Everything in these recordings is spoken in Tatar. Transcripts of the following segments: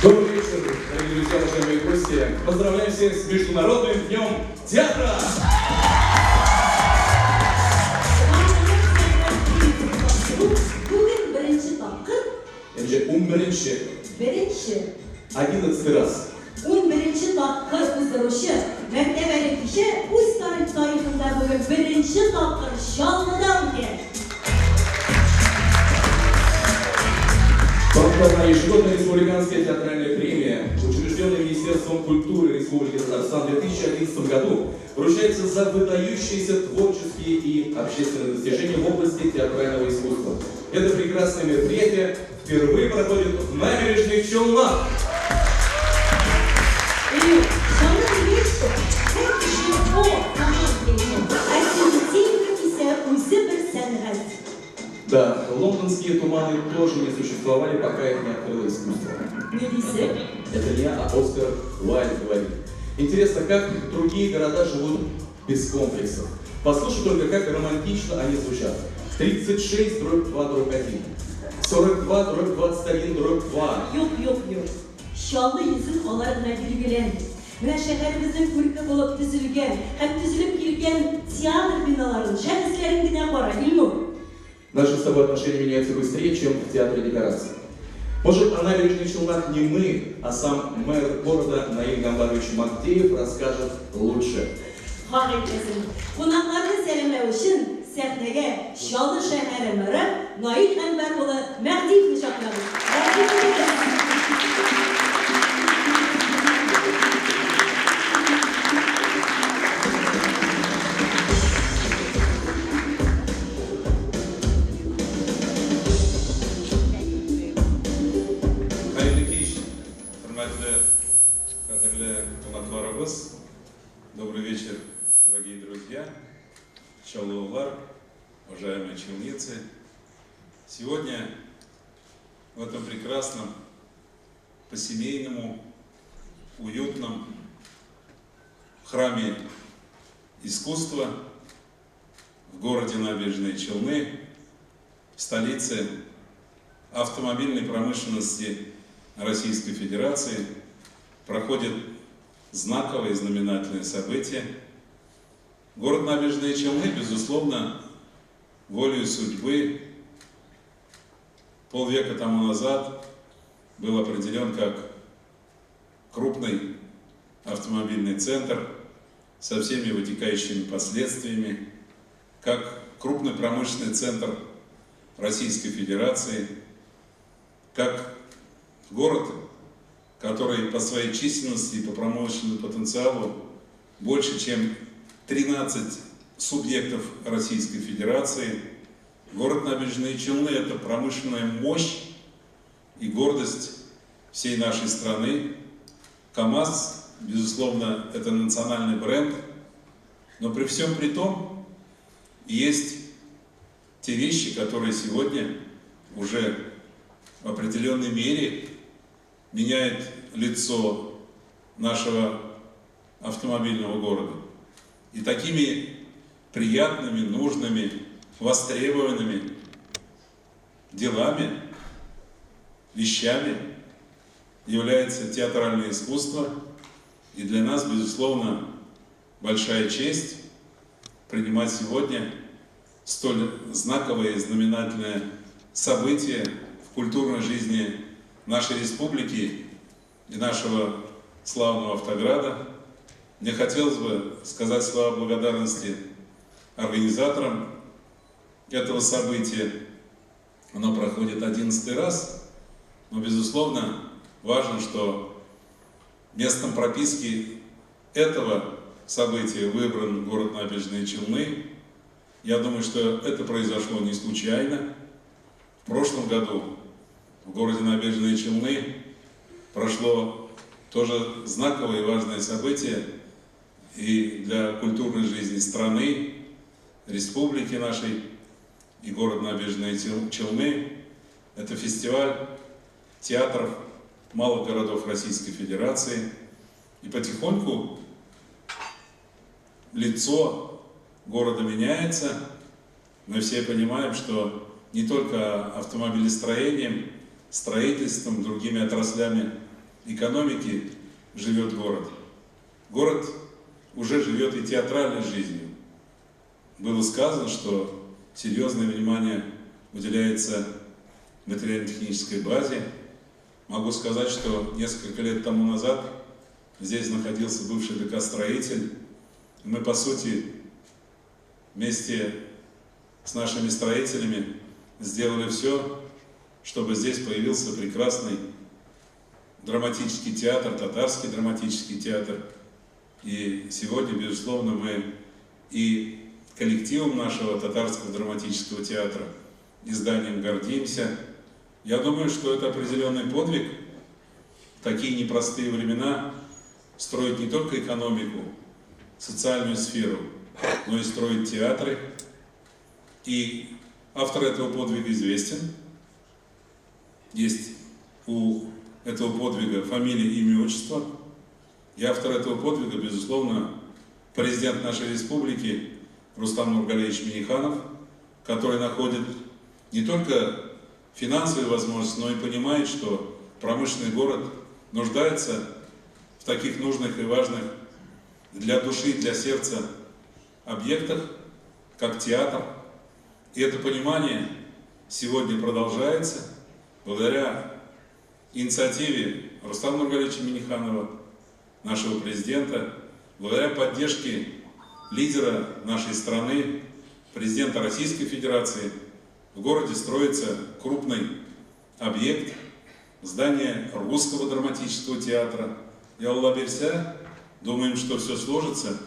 Добрый вечер, дорогие друзья, уважаемые гости. Поздравляем всех с Международным днем театра! Унберенче. Беренче. 11-й раз. 11 тапкыр уздыручы мәртәбәле кичә үз тарихында бүген беренче тапкыр Чаллыда үтә. Тантана ежегодная республиканская театральная премия, учрежденная Министерством культуры Республики Татарстан в 2011 году, вручается за выдающиеся творческие и общественные достижения в области театрального искусства. Это прекрасное мероприятие впервые проходит в Набережных Челнах. Да, лондонские туманы тоже не существовали, пока их не открыло искусство. Это не я, а Оскар Уайльд говорит. Интересно, как другие города живут без комплексов. Послушай только, как романтично они звучат. 36/2/1, 42/21/2. Юк, юк, юк. Чаллы йөзен алар гына билгеләми. Менә шәһәребезнең күрке булып төзелгән һәм төзелеп килгән театр биналарын, шәхесләрен генә кара, Илнур. Наши с тобой отношения меняются быстрее, чем в театре декораций. Может, о Набережных Челнах не мы, а сам мэр города Наиль Гамбарович Магдеев расскажет лучше. Хак әйтәсең. Кунакларны сәламләү өчен сәхнәгә Чаллы шәһәре мэры Наиль Гамбар улы Мәһдиевне чакырабыз. Рәхим итегез. Добрый вечер, дорогие друзья, чаллылар, уважаемые челнинцы. Сегодня в этом прекрасном, по-семейному, уютном храме искусства в городе Набережные Челны, в столице автомобильной промышленности Российской Федерации, проходит знаковое и знаменательное событие. Город Набережные Челны, безусловно, волею судьбы полвека тому назад был определен как крупный автомобильный центр со всеми вытекающими последствиями, как крупный промышленный центр Российской Федерации, как город, который по своей численности и по промышленному потенциалу больше, чем 13 субъектов Российской Федерации. Город Набережные Челны – это промышленная мощь и гордость всей нашей страны. КАМАЗ, безусловно, это национальный бренд, но при всем при том есть те вещи, которые сегодня уже в определенной мере меняют лицо нашего автомобильного города. И такими приятными, нужными, востребованными делами, вещами является театральное искусство. И для нас, безусловно, большая честь принимать сегодня столь знаковое и знаменательное событие в культурной жизни нашей республики и нашего славного Автограда. Мне хотелось бы сказать слова благодарности организаторам этого события. Оно проходит 11-й раз, но, безусловно, важно, что местом прописки этого события выбран город Набережные Челны. Я думаю, что это произошло не случайно. В прошлом году в городе Набережные Челны прошло тоже знаковое и важное событие и для культурной жизни страны, республики нашей и город Набережные Челны. Это фестиваль театров малых городов Российской Федерации. И потихоньку лицо города меняется. Мы все понимаем, что не только автомобилестроением, строительством, другими отраслями экономики живет город. Город уже живет и театральной жизнью. Было сказано, что серьезное внимание уделяется материально-технической базе. Могу сказать, что несколько лет тому назад здесь находился бывший ДК-строитель. Мы, по сути, вместе с нашими строителями сделали все, чтобы здесь появился прекрасный драматический театр, татарский драматический театр. И сегодня, безусловно, мы и коллективом нашего татарского драматического театра, и зданием гордимся. Я думаю, что это определенный подвиг. В такие непростые времена строить не только экономику, социальную сферу, но и строить театры. И автор этого подвига известен. Есть у этого подвига фамилия, имя, отчество. И автор этого подвига, безусловно, президент нашей республики Рустам Нургалиевич Минниханов, который находит не только финансовые возможности, но и понимает, что промышленный город нуждается в таких нужных и важных для души, для сердца объектах, как театр. И это понимание сегодня продолжается благодаря инициативе Рустама Нургалиевича Минниханова, нашего президента, благодаря поддержке лидера нашей страны, президента Российской Федерации. В городе строится крупный объект, здание Русского драматического театра. И Алла бирсә, думаем, что все сложится.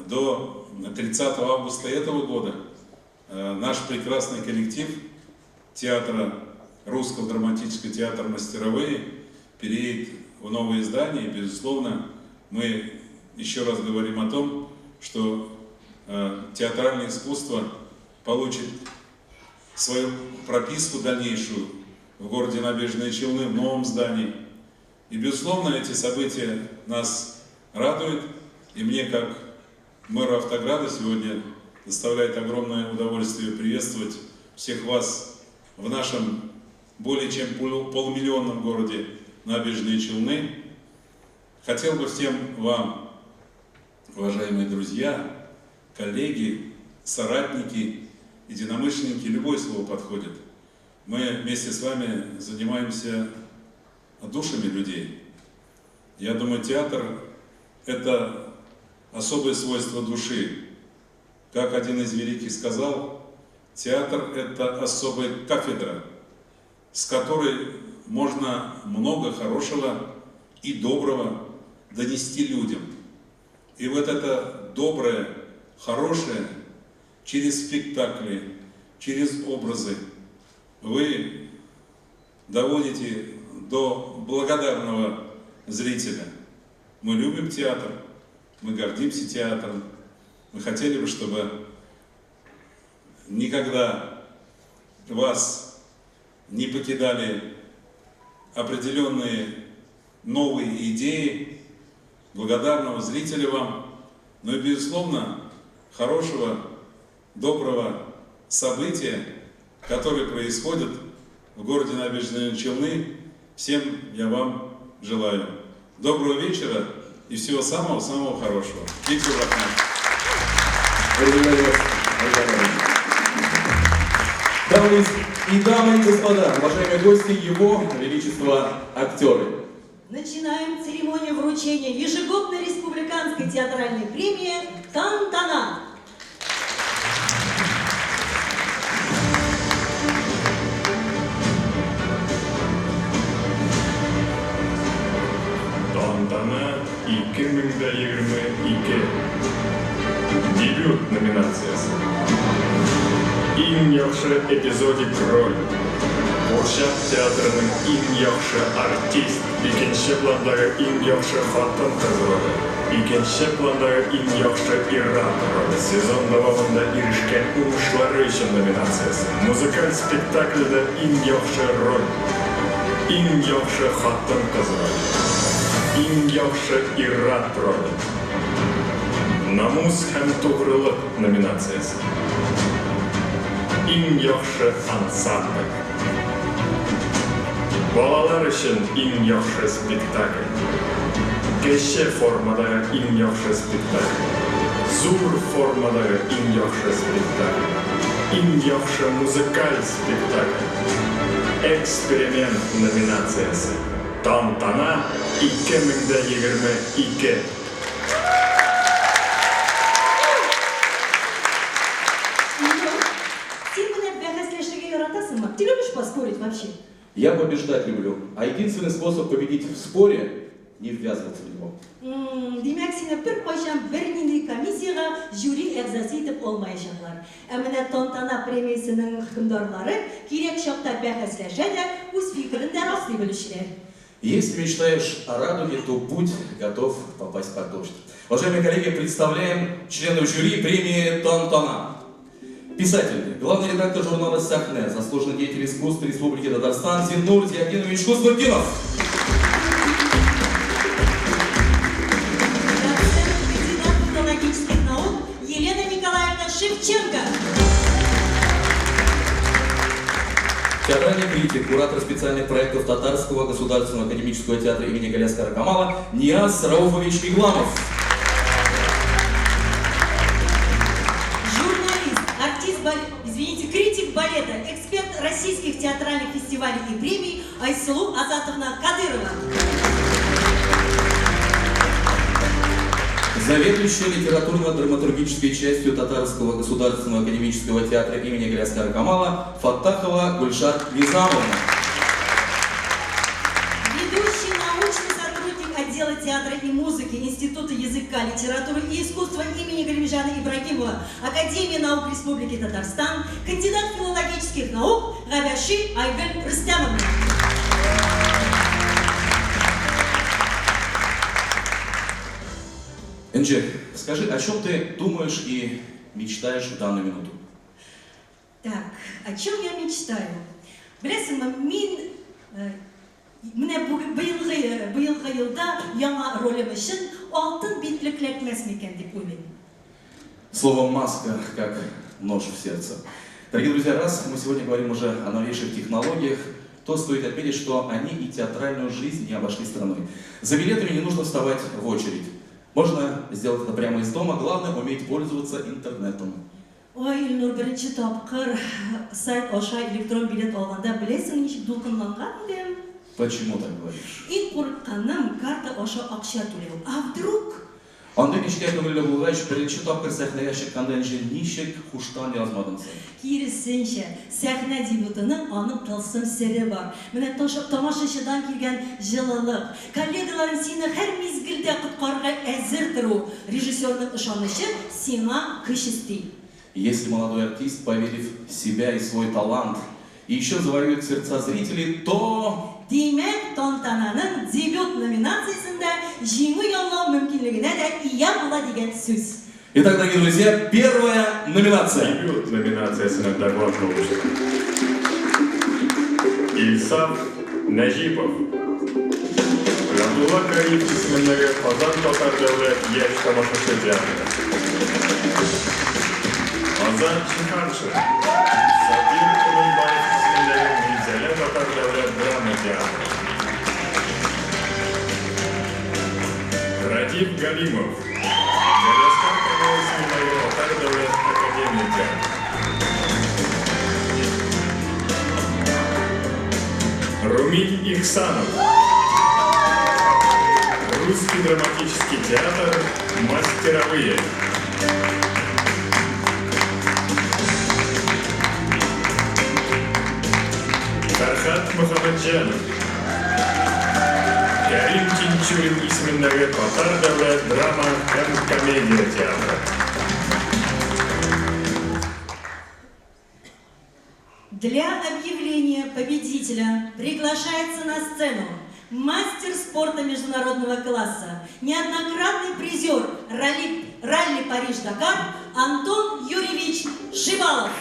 До 30 августа этого года наш прекрасный коллектив театра Русского драматического театра «Мастеровые» переедет в новое здание. И, безусловно, мы еще раз говорим о том, что театральное искусство получит свою прописку дальнейшую в городе Набережные Челны, в новом здании. И, безусловно, эти события нас радуют. И мне, как мэру Автограда, сегодня доставляет огромное удовольствие приветствовать всех вас в нашем более чем полумиллионном городе Набережные Челны. Хотел бы всем вам, уважаемые друзья, коллеги, соратники, единомышленники, любое слово подходит. Мы вместе с вами занимаемся душами людей. Я думаю, театр – это особое свойство души. Как один из великих сказал, театр – это особая кафедра, с которой можно много хорошего и доброго донести людям. И вот это доброе, хорошее через спектакли, через образы вы доводите до благодарного зрителя. Мы любим театр, мы гордимся театром. Мы хотели бы, чтобы никогда вас не покидали определенные новые идеи, благодарного зрителя вам, но и, безусловно, хорошего, доброго события, которое происходит в городе Набережные Челны. Всем я вам желаю доброго вечера и всего самого-самого хорошего. Виктор Рахман. Дамы и дамы и господа, уважаемые гости, его величество актеры. Начинаем церемонию вручения ежегодной республиканской театральной премии «Тантана». Тантана 2022. Дебют номинациясе. Иң яхшы эпизодик роль. Курчак театрының иң яхшы артист, икенче пландагы иң яхшы хатын-кыз роле, икенче пландагы иң яхшы ир-ат роле, сезон дәвамында ирешкән уңышлары өчен номинациясе, музыкаль спектакльдә иң яхшы роль, иң яхшы хатын-кыз роле, иң яхшы ир-ат роле, намус һәм тугрылык номинациясе, иң яхшы ансамбль. Балалар өчен иң яхшы спектакль. Кече формадагы иң яхшы спектакль. Зур формадагы иң яхшы спектакль. Иң яхшы музыкаль спектакль. Эксперимент номинациясе. Тантана 2022. Син менә бәхәсләшергә яратасыңмы? Ты любишь поспорить вообще? Я побеждать люблю, а единственный способ победить в споре – не ввязываться в него. Димәк, сине беркайчан бернинди комиссиягә жюри әгъзасы итеп алмаячаклар. Ә менә Тантана премиясенең хөкемдарлары кирәк чакта бәхәсләшә дә, үз фикерен дә раслый белүчеләр. Если мечтаешь о радуге, то будь готов попасть под дождь. Уважаемые коллеги, представляем членов жюри премии «Тантана». Писатель, главный редактор журнала «Сахне», заслуженный деятель искусств Республики Татарстан Зиннур Зиятдинович Хуснутдинов. Доцент, кандидат филологических наук Елена Николаевна Шевченко. Театральный критик, куратор специальных проектов Татарского государственного академического театра имени Галиаскара Камала Нияз Рауфович Игламов. Журналист, артист, извините, критик балета, эксперт российских театральных фестивалей и премий Айсылу Азатовна Кадырова. Заведующая литературно-драматургической частью Татарского государственного академического театра имени Галиаскара Камала Фаттахова Гульшат Низамовна. Ведущий научный сотрудник отдела театра и музыки Института языка, литературы и искусства имени Галимджана Ибрагимова, Академии наук Республики Татарстан, кандидат филологических наук Габяши Айгуль Рустямовна. Энджи, скажи, о чем ты думаешь и мечтаешь в данную минуту? Так, о чем я мечтаю? Беләсеңме, мин менә бүген быелгы елда яңа ролем өчен алтын битлек эләкмәс микән дип уйлыйм. Слово «маска» как нож в сердце. Дорогие друзья, раз мы сегодня говорим уже о новейших технологиях, то стоит отметить, что они и театральную жизнь не обошли стороной. За билетами не нужно вставать в очередь. Можно сделать это прямо из дома, главное уметь пользоваться интернетом. Ой, Илнур, беренче тапкыр сайт аша электрон билет алганда беләсең ничек дулкынланган идем? Почему так говоришь? Иң курыкканым карта аша акча түләү. А вдруг? Андый нечкә күңелле булгач, беренче тапкыр сәхнәгә чыкканда Энҗе ничек һуштан язмадың соң? Киресенчә, сәхнә дебютының аның тылсым сере бар. Менә тамашачыдан килгән җылылык, коллегаларың сине һәр мизгелдә коткарырга әзер тору, режиссерның ышанычы сиңа көч өсти. Если молодой артист, поверив в себя и свой талант, и еще завоюет сердца зрителей, то... Димәк, Тантананың дебют номинациясендә җиңү яулау мөмкинлегенә дә ия була дигән сүз. Итак, дорогие друзья, первая номинация. Дебют номинациясенә дәгъва кылучы. Илсаф Нәҗипов. Габдулла Кариев исемендәге Казан татар дәүләт яшь тамашачы театры. Азат Җиһаншин. Сабир Урынбаев исемендәге Минзәлә татар дәүләт драма театры. Радиф Галимов. Галиәсгар Камал исемендәге Татар дәүләт академия театры. Румиль Ихсанов. Русский драматический театр «Мастеровые». Фәрхат Мөхәммәтҗанов. Кәрим Тинчурин исемендәге Татар дәүләт драма һәм комедия театры. Для объявления победителя приглашается на сцену мастер спорта международного класса, неоднократный призер ралли Париж-Дакар Антон Юрьевич Шибалов.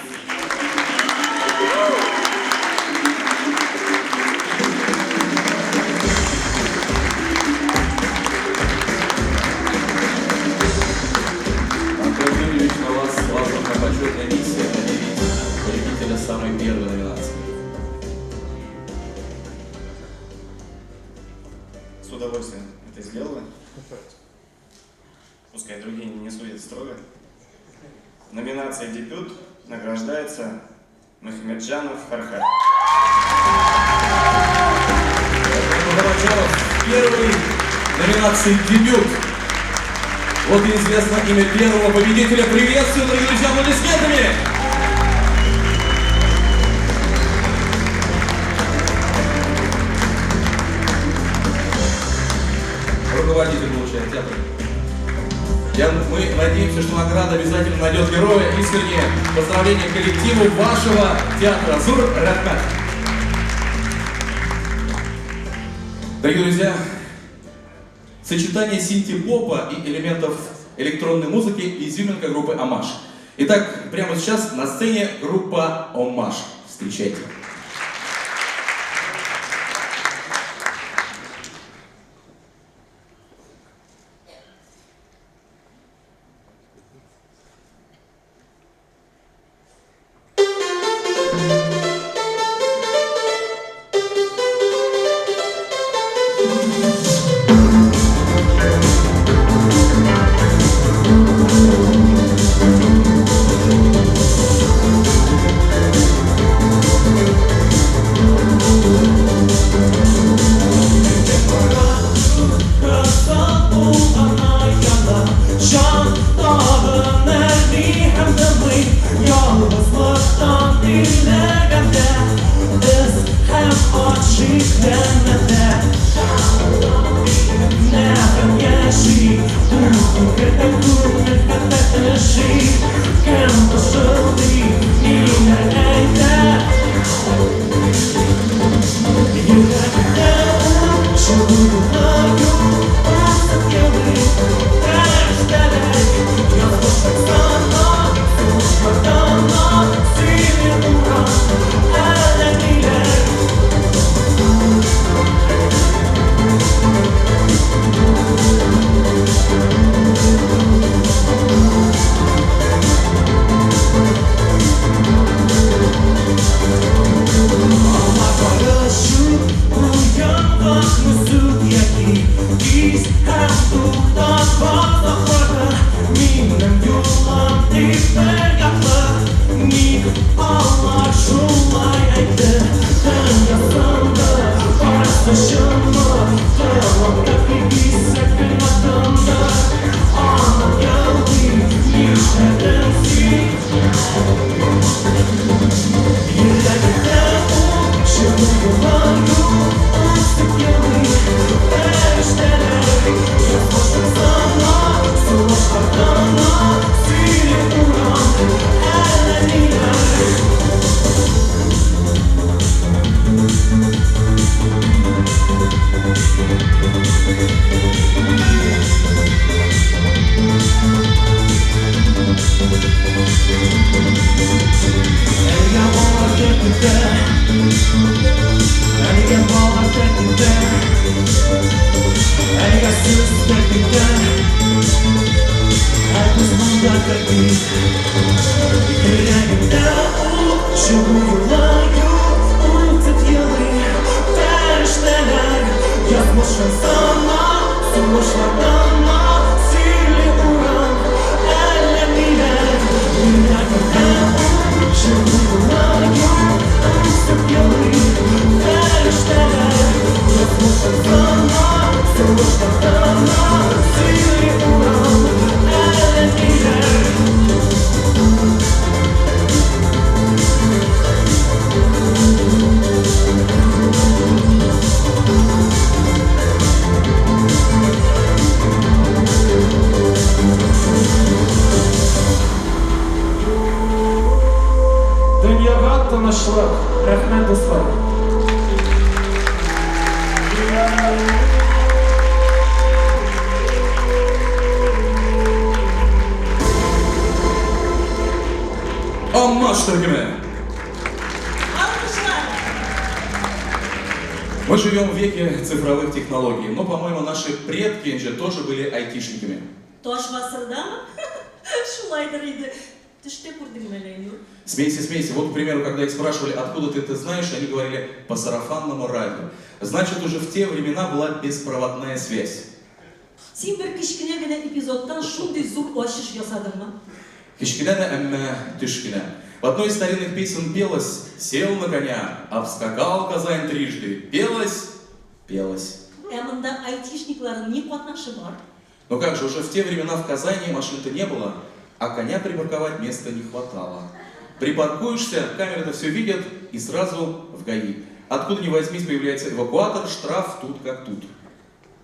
Антон Юрьевич, на вас возложена почетная миссия объявить победителя самой первой номинации. С удовольствием это сделаю. Пускай другие не судят строго. Номинация «Дебют» награждается Мухамеджанов Фархат. Мухамеджанов первый номинации «Дебют». Вот и известно имя первого победителя. Приветствую, дорогие друзья, аплодисментами! Руководитель получает театр. Мы надеемся, что награда обязательно найдет героя. Искреннее поздравление коллективу вашего театра. Зур рәхмәт. Дорогие друзья, сочетание синти-попа и элементов электронной музыки — изюминка группы «Оммаж». Итак, прямо сейчас на сцене группа «Оммаж». Встречайте. Thank Йөрәгемдә ут, чыгу юлы юк, Үксеп елый фәрештәләр. Язмышым сана, сулышлар тына, Сөйли урам, әллә ниләр. Әлегә балалар тәртиптә, Әлегә балалар тәртиптә, Әлегә сүз тәртиптә, Ә без монда тәртип. Йөрәгемдә ут, чыгу юлы юк, Үксеп елый фәрештәләр. Язмышым сана, сулышлар тына, Сөйли урам, әллә ниләр. Йөрәгемдә ут, чыгу юлы юк, Үксеп елый фәрештәләр. Язмышым сана, сулышлар тына, Сөйли урам, әллә ниләр. Дөньяга тынычлык. Рәхмәт, дуслар. Алмаш төркеме. Алкышлар! Мы живем в веке цифровых технологий, но, по-моему, наши предки же тоже были айтишниками. Таш гасырдамы? Шулайдыр инде. Төштә күрдеңме әллә, Илнур? Смейся, смейся. Вот, к примеру, когда их спрашивали, откуда ты это знаешь, они говорили по сарафанному радио. Значит, уже в те времена была беспроводная связь. Син бер кечкенә генә эпизодтан шундый зур ачыш ясадыңмы? Кечкенә дә, әмма төш кенә. В одной из старинных песен пелось: «Сел на коня, обскакал Казань трижды». Пелось, пелось. Ә монда айтишникларның ни катнашы бар? Но как же, уже в те времена в Казани машин-то не было, а коня припарковать места не хватало. Припаркуешься, камеры-то все видят и сразу в ГАИ. Откуда ни возьмись появляется эвакуатор, штраф тут как тут.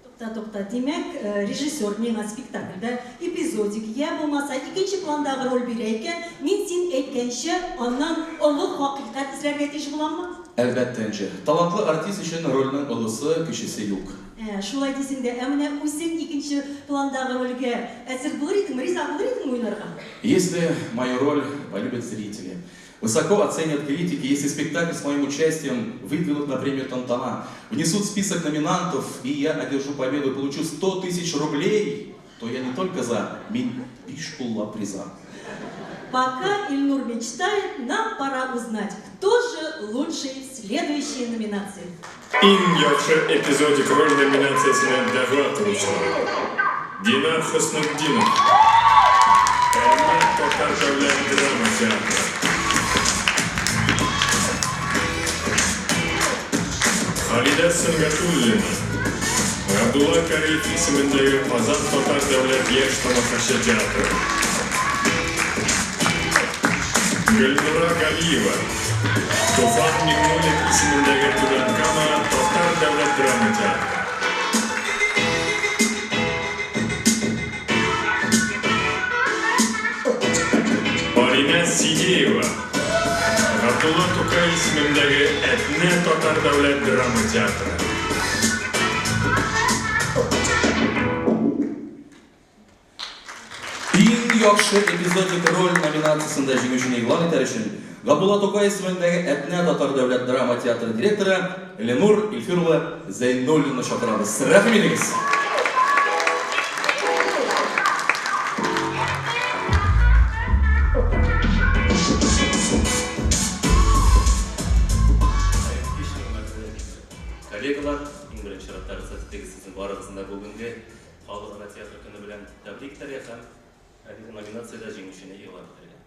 Тукта, тукта. Димәк, режиссер миңа спектакльдә эпизодик, я булмаса икенче пландагы роль бирә икән, мин син әйткәнчә аннан олы хакыйкать эзләргә тиеш буламмы? Әлбәттә, Энҗе. Талантлы артист өчен рольнең олысы, кечесе юк. Ә, шулай дисең дә, ә менә үзең икенче пландагы рольгә әзер булыр идеңме, риза булыр идеңме уйнарга? Если мою роль полюбят зрители, высоко оценят критики, если спектакль с моим участием выдвинут на премию Тантана, внесут в список номинантов, и я одержу победу и получу 100 тысяч рублей, то я не только за, мин биш куллап риза. Пока Ильнур мечтает, нам пора узнать, кто же лучший в следующей номинации. Иң яхшы эпизодик роль номинациясенә дәгъва кылучылар. Динар Хөснетдинов. Әлмәт татар дәүләт драма театры. Халидә Сөнгатуллина. Габдулла Кариев исемендәге Казан татар дәүләт яшь тамашачы театры. Гөлнура Галиева. Туфан Миңнуллин исемендәге Түбән Кама татар дәүләт драма театры. Алинә Сидеева. Габдулла Тукай исемендәге Әтнә татар дәүләт драма театры. Иң яхшы эпизодик роль номинациясендә җиңүчене игълан итәр өчен Габдулла Тукай исемендәге Әтнә татар дәүләт драма театры директоры Ленур Илфир улы Зәйнуллинны чакырабыз. Рәхим итегез! Хәерле кич, хөрмәтле коллегалар! Иң беренче чиратта рөхсәт итегез сезнең барыгызны да бүгенге Халыкара театр көне белән тәбрик итәргә һәм әлеге номинациядә җиңүчене игълан итәргә.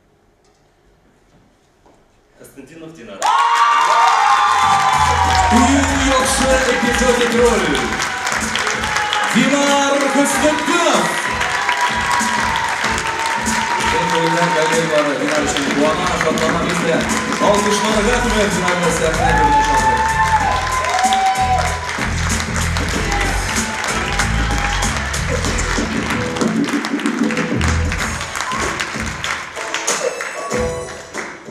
Хөснетдинов Динар. Иң яхшы эпизодик роль Динар Хөснетдинов! Чын күңелдән коллегалары Динар өчен куана, шатлана без дә. Алкышларга күмеп Динарны сәхнә түренә чакырып.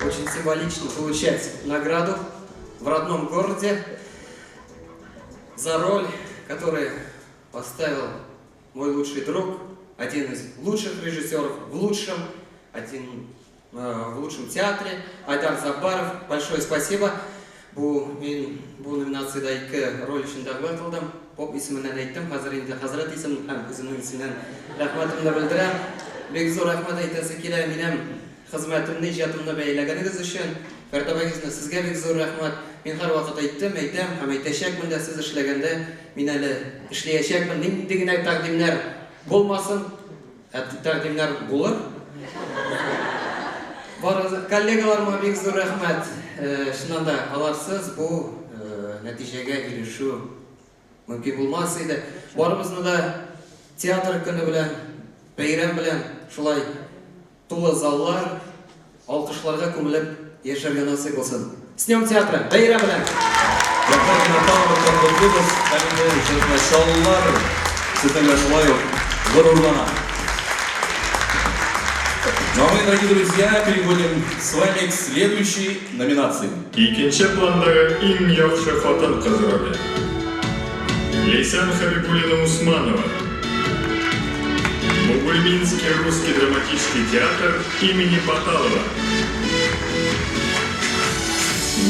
Очень символично получать награду в родном городе за роль, которую поставил мой лучший друг, один из лучших режиссеров в лучшем, один в лучшем театре, Айдар Заббаров. Большое спасибо. Бу мин бу номинациядә ике роль өчен дәгъва кылдым. Поп исеменнән әйттем, хәзер инде хәзрәт исемен һәм үземнең исемнән рәхмәтемне белдерәм. Бик зур рәхмәт әйтәсе килә минем хезмәтемне, иҗатымны бәяләгәнегез өчен. Фәрит абыегызны сезгә бик зур рәхмәт. Мин һәрвакыт әйттем, әйтәм һәм әйтәчәкмен дә, сез эшләгәндә мин әле эшләячәкмен. Нинди генә тәкъдимнәр булмасын, ә тәкъдимнәр булыр. Барыгыз, коллегаларыма бик зур рәхмәт. Чыннан да, аларсыз бу нәтиҗәгә ирешү мөмкин булмас иде. Барыбызны да театр көне белән, бәйрәм белән шулай тулы заллар, алкышларга күмелеп яшәргә насыйп булсын. С днем театра! Бәйрәм белән! Рәхмәт, Динар, тагын бер кат котлыйбыз. Һәм инде чын Чаллылар сезнең белән шулай ук горурлана. Ну а мы, дорогие друзья, переходим с вами к следующей номинации. Икенче пландагы иң яхшы хатын-кыз роле. Ләйсән Хәбибуллина Усманова. Бугульминский русский драматический театр имени Баталова.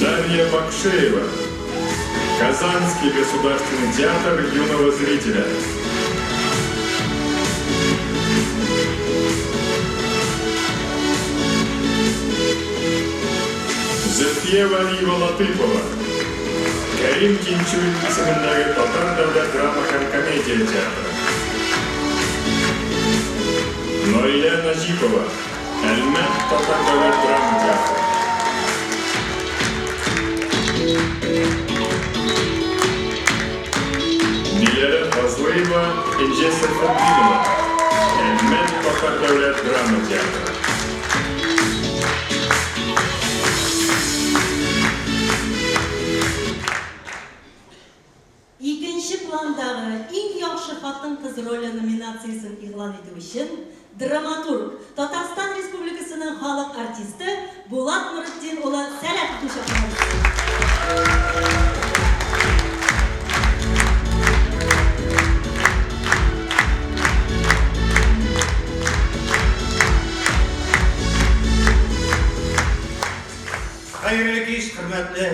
Дарья Бакшеева. Казанский государственный театр юного зрителя. Зөлфия Вәлиева Латыпова. Кәрим Тинчурин исемендәге Татар дәүләт драма һәм комедия театры. Наилә Наҗипова. Әлмәт татар дәүләт драма театры. Диләрә Фазлыева, Энҗе Сәйфетдинова. Әлмәт татар дәүләт драма театры. Икенче пландагы иң яхшы хатын-кыз роле номинациясен игълан итү өчен драматург, Татарстан Республикасының халык артисты Булат Нуретдин улы Сәлаховны чакырабыз. Хәерле кич, хөрмәтле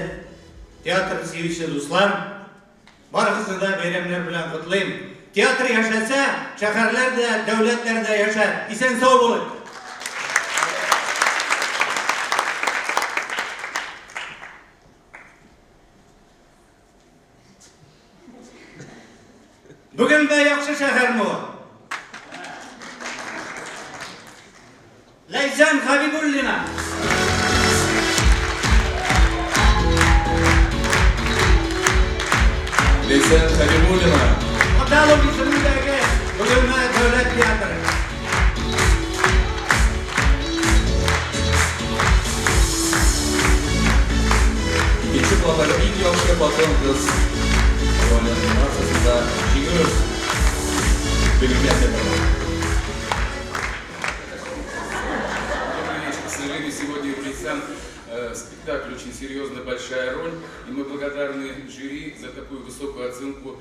театр сөюче дуслар! Барыгызны да бәйрәмнәр белән котлыйм. Театр яшәсә, шәһәрләр дә, дәүләтләр дә яшәр. Исән-сау булыйк! Бөгелмә яхшы шәһәрме ул? Ләйсән Хәбибуллина. Ләйсән Хәбибуллина. Баталов исемендәге Бөгелмә дәүләт театры. Икенче пландагы иң яхшы хатын-кыз роле номинациясендә җиңү Бөгелмә театрына. Добрый вечер. К сожалению, сегодня у Лейсан спектакль очень серьезная, большая роль. И мы благодарны жюри за такую высокую оценку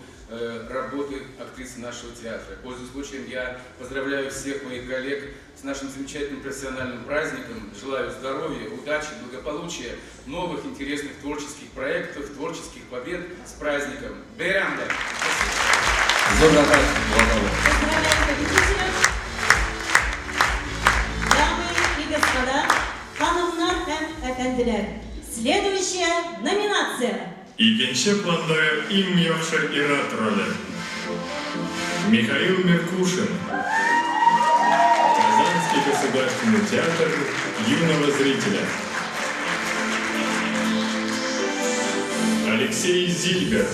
работы актрисы нашего театра. Пользуясь случаем, я поздравляю всех моих коллег с нашим замечательным профессиональным праздником. Желаю здоровья, удачи, благополучия, новых интересных творческих проектов, творческих побед. С праздником! Бәйрәм белән! Зур рәхмәт, Булат абый. Поздравляем победителя! Дамы и господа, ханымнар һәм әфәнделәр, следующая номинация. Икенче пландагы иң яхшы ир-ат роле. Михаил Меркушин. Казанский государственный театр юного зрителя. Алексей Зильбер.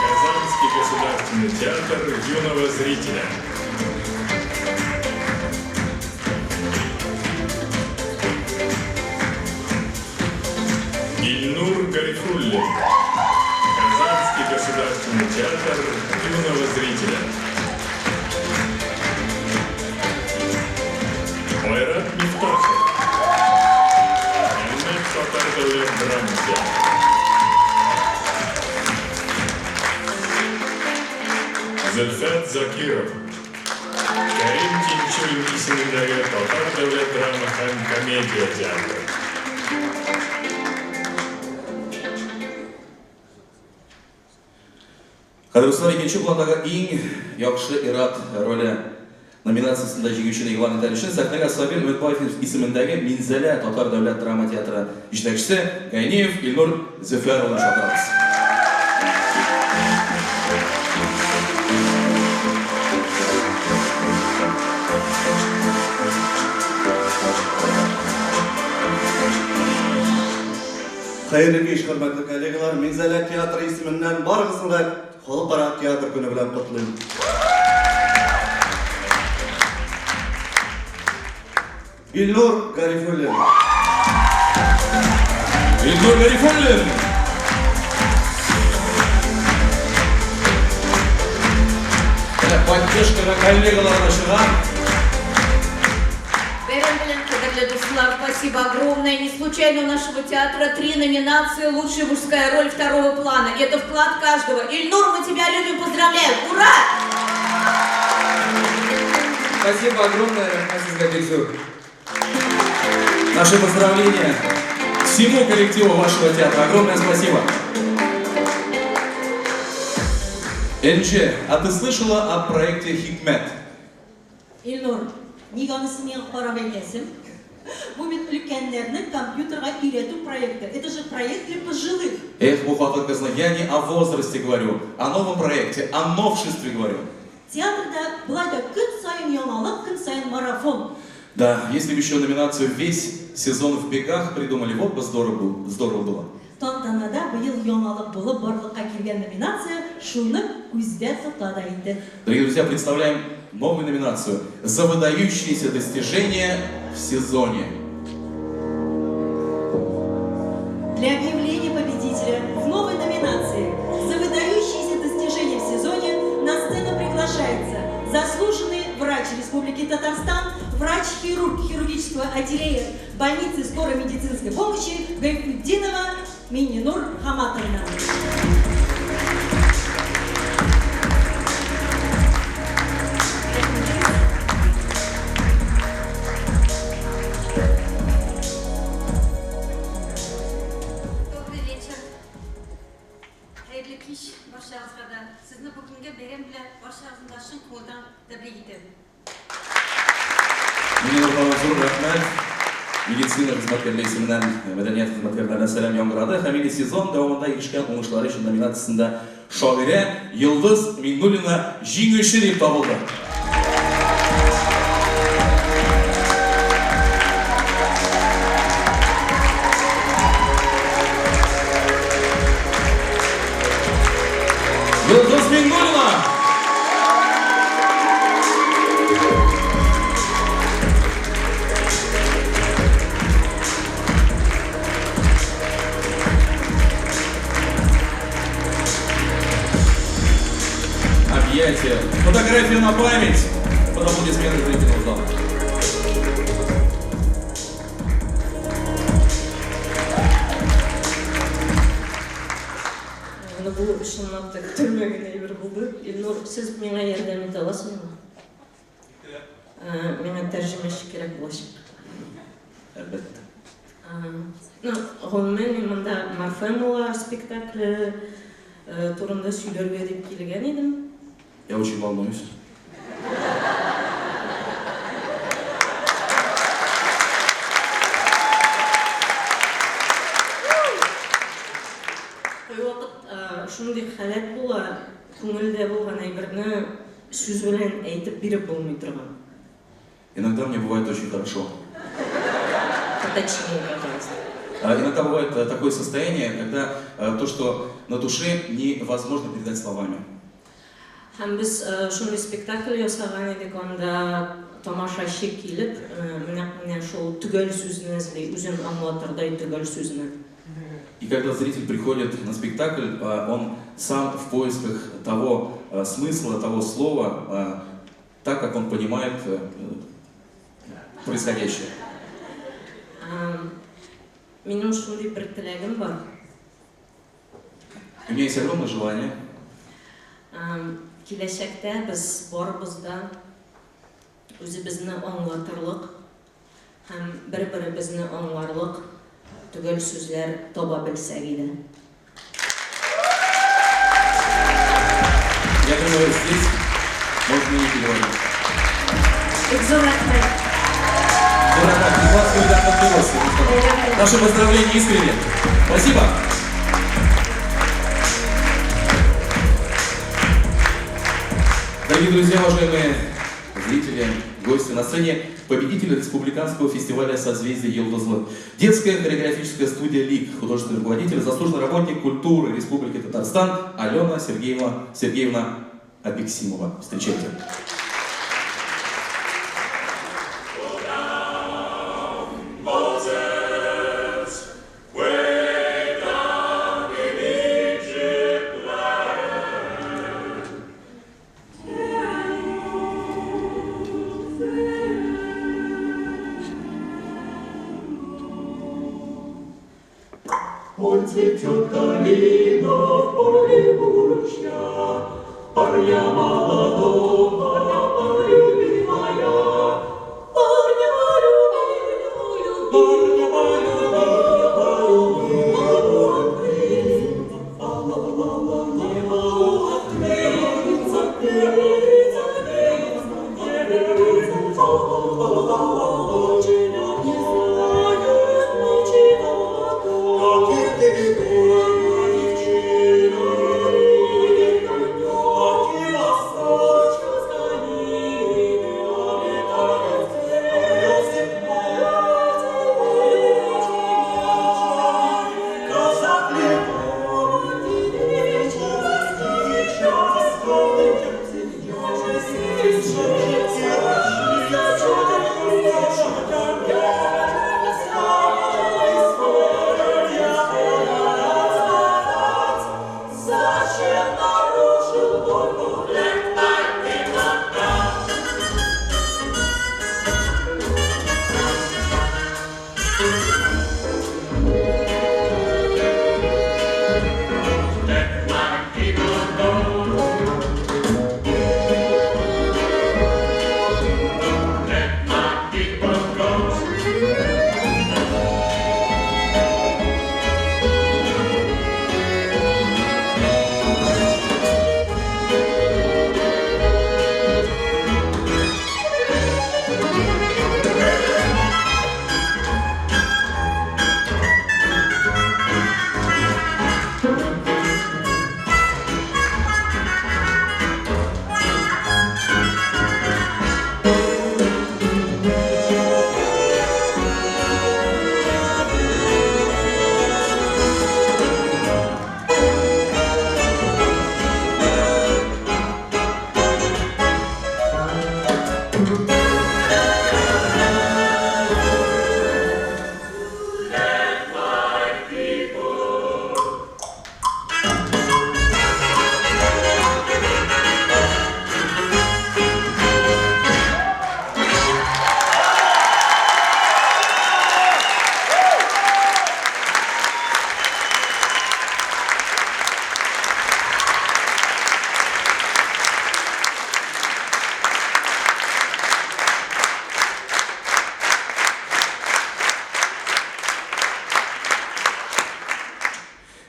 Казанский государственный театр юного зрителя. Ильнур Гарифуллин. Казанский государственный театр юного зрителя. Айрат Мифтахов. Әлмәт татар дәүләт драма театры. Зөлфәт Закиров. Кәрим Тинчурин исемендәге татар дәүләт драма һәм комедия театры. Кадерле дуслар, икенче пландагы иң яхшы ир-ат роле номинациясендә җиңүчене игълан итәр өчен сәхнәгә Сабир Өметбаев исемендәге Минзәлә татар дәүләт драма театры җитәкчесе Гайниев Илнур Зөфәр улын чакырабыз. Хәерле кич, хөрмәтле коллегалар! Минзәлә театры исеменнән барыгызны да Халыкара театр көне белән котлыйм. Илнур Гарифуллин. Илнур Гарифуллин! Менә поддержкага коллегаларына чыга. Бәйрәм белән, кадерле дуслар, спасибо огромное. Не случайно у нашего театра три номинации «Лучшая мужская роль второго плана». Это вклад каждого. Ильнур, мы тебя любим, поздравляем. Ура! Спасибо огромное, рәхмәт сезгә бик зур. Наши поздравления всему коллективу вашего театра. Огромное спасибо. Энже, а ты слышала о проекте «Хикмет»? Илнур, нигә аны син миңа карап әйтәсең? Бу бит өлкәннәрне компьютерга өйрәтү проекты. Это же проект для пожилых. Эх, бу хатын-кызны, я не о возрасте говорю, о новом проекте, о новшестве говорю. Театрда болай да көн саен яңалык, көн саен марафон. Да, если бы еще номинацию «Весь сезон в бегах» придумали, вот бы здорово, здорово было. Тантанада быел яңалык булып барлыкка килгән номинация шуны күздә тота да инде. Дорогие друзья, представляем новую номинацию «За выдающиеся достижения в сезоне». Для объявления победителя в новой номинации «За выдающиеся достижения в сезоне» на сцену приглашается заслуженный врач Республики Татарстан, врач-хирург хирургического отделения больницы скорой медицинской помощи Гайфутдинова Миннинур Хаматовна. Добрый вечер. Хәерле кич барчагызга да. Сезне бүгенге бәйрәм белән барчагызны да чын күңелдән тәбрик итәм. Миннинур ханым, зур рәхмәт. Медицина хезмәткәрләре исеменнән мәдәният хезмәткәрләренә сәлам яңгырады. Һәм инде сезон дәвамында ирешкән уңышлары өчен номинациясендә шагыйрә Йолдыз Миңнуллина җиңүче дип табылды. Йолдыз Миңнуллина! Объятия. Фотография на память. Под аплодисменты зрительного зала. Менә бу чынлап та көтелмәгән әйбер булды. Илнур, сез миңа ярдәм итә аласызмы? Миңа тәрҗемәче кирәк булачак. Әлбәттә. Ну, гомумән, мин монда Морфемалар спектакле турында сөйләргә дип килгән идем. Я очень волнуюсь. Кайвакыт шундый халәт була, күңелдә булган әйберне сүз белән әйтеп биреп булмый торган. Иногда мне бывает очень хорошо. Поточнее, пожалуйста. Иногда бывает такое состояние, когда то, что на душе, невозможно передать словами. Һәм без шундый спектакль ясаган идек, анда тамашачы килеп, менә шул төгәл сүзне эзли, үзен аңлатырдай төгәл сүзне. И когда зритель приходит на спектакль, он сам в поисках того смысла, того слова, так, как он понимает происходящее. Минем шундый бер теләгем бар. У меня есть огромное желание. Киләчәктә без барыбыз да үзебезне аңлатырлык һәм бер-беребезне аңларлык төгәл сүзләр таба белсәк иде. Я думаю, здесь можно не переводить. Зур рәхмәт. Наше поздравление искренне. Спасибо. Дорогие друзья, уважаемые зрители, гости, на сцене победитель республиканского фестиваля «Созвездие Йолдызлык». Детская хореографическая студия «Лик», художественный руководитель, заслуженный работник культуры Республики Татарстан Алена Сергеевна Апексимова. Встречайте. Цветет калина в поле у ручья, парня молодого, полюбила я. Парня полюбила, парня полюбила,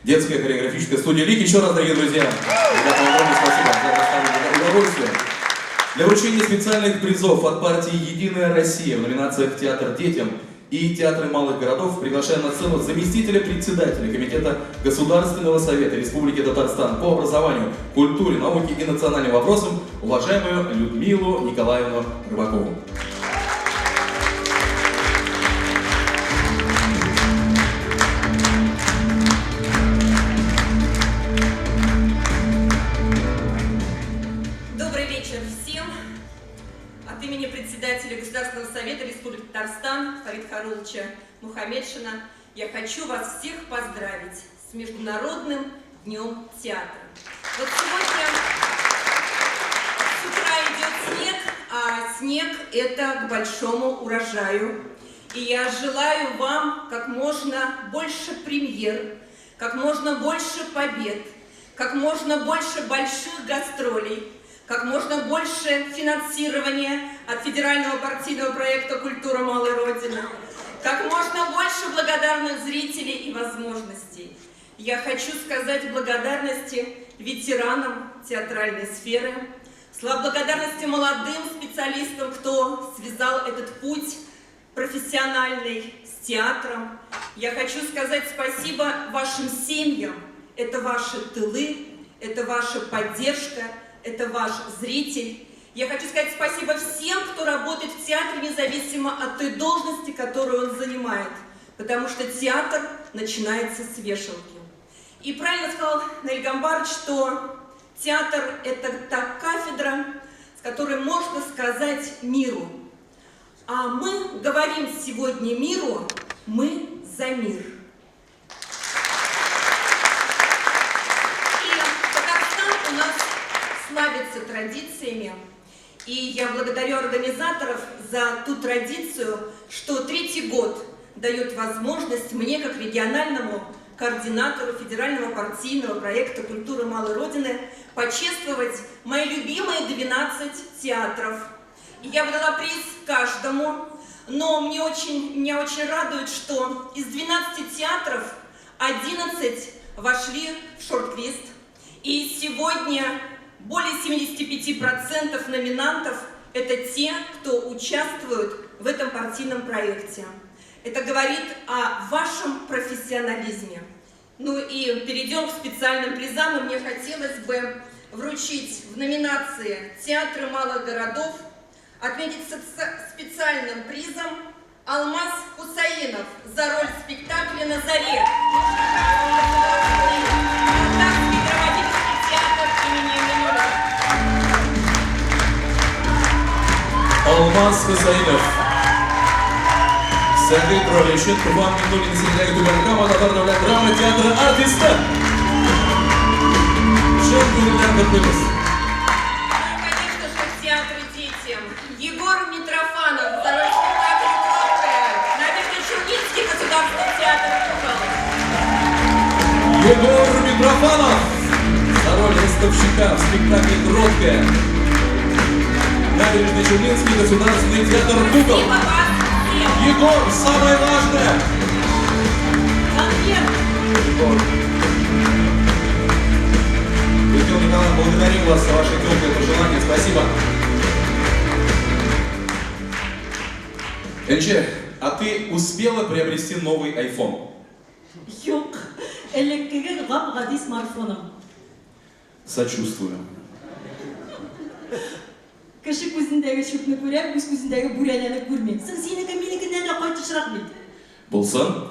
Детская хореографическая студия «Лик». Еще раз, дорогие друзья, ребята, огромное спасибо за доставленное удовольствие. Для вручения специальных призов от партии «Единая Россия» в номинациях «Театр детям» и «Театры малых городов» приглашаем на сцену заместителя председателя Комитета Государственного совета Республики Татарстан по образованию, культуре, науке и национальным вопросам уважаемую Людмилу Николаевну Рыбакову. Председателя Государственного совета Республики Татарстан Фарид Павловича Мухаметшина, я хочу вас всех поздравить с Международным днем театра. Вот сегодня с утра идет снег, а снег – это к большому урожаю. И я желаю вам как можно больше премьер, как можно больше побед, как можно больше больших гастролей, как можно больше финансирования от федерального партийного проекта «Культура малой Родины», как можно больше благодарных зрителей и возможностей. Я хочу сказать благодарности ветеранам театральной сферы, слова благодарности молодым специалистам, кто связал этот путь профессиональный с театром. Я хочу сказать спасибо вашим семьям. Это ваши тылы, это ваша поддержка, это ваш зритель. Я хочу сказать спасибо всем, кто работает в театре, независимо от той должности, которую он занимает, потому что театр начинается с вешалки. И правильно сказал Наиль Гамбарович, что театр – это та кафедра, с которой можно сказать миру. А мы говорим сегодня миру, мы за мир. И Татарстан у нас славится традициями. И я благодарю организаторов за ту традицию, что третий год дает возможность мне, как региональному координатору федерального партийного проекта «Культура малой Родины», почествовать мои любимые 12 театров. И я бы дала приз каждому, но меня очень радует, что из 12 театров 11 вошли в шорт-лист. И сегодня более 75% номинантов – это те, кто участвует в этом партийном проекте. Это говорит о вашем профессионализме. Ну и перейдем к специальным призам. И мне хотелось бы вручить в номинации «Театры малых городов», отметить специальным призом Алмаз Хусаинов за роль в спектакле «На заре». Татарский драматический театр имени Миннуллина. Алмаз Хусаинов. Сәгыйть роле өчен Туфан Миңнуллин исемендәге Түбән Кама татар дәүләт драма театры артисты. Чын күңелдән котлыйбыз. Ну и, конечно же, в театре детям. Егор Митрофанов за роль в спектакле «Кроткая». Набережно-Челнинский государственный театр кукол. Егор Митрофанов за роль ростовщика в спектакле «Кроткая». Набережно-Челнинский государственный театр кукол. Егор, самое важное! Конверт! Егор. Людмила Николаевна, благодарим вас за ваши теплые пожелания. Спасибо. Энже, а ты успела приобрести новый iPhone? Юк, элеккеге гап-гади смартфоным. Сочувствую. Кеше күзендәге чүпне күрә, үз күзендәге бүрәнәне күрми. Соң синеке минекеннән дә кайтышрак бит. Булсын.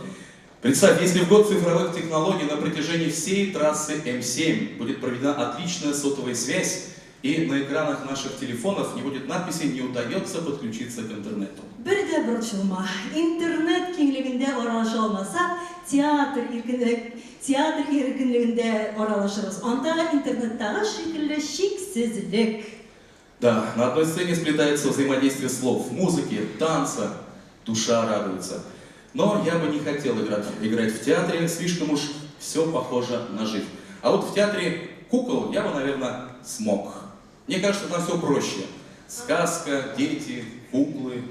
Представь, если в год цифровых технологий на протяжении всей трассы М7 будет проведена отличная сотовая связь, и на экранах наших телефонов не будет надписи «Не удается подключиться к интернету». Бер дә борчылма. Интернет киңлегендә аралаша алмасак, театр иркенлегендә аралашырбыз. Анда интернеттагы шикелле чиксезлек. Да, на одной сцене сплетается взаимодействие слов, музыки, танца. Душа радуется. Но я бы не хотел играть в театре, слишком уж все похоже на жизнь. А вот в театре кукол я бы, наверное, смог. Мне кажется, там все проще. Сказка, дети, куклы.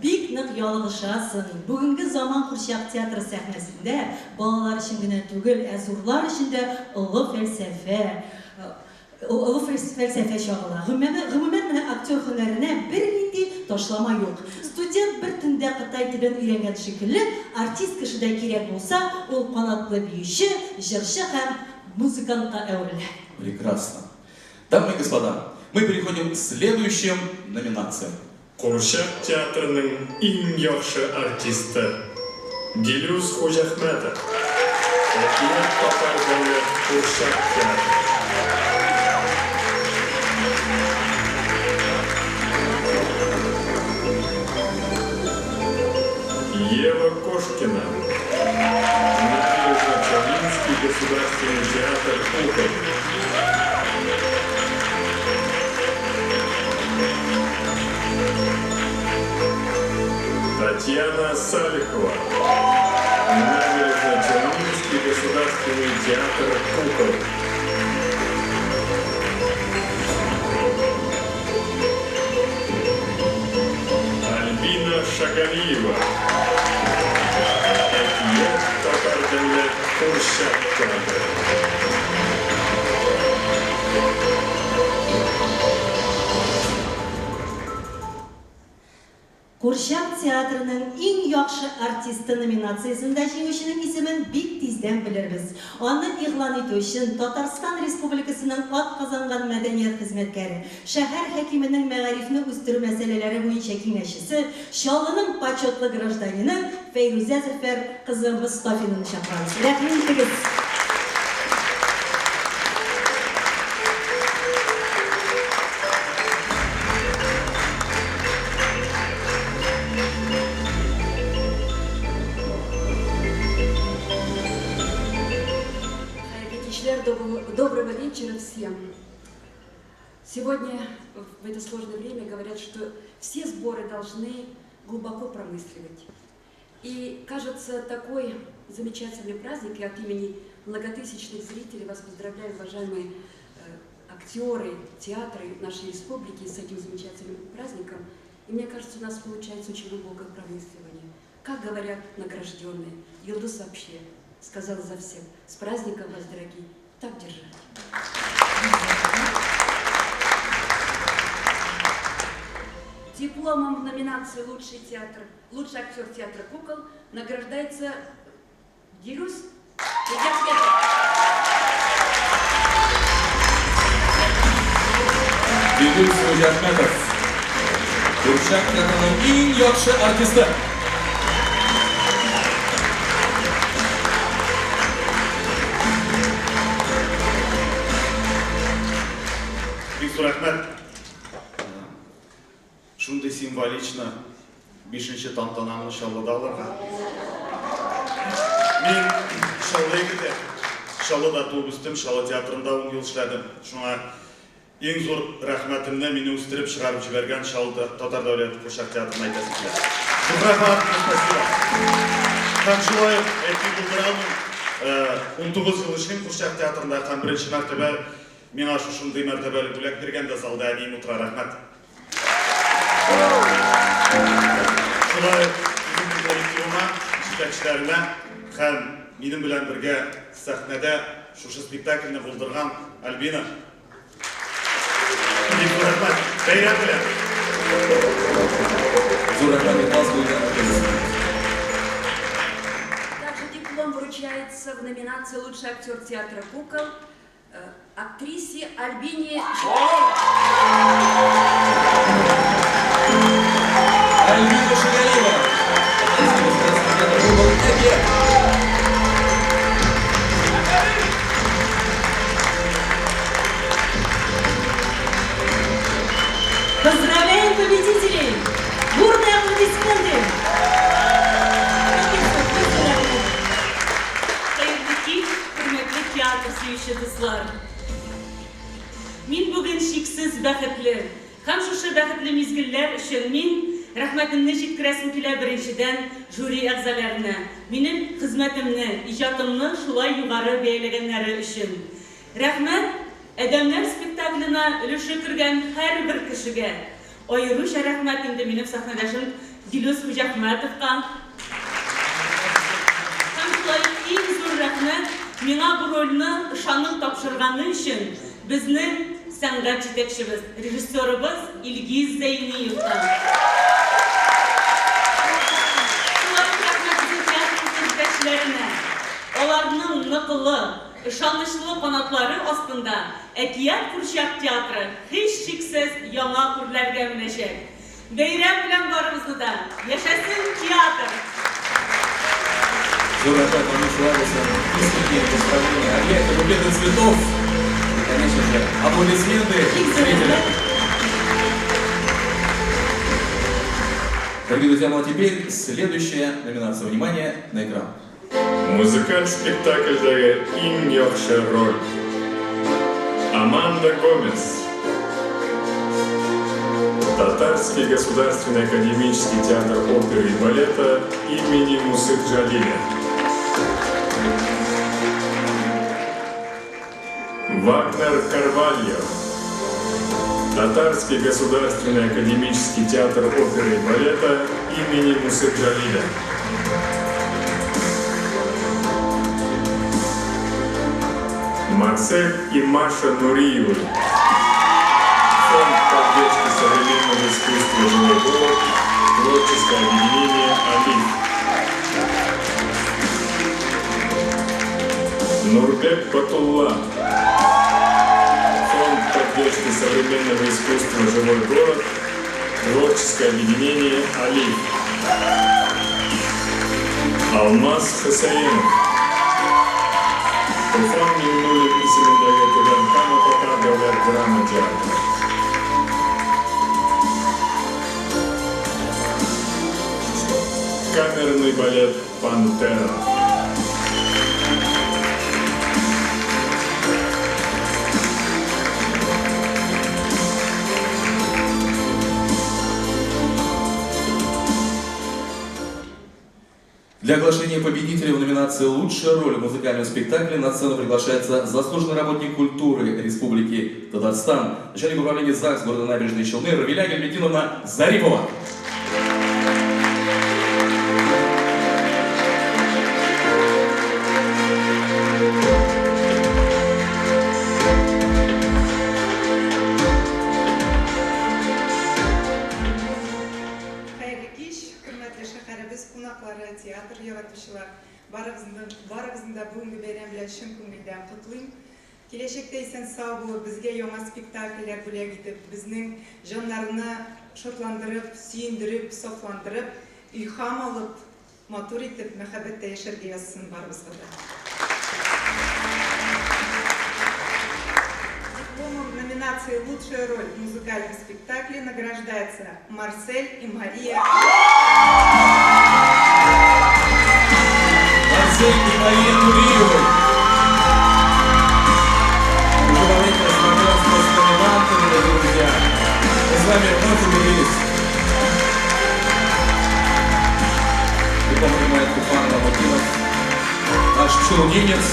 Бик нык ялгышасың. Бүгенге заман курчак театры сәхнәсендә балалар өчен генә түгел, ә зурлар өчен дә олы фәлсәфә чагыла. Гомумән менә актер һөнәренә бернинди ташлама юк. Студент бер төндә кытай телен өйрәнгән шикелле, артист кешедә кирәк булса, ул канатлы биюче, җырчы һәм музыкантка әверелә. Прекрасно. Дамы и господа, мы переходим к следующим номинациям. Курчак театрының иң яхшы артисты Дилюс Хуҗахмәтов. Әкият татар дәүләт курчак театры. Ева Кошкина. Набережно-Челнинский государственный театр кукол. Татьяна Салихова. Набережно-Челнинский государственный театр кукол. Альбина Шагалиева. Әкият татар телле курчак театры. Курчак театрының иң яхшы артисты номинациясендә җиңүченең исемен бик тиздән белербез. Аны игълан итү өчен Татарстан Республикасының атказанган мәдәният хезмәткәре, шәһәр хакименең мәгарифне үстерү мәсьәләләре буенча киңәшчесе, Чаллының почетлы гражданины Фәйрүзә Зөфәр кызы Мостафинаны чакырабыз. Рәхим итегез! Хәерле кичләр, доброго вечера всем. Сегодня, в это сложное время, говорят, что все сборы должны глубоко промысливать. И, кажется, такой замечательный праздник, я от имени многотысячных зрителей вас поздравляю, уважаемые актеры, театры нашей республики, с этим замечательным праздником. И мне кажется, у нас получается очень глубокое промысливание. Как говорят награжденные, Йолдыз вообще сказал за всех: с праздником вас, дорогие, так держать. Дипломом в номинации «Лучший театр», «Лучший актер театра кукол» награждается Дилюс Хуҗахметов. Дилюс Хуҗахметов. Курчак театрының иң яхшы артисты. Бик зур рәхмәт. Шундый символично бишенче тантанамны Чаллыда алырга. Мин Чаллы егете. Чаллыда туып үстем, Чаллы театрында 10 ел эшләдем. Шуңа иң зур рәхмәтемне мине үстереп чыгарып җибәргән Чаллы татар дәүләт курчак театрына әйтәсем килә. Зур рәхмәт, спасибо. Һәм шулай ук әйтми булдыра алмыйм. 19 ел эшлим курчак театрында һәм беренче мәртәбә миңа шушындый мәртәбәле бүләк биргән дә залда әнием утыра. Рәхмәт. Шулай ук үземнең коллективыма, җитәкчеләремә һәм минем белән бергә сәхнәдә шушы спектакльне булдырган Альбина. Бик зур рәхмәт. Бәйрәм белән. Зур рәхмәт, ихлас күңелдән. Также диплом вручается в номинации «Лучший актер театра кукол» актрисе Альбине Альбина Шагалиева. Поздравляем победителей! Бурные аплодисменты! Хәерле кич, хөрмәтле театр сөюче дуслар. Мин бүген чиксез бәхетле. Һәм шушы бәхетле мизгелләр өчен мин рәхмәтемне җиткерәсем килә беренчедән жюри әгъзаларына, минем хезмәтемне, иҗатымны шулай югары бәяләгәннәре өчен. Рәхмәт Адәмнәр спектакленә өлеше кергән һәрбер кешегә. Аеруча рәхмәт инде минем сәхнәдәшем Дилүс Хуҗахмәтовка. Һәм шулай ук иң зур рәхмәт миңа бу рольне ышанып тапшырганы өчен безнең сәнгать җитәкчебез, режиссерыбыз Илгиз Зәйниевка. Шулай ук рәхмәт безнең театрыбызның җитәкчеләренә. Аларның ныклы, ышанычлы канатлары астында Әкият курчак театры һичшиксез яңа үрләргә менәчәк. Бәйрәм белән барыбызны да! Яшәсен театр! Зур рәхмәт, аның шулай булсын. Искренние поздравления, объятия, букеты цветов и, конечно же, аплодисменты Бик зур зрителям. рәхмәт. Дорогие друзья, ну а теперь следующая номинация. Внимание на экран. Музыкаль спектакльдәге иң яхшы роль. Аманда Гомес. Татарский государственный академический театр оперы и балета имени Мусы Джалиля. Вагнер Карвальо. Татарский государственный академический театр оперы и балета имени Мусы Джалиля. Марсель и Маша Нуриевы. Фонд поддержки современного искусства «Живой город», творческое объединение «Алиф». Нурбек Батулла. Фонд поддержки современного искусства «Живой город», творческое объединение «Алиф». Алмаз Хусаинов. Туфан Миңнуллин исемендәге Түбән Кама татар дәүләт драма театры. Камерный балет «Пантера». Для оглашения победителя в номинации «Лучшая роль в музыкальном спектакле» на сцену приглашается заслуженный работник культуры Республики Татарстан, начальник управления ЗАГС города Набережные Челны Равиля Гельметиновна Зарипова. Театр яратучылар, барыгызны да бүгенге бәйрәм белән чын күңелдән котлыйм. Киләчәктә исән сау булып, безгә яңа спектакльләр бүләк итеп, безнең җаннарны шатландырып, сөендереп, сафландырып, илһам алып, матур итеп, мәхәббәттә яшәргә язсын барыбызга да. Дипломом номинации «Лучшая роль в музыкальном спектакле» награждается Марсель и Мария. Марсель и Мария Нуриевы. Уже во время знакомства с номинантами, дорогие друзья, мы с вами вновь убедились. Диплом принимает Туфан Ламутинов, наш челнинец.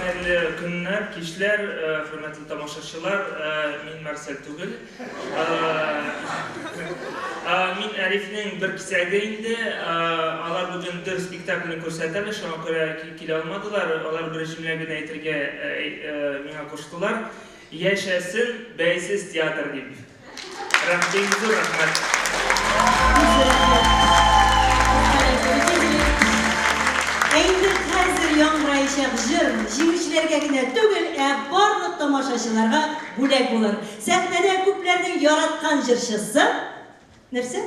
Хәерле көннәр, кичләр, хөрмәтле тамашачылар, мин Марсель түгел. Мин Әлифнең бер кисәге инде. Алар бүген бер спектакльне күрсәтәләр, шуңа күрә килә алмадылар. Алар бер җөмлә генә әйтергә миңа куштылар. Яшәсен бәйсез театр дип. Рәхмәт, зур рәхмәт. Инде хәзер яңгыраячак җыр җиңүчеләргә генә түгел, ә барлык тамашачыларга бүләк булыр. Сәхнәдә күпләрнең яраткан җырчысы нәрсә?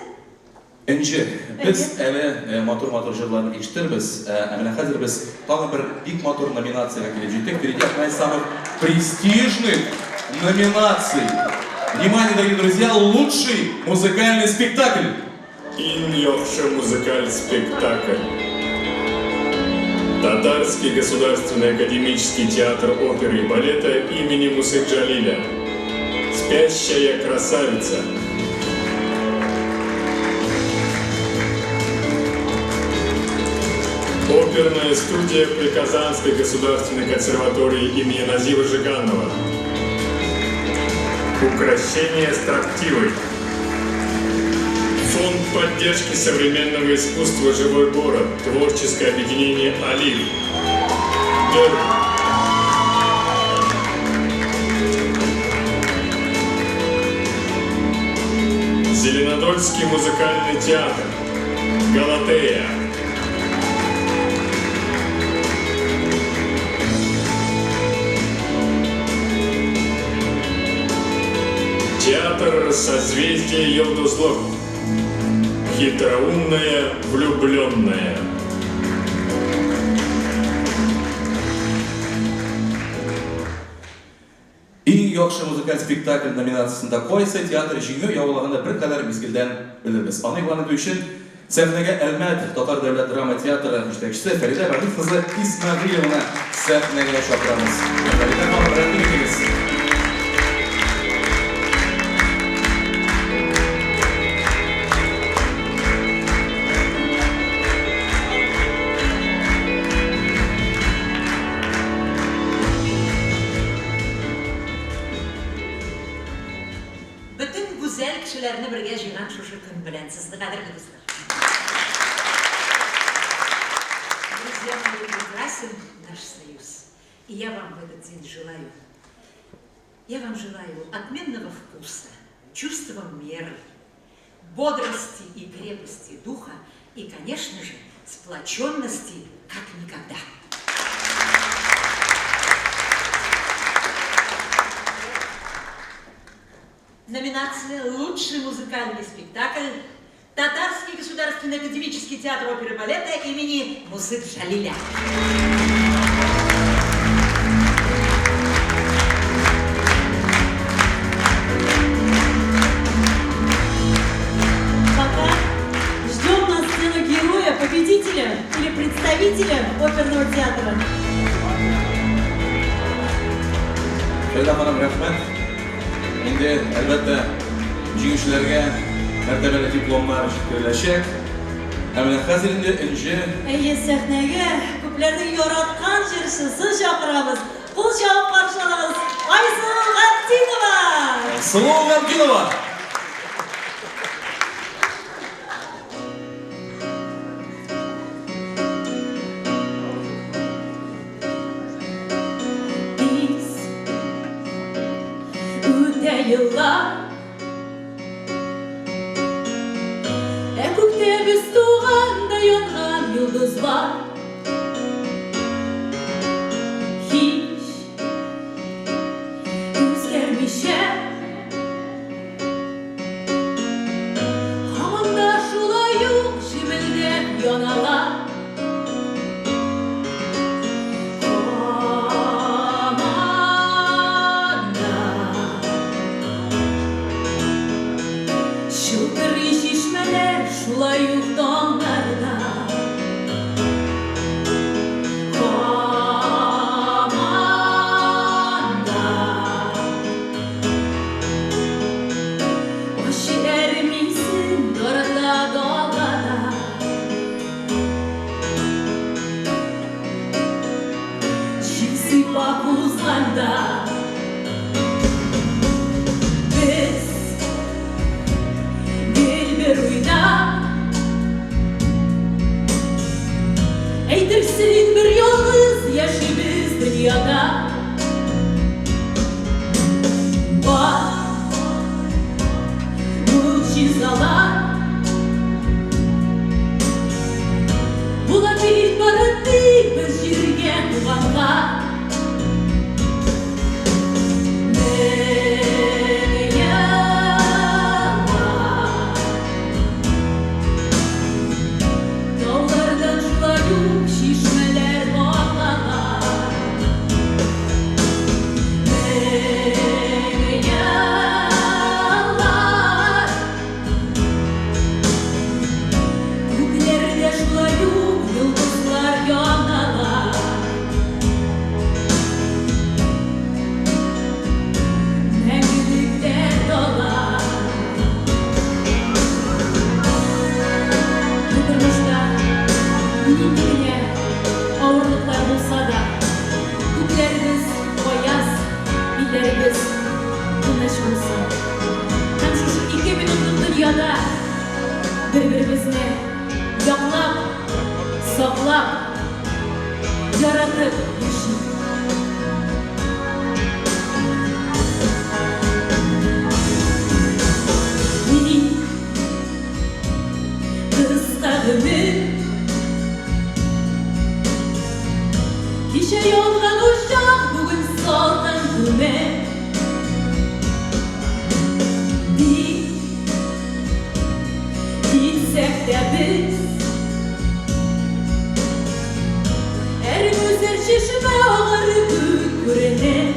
Энҗе, без әле матур-матур җырларны ишетербез. Ә менә хәзер без тагын бер бик матур номинациягә килеп җиттек. Впереди одна из самых престижных номинаций. Внимание, дорогие друзья, лучший музыкальный спектакль. Иң яхшы музыкаль спектакль. Татарский государственный академический театр оперы и балета имени Мусы Джалиля. «Спящая красавица». Оперная студия при Казанской государственной консерватории имени Назива Жиганова. «Укрощение строптивой». Фонд поддержки современного искусства «Живой город», творческое объединение «Алиф». Зеленодольский музыкальный театр «Галатея». Театр «Созвездие Йолдызлык». Хитроумная влюбленная. Иң яхшы музыкаль спектакль номинациясендә кайсы театр җиңү яулаганы беркадәр мизгелдән белербез. Аны игълан итү өчен сәхнәгә Әлмәт татар дәүләт драма театры җитәкчесе Фәридә Рәдиф кызы Исмәгыйлеваны сәхнәгә чакырабыз. Фәридә ханым, рәхим итегез. Бөтен гүзәл кешеләрне бергә җыйган шушы көн белән сезне, кадерле дуслар. Друзья мои, прекрасен наш союз. И я вам в этот день желаю, я вам желаю отменного вкуса, чувства меры, бодрости и крепости духа и, конечно же, сплоченности как никогда. Номинация «Лучший музыкальный спектакль» Татарский государственный академический театр оперы и балета имени Мусы Джалиля. Пока ждем на сцену героя, победителя или представителя оперного театра. Фәридә ханым, рәхмәт. Инде, әлбәттә, җиңүчеләргә мәртәбәле дипломнар җиткереләчәк. Ә менә хәзер инде Энҗе Әйе, сәхнәгә күпләрнең яраткан җырчысы чакырабыз. Кул чабып каршы алыгыз, Айсылу Габдинова! Айсылу Габдинова! Тиз үтә еллар, Ә күктә без туганда янган йолдызлар Һич үзгәрмичә Һаман да шулай ук җемелдәп яналар. Һаман да чылтырый чишмәләр шулай ук таңнарда. Һаман да ачы әрем исен тарата далада. Җил сыйпап узганда без гел бер уйда. Әйтерсең бер ялгыз яшибез дөньяда. Бар могҗизалар була бит бары тик бер җиргә туганга. Мең еллар таулардан шулай ук чишмәләр агалар. Мең еллар күкләрдә шулай ук йолдызлар яналар. Мәңгелектә дала. Бу тормышта нинди генә авырлыклар булса да, күкләребез аяз, илләребез тыныч булсын. Һәм шушы ике минутлык дөньяда бер-беребезне яклап, саклап, яратып яшик. Минем кыска гомер Кичә янган учак бүген салкын күмер. Тик китсәк тә без Әрем үсәр чишмә агар күк күренер.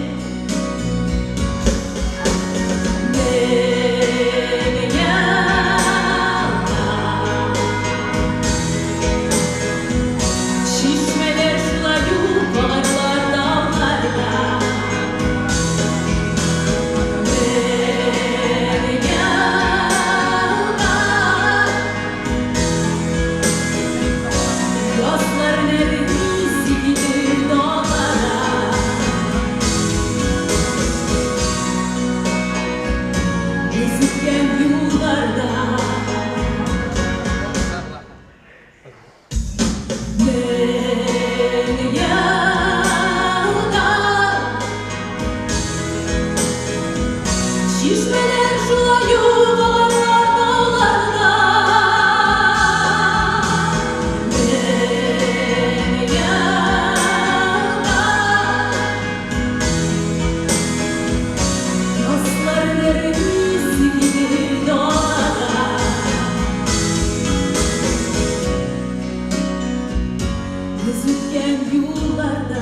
Без үткән юлларда.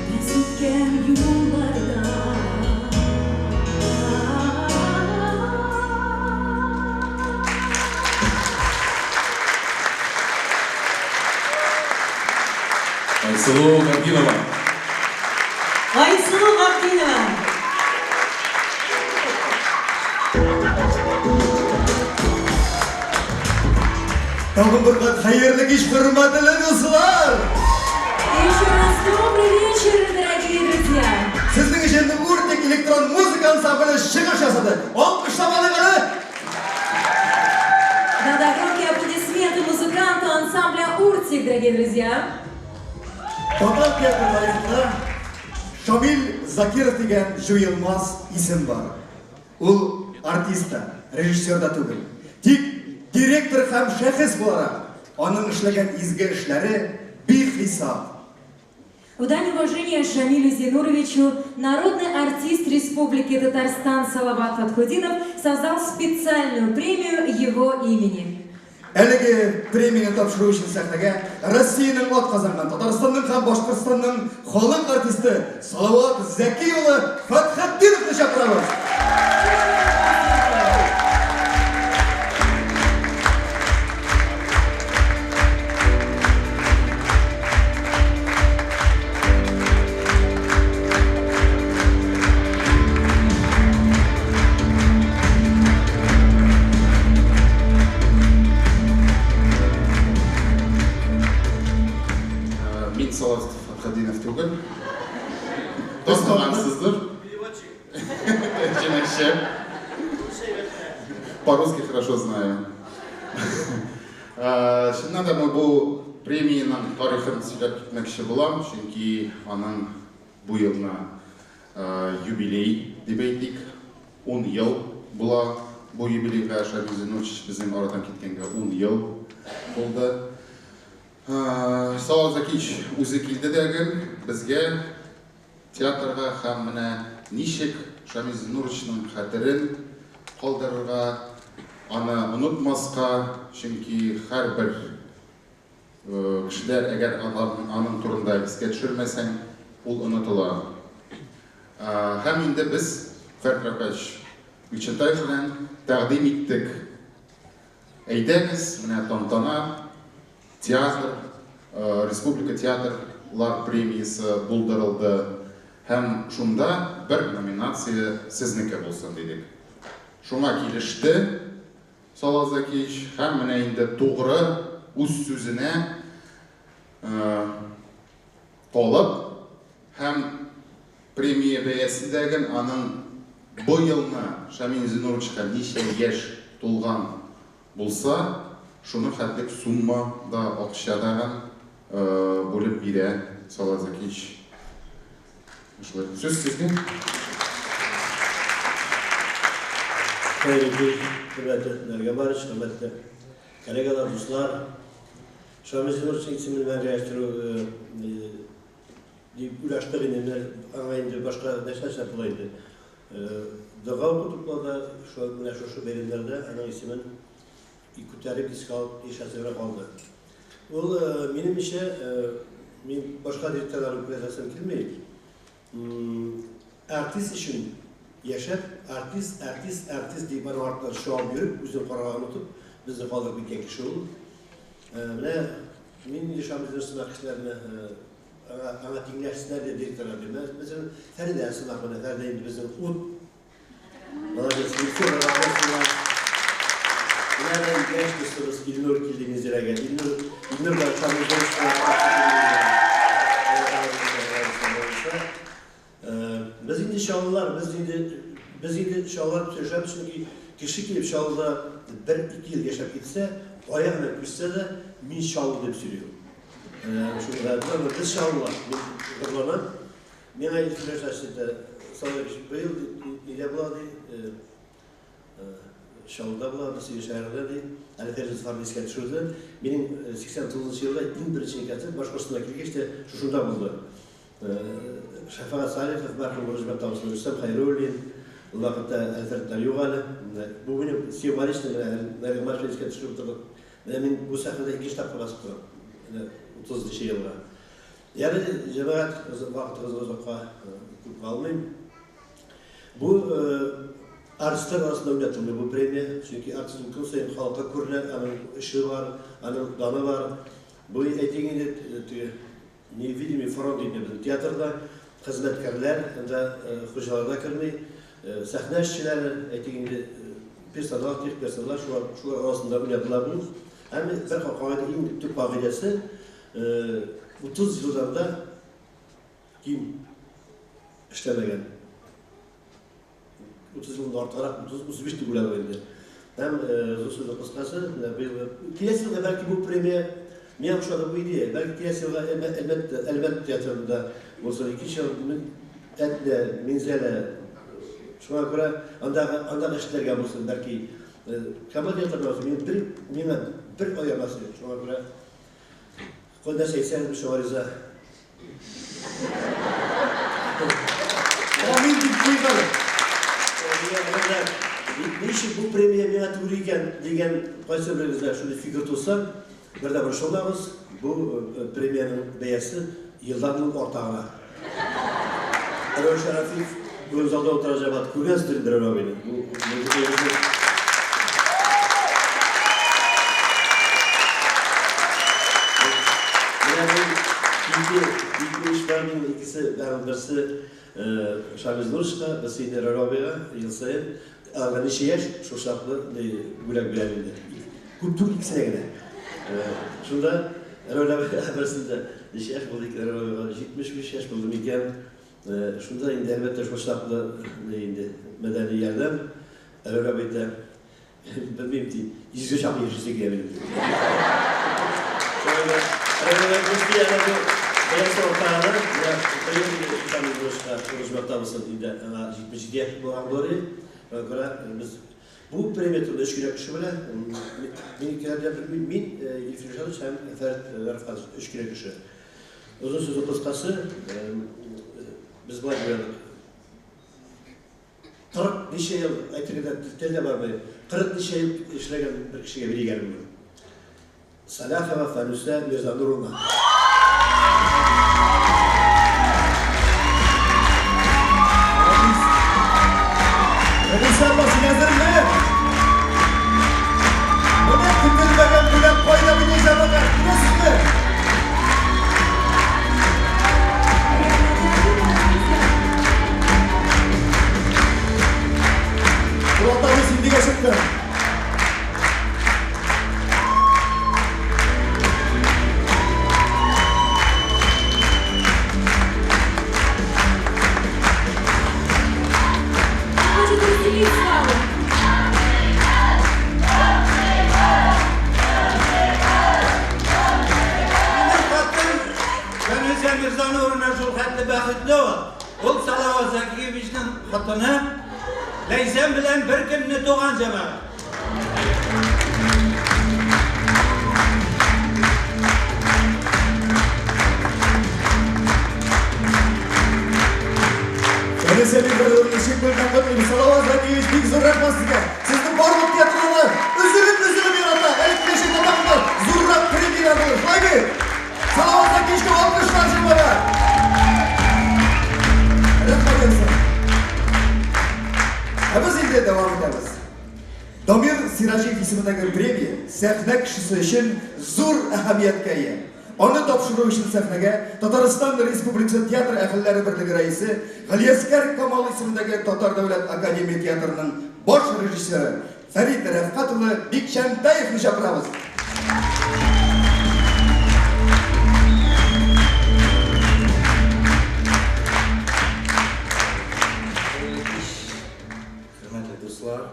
Без үткән юлларда. Айсылу Габдинова. Айсылу Габдинова. Тагын бер кат хәерле кич, хөрмәтле дуслар! Еще раз добрый вечер, дорогие друзья! Сезнең өчен Уртик электрон музыка ансамбле чыгыш ясады. Алкышлап алыйк әле! Да-да, громкие аплодисменты музыканту ансамбля «Уртик», дорогие друзья. Татар театры тарихында Шамил Закиров дигән җуелмас исем бар. Ул артист та, режиссер да түгел. Тик директор һәм шәхес буларак аның эшләгән изге эшләре бихисап. В дань уважения Шамилю Зинуровичу народный артист Республики Татарстан Салават Фатхудинов создал специальную премию его имени. Әлеге премияне тапшыру өчен сәхнәгә Россиянең атказанган, Татарстанның һәм Башкортстанның халык артисты Салават Зәки улы Фәтхетдиновны чакырабыз. Мин Салават Фәтхетдинов түгел. Танысызлар. Тәрҗемәче. По-русски хорошо знаю. Чыннан да бу премиянең тарихын сөйләп китмәкче булам, чөнки аның бу елны юбилей дип әйтик, 10 ел була бу юбилейга. Шамил Зинурович безнең арадан киткәнгә 10 ел булды. Салават Закич үзе килде дә гел безгә театрга һәм менә ничек Шамил Зинуровичның хәтерен калдырырга, аны онытмаска, чөнки һәрбер кешеләр, әгәр аның турында искә төшермәсәң, ул онытыла. Һәм инде без Фәрт Рәфкатович Бикчәнтаев белән тәкъдим иттек. Әйдәгез, менә тантана, театр, республика театрлар премиясе булдырылды һәм шунда бер номинация сезнеке булсын дидек. Шуңа килеште Салават Закиевич һәм менә инде тугры үз сүзенә калып һәм премия бәясендәген аның бу елны Шамил Зинуровичка ничә яшь тулган булса, шуны хәтлек сумма да акча дагын бүлеп бирә Салават Закиевич. Шулай. Сүз сезгә. Хәерле кич, хөрмәтле Нәргәмарыч, хөрмәтле коллегалар, дуслар. Шамил Зинуровичның исемен мәңгеләштерү дип уйлаштык инде, менә аңа инде башка нәрсә эшләп була инде. Дога укытып була да, шул менә шушы бәйрәмнәрдә аның исемен күтәреп искә алып яшәсәгә калды. Ул минемчә, мин башка директорларны күрәсем килми. Артист өчен яшәп, артист, артист, артист дип аның артыннан чабып йөреп, үзен карарга онытып, безне калдырып киткән кеше ул. Менә мин инде Шамил Зинурович кешеләрне аңа тиңләшсеннәр дип директорлар бирмәс. Мәсәлән, Фәридә сымак менә Фәридә инде безнең ут. Молодец, Илсур, рәхмәт. Менә яшь дустыбыз Илнур килде Минзәләгә. Илнур, Илнур белән Шамил Зинурович Без инде чаллылар, без инде чаллылар дип сөйләшәбез, чөнки кеше килеп Чаллыда бер-ике ел яшәп китсә, кая гына күчсә дә, мин Чаллы дип сөйли ул. Шуңа да без чаллылар, мин горурланам. Миңа сөйләшәсе дә, Салават быел нидә була ди, Чаллыда була, без шәһәрдә ди. Әле Фәрит Зөфәрне искә төшерде. Минем 89 елда иң беренче концерт Башкортстанга килгәч тә шушында булды. Шәфәгать Салихов, мәрхүм Рөҗбәт абыйсы Рөстәм Хәйруллин, Ул вакытта Әлфәртләр юк әле. Бу минем символично менә Нәримаш белән искә төшереп утырдык. Менә мин бу сәхнәдә икенче тапкыр басып торам. Менә 30 нчы елга. Ягъни, җәмәгать, вакытыгызны озакка күп алмыйм. Бу артистлар арасында уйнатылмый бу премия, чөнки артист ул көн саен халыкка күренә, аның эше бар, аның даны бар. Бу, әйтик инде, теге невидимый фронт инде безнең театрда, хезмәткәрләр, анда хуҗалар да керми, сәхнә эшчеләре, әйтик инде, персонал, техперсонал, шулар, шулар арасында уйнатыла бу. Һәм бер кагыйдә, иң төп кагыйдәсе, 30 елдан да ким эшләмәгән. 30 елдан артыграк, 30-35 дип уйладык инде. Һәм зур сүзнең кыскасы, менә быел киләсе елга бәлки бу премия миңа ошады бу идея. Бәлки киләсе елга Әлмәт Әлмәт театрында булсын. Икенче ел Әтнә, Минзәлә. Шуңа күрә андагы андагы эшләргә булсын, бәлки Камал театрында булсын. Мин бер миңа бер аямасы юк. Шуңа күрә Кой нәрсә әйтсәгез, мин шуңа риза. Амин дип куйыйк әле. Ничек бу премия миңа түгел икән дигән кайсы берегездә шундый фикер туса, бер дә борчылмагыз, бу премиянең бәясе елдан-ел арта гына. Рәү Шәрәфиев бүген залда утыра җәмәгать, күргәнсездер инде Рәү абыйны. Бу Менә бу ике ике эш бар минем, икесе, бәрабер берсе Шамил Нурышка, берсе инде Рәү абыйга ел саен. Аларга ничә яшь, шул чаклы бүләк бирәм инде. Күп түгел, икесенә генә. Шунда Рәүл абый берсендә ничә яшь булды икән Рәүл абыйга? 75 яшь булды микән? Шунда инде, әлбәттә, шул чаклы инде мәдәни ярдәм. Рәүл абый әйтә, белмим, ди, йөзгә чаклы яшисе килә минем, ди. Шулай да Рәүл абый әйтмешли, әнә бу бәясе арта гына. Менә быел инде Шамил Бурычка Урыҗмакта булсын, инде аңа 77 яшь булган булыр иде. Шуңа күрә без Бу премия турында өч кенә кеше белә. Мин икеләр дә белмим. Мин, Илфир Илшатович һәм Фәрит Рафкатович, өч кенә кеше. Озын сүзнең кыскасы, без болай уйладык. 40 ничә ел, әйтергә дә тел дә бармый, 40 ничә ел эшләгән бер кешегә бирик әле моны. Сәлахова Фәнүсә Мирзануровна. Фәнүсә апа, син әзерме? Менә көтелмәгән бүләк кайда бит ул җәмәгать, күрәсезме? Булат абый, син нигә чыктың? Хочет разделить славу. Минем хатын Фәнүзә Мирзануровна шул хәтле бәхетле ул. Ул Салават Закиевичның хатыны. Ләйсән белән бер көнне туган җәмәгать. Фәнүзә Мирзануровна ничек белгән котлыйм. Салават Закиевич, бик зур рәхмәт сезгә. Сезнең барлык театрларны өзелеп-өзелеп ярата. Әле киләчәктә тагын да зуррак премьера булыр. Шулай бит? Салават Закиевичка алкышлар җәмәгать. Рәхмәт яусын. Ә без инде дәвам итәбез. Дамир Сираҗиев исемендәге премия сәхнә кешесе өчен зур әһәмияткә ия. Аны тапшыру өчен сәхнәгә Татарстан Республикасы театр әһелләре берлеге рәисе, Галиәсгар Камал исемендәге Татар дәүләт академия театрының баш режиссеры Фәрит Рәфкать улы Бикчәнтәевны чакырабыз. Хәерле кич, хөрмәтле дуслар.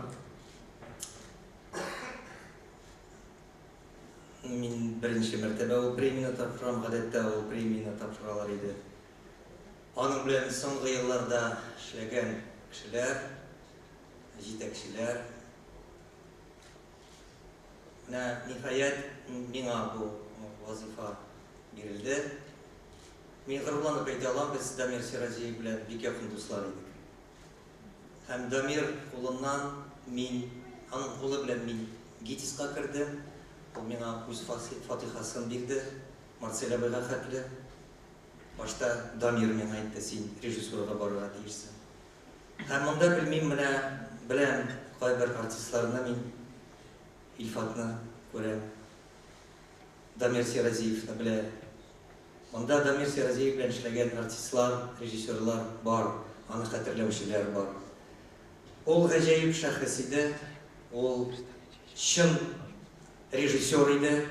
Мин беренче мәртәбә ул премияне тапшырам, гадәттә ул премияне тапшыралар иде. Аның белән соңгы елларда эшләгән кешеләр, җитәкчеләр. Менә, ниһаять, миңа бу вазыйфа бирелде. Мин горурланып әйтә алам, без Дамир Сираҗиев белән бик якын дуслар идек. Һәм Дамир кулыннан мин, аның кулы белән мин ГИТИСка кердем. Ул миңа үз фатихасын бирде, Марсель абыйга хәтле. Башта Дамир миңа әйтте, син режиссурага барырга тиешсең. Һәм монда белмим, менә беләм кайбер артистларны мин, Илфатны күрәм, Дамир Сиразиевны белә. Монда Дамир Сиразиев белән эшләгән артистлар, режиссерлар бар, аны хәтерләүчеләр бар. Ул гаҗәеп шәхес иде, ул чын режиссер иде.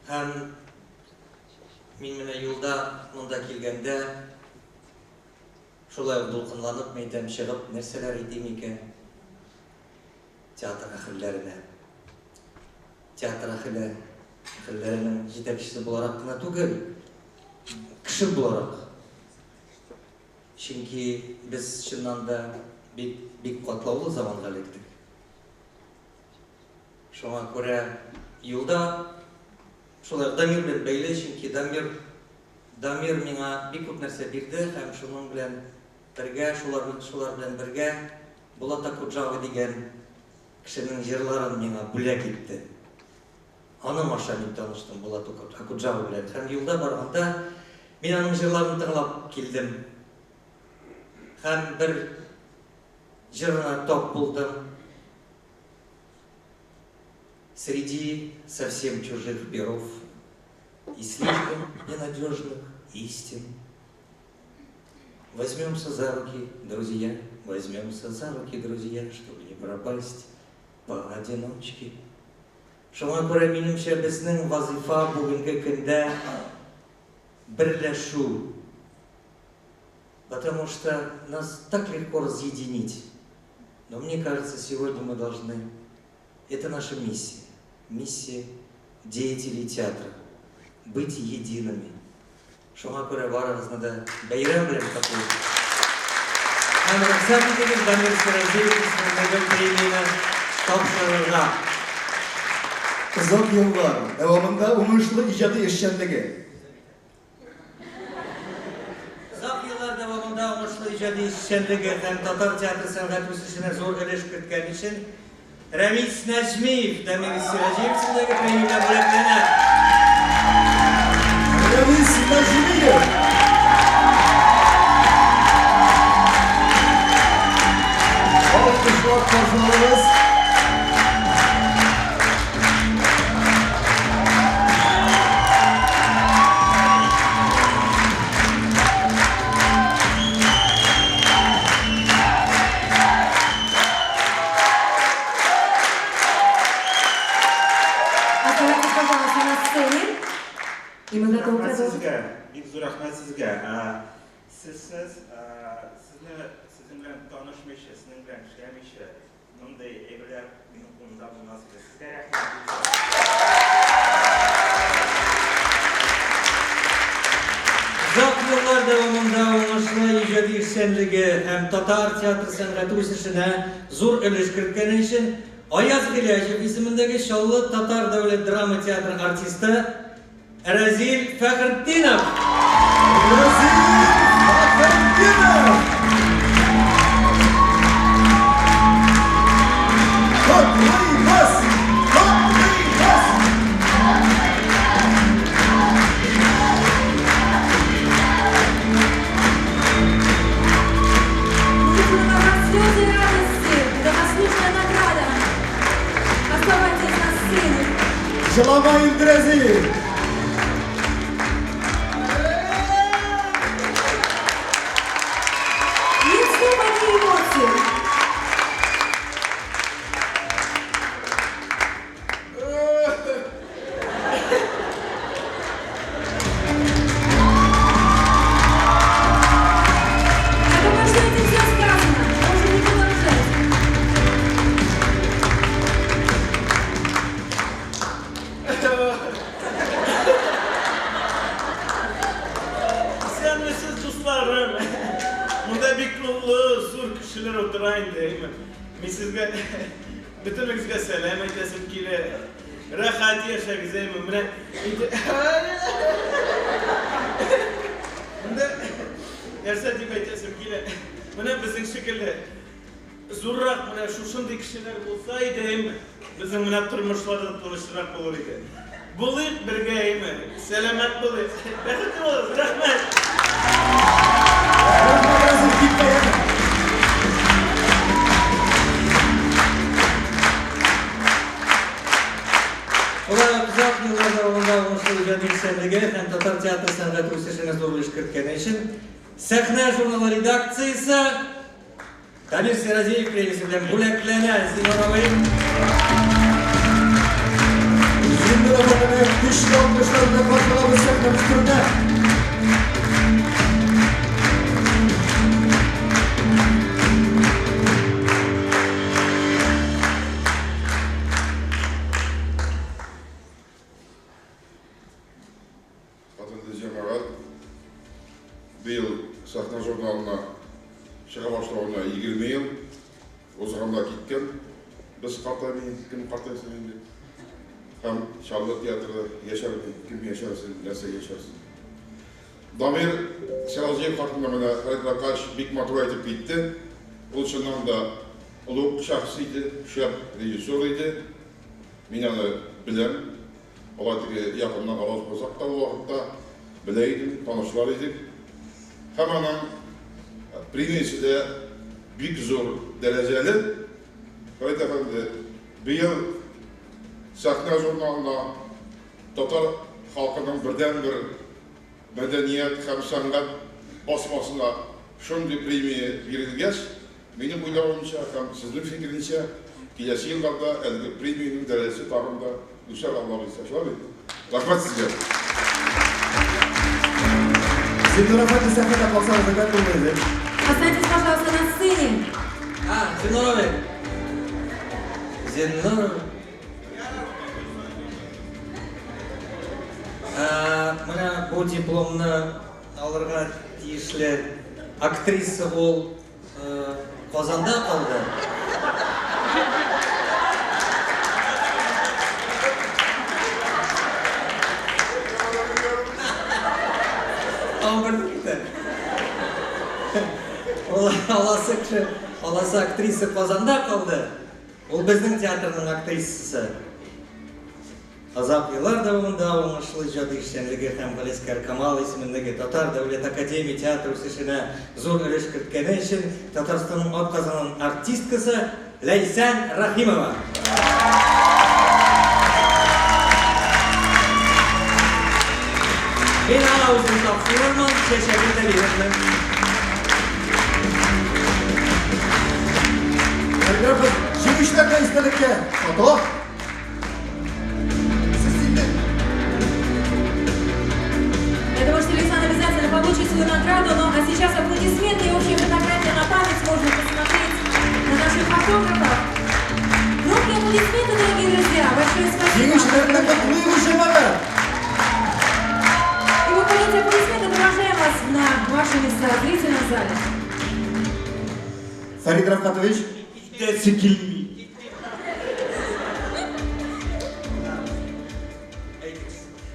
Һәм мин менә юлда монда килгәндә шулай ук дулкынланып, мәйтәм, чыгып нәрсәләр әйтим икән театр әһелләренә. Театр әһеле, әһелләренең җитәкчесе буларак кына түгел, кеше буларак. Чөнки без чыннан да бик, бик катлаулы заманга эләктек. Шуңа күрә юлда шулай ук Дамир белән бәйле, чөнки Дамир, Дамир миңа бик күп нәрсә бирде һәм шуның белән бергә, шулар, шулар белән бергә Булат Окуджава дигән кешенең җырларын миңа бүләк итте. Аның аша мин таныштым Булат Окуджава белән. Һәм юлда барганда мин аның җырларын тыңлап килдем. Һәм бер җырына тап булдым. Среди совсем чужих перов и слишком ненадежных истин возьмемся за руки, друзья, возьмемся за руки, друзья, чтобы не пропасть поодиночке. Шуңа күрә, минемчә, безнең вазыйфа бүгенге көндә берләшү. Потому что нас так легко разъединить. Но мне кажется, сегодня мы должны... Это наша миссия. Миссия деятелей театра. Быть едиными. Шуңа күрә барыгызны да бәйрәм белән котлыйм. Һәм рөхсәт итегез Дамир Сираҗиев исемендәге премияне тапшырырга. Озак еллар дәвамында уңышлы иҗади эшчәнлеге. Озак еллар дәвамында уңышлы иҗади эшчәнлеге һәм татар театр сәнгате үсешенә зур өлеш керткән өчен Рәмис Нәҗмиев Дамир Сираҗиев исемендәге премия белән бүләкләнә. Рәмис Нәҗмиев! Алкышлап каршылыйбыз. Оставайтесь, пожалуйста, на сцене. И мы готовы Рәхмәт продолжить. сезгә, бик зур рәхмәт сезгә. Сезсез, сезне сезнең белән танышмыйча, сезнең белән эшләмичә, мондый әйберләр минем кулымда булмас иде. Сезгә рәхмәт. Озак еллар дәвамында уңышлы иҗади эшчәнлеге һәм татар театр сәнгате үсешенә зур өлеш керткәне өчен Аяз Гыйләҗев исемендәге Чаллы татар дәүләт драма театры артисты Рәзил Фәхретдинов! Рәзил Фәхретдинов! Котлыйбыз! Котлыйбыз! Видите, на глазах слезы радости. Это заслуженная награда. Оставайтесь на сцене. Җылама инде, Рәзил! Нет слов, одни эмоции. Я думаю, что этим все сказано. Можем не продолжать. Исәнмесез, дусларым. Монда бик олы, зур кешеләр утыра инде, әйме. Мин сезгә бөтенегезгә сәлам әйтәсем килә. Рәхәт яшәгез, әйме. Менә инде монда нәрсә дип әйтәсем килә. Менә безнең шикелле зуррак менә шушындый кешеләр булса иде, әйме, безнең менә тормышлар да тынычрак булыр иде. Булыйк бергә, әйме, сәламәт булыйк, бәхетле булыгыз, рәхмәт! Шулай ук озак еллар дәвамында уңышлы иҗади эшчәнлеге һәм татар театр сәнгате үсешенә зур өлеш керткәне өчен Сәхнә журналы редакциясе Дамир Сиразиев премиясе белән бүләкләнә. Зиннур абый. Зиннур абыйны көчле алкышлар белән каршы алабыз сәхнәбез түрендә. Хатынды җәмәгать, быел Сәхнә журналына чыга башлавына 20 ел узганда киткән. Без картаймый, кем картайсын инде? Һәм Чаллы театры яшәрме, кем яшәрсен, нәрсә яшәрсен? Дамир Сираҗиев хакында менә Фәрит Ракач бик матур әйтеп китте. Ул чыннан да олуг шәхес иде, шәп режиссер иде. Мин аны беләм. Алай теге якыннан аралашмасак та ул вакытта белә идем, танышлар идек. Һәм аның премиясе дә бик зур дәрәҗәле. Фәрит әфәнде, быел Сәхнә журналына татар халкының бердәнбер мәдәният һәм сәнгать басмасына шундый премия бирелгәч, минем уйлавымча һәм сезнең фикеренчә, киләсе елларда әлеге премиянең дәрәҗәсе тагын да үсәр, Алла боерса. Шулай бит? Рәхмәт сезгә! Зиннур әфәнде, сәхнәдә калсагыз әйбәт булыр иде. Останьтесь, пожалуйста, на сцене. А, Зиннур абый. Зиннур. Менә бу дипломны алырга тиешле актриса ул Казанда калды. Ул аласы кеше, аласы актриса Казанда калды. Ул безнең театрның актрисасы. Озак еллар дәвамында уңышлы иҗади эшчәнлеге һәм Галиәсгар Камал исемендәге Татар дәүләт академия театры үсешенә зур өлеш керткәне өчен Татарстанның атказанган артисткасы Ләйсән Рәхимова. Мин аңа үзем тапшырырмын, чәчәген дә бирермен. Хореограф җиңүчеләргә истәлеккә фото. Я думаю, что Лейсан обязательно получит свою награду. Ну а сейчас аплодисменты и общая фотография на память можно посмотреть на наших фотографов. Громкие аплодисменты, дорогие друзья. Большое спасибо. Җиңүчеләрне котлыйбыз, җәмәгать! И мы под эти аплодисменты провожаем вас на ваши места в зрительном зале. Фәрит Рафкатович. Китәсе килми.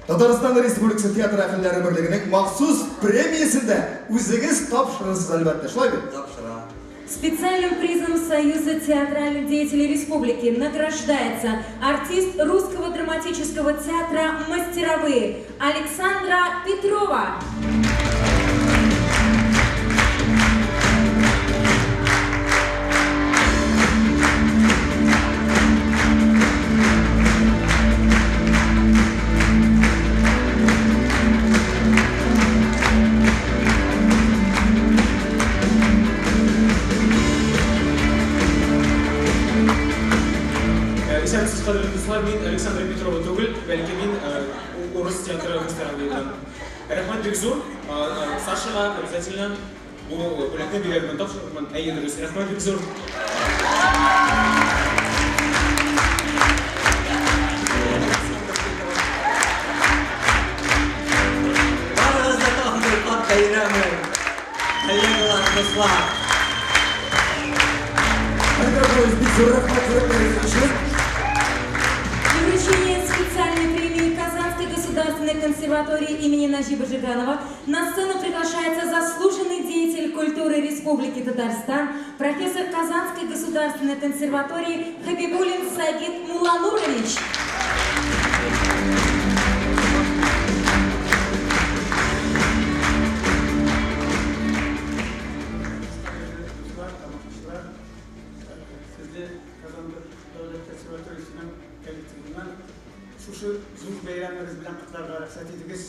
Татарстан Республикасы театр әһелләре берлегенең махсус премиясен дә үзегез тапшырырсыз, әлбәттә, шулай бит? Тапшырам. Специальным призом Союза театральных деятелей Республики награждается артист Русского драматического театра «Мастеровые» Александра Петрова. Исәнмесез, кадерле дуслар, мин Александра Петрова түгел, бәлки мин урыс театры мастеровыйдан. Рәхмәт бик зур. Сашага обязательно бу бүләкне бирермен, тапшырырмын. Әйе, дөрес. Рәхмәт бик зур. Барыгыз да тагын бер кат бәйрәм белән, коллегалар, дуслар. Бик зур рәхмәт йөрәкләрегез өчен. И вручение специальной премии Казанской государственной консерватории имени Наджиба Жиганова на сцену приглашается заслуженный деятель деятель культуры Республики Татарстан, профессор Казанской государственной консерватории Хабибуллин Сагит Муланурович. Дуслар, тамашачылар, сезне Казан дәүләт консерваториясенең коллективыннан шушы зур бәйрәмебез белән котларга рөхсәт итегез.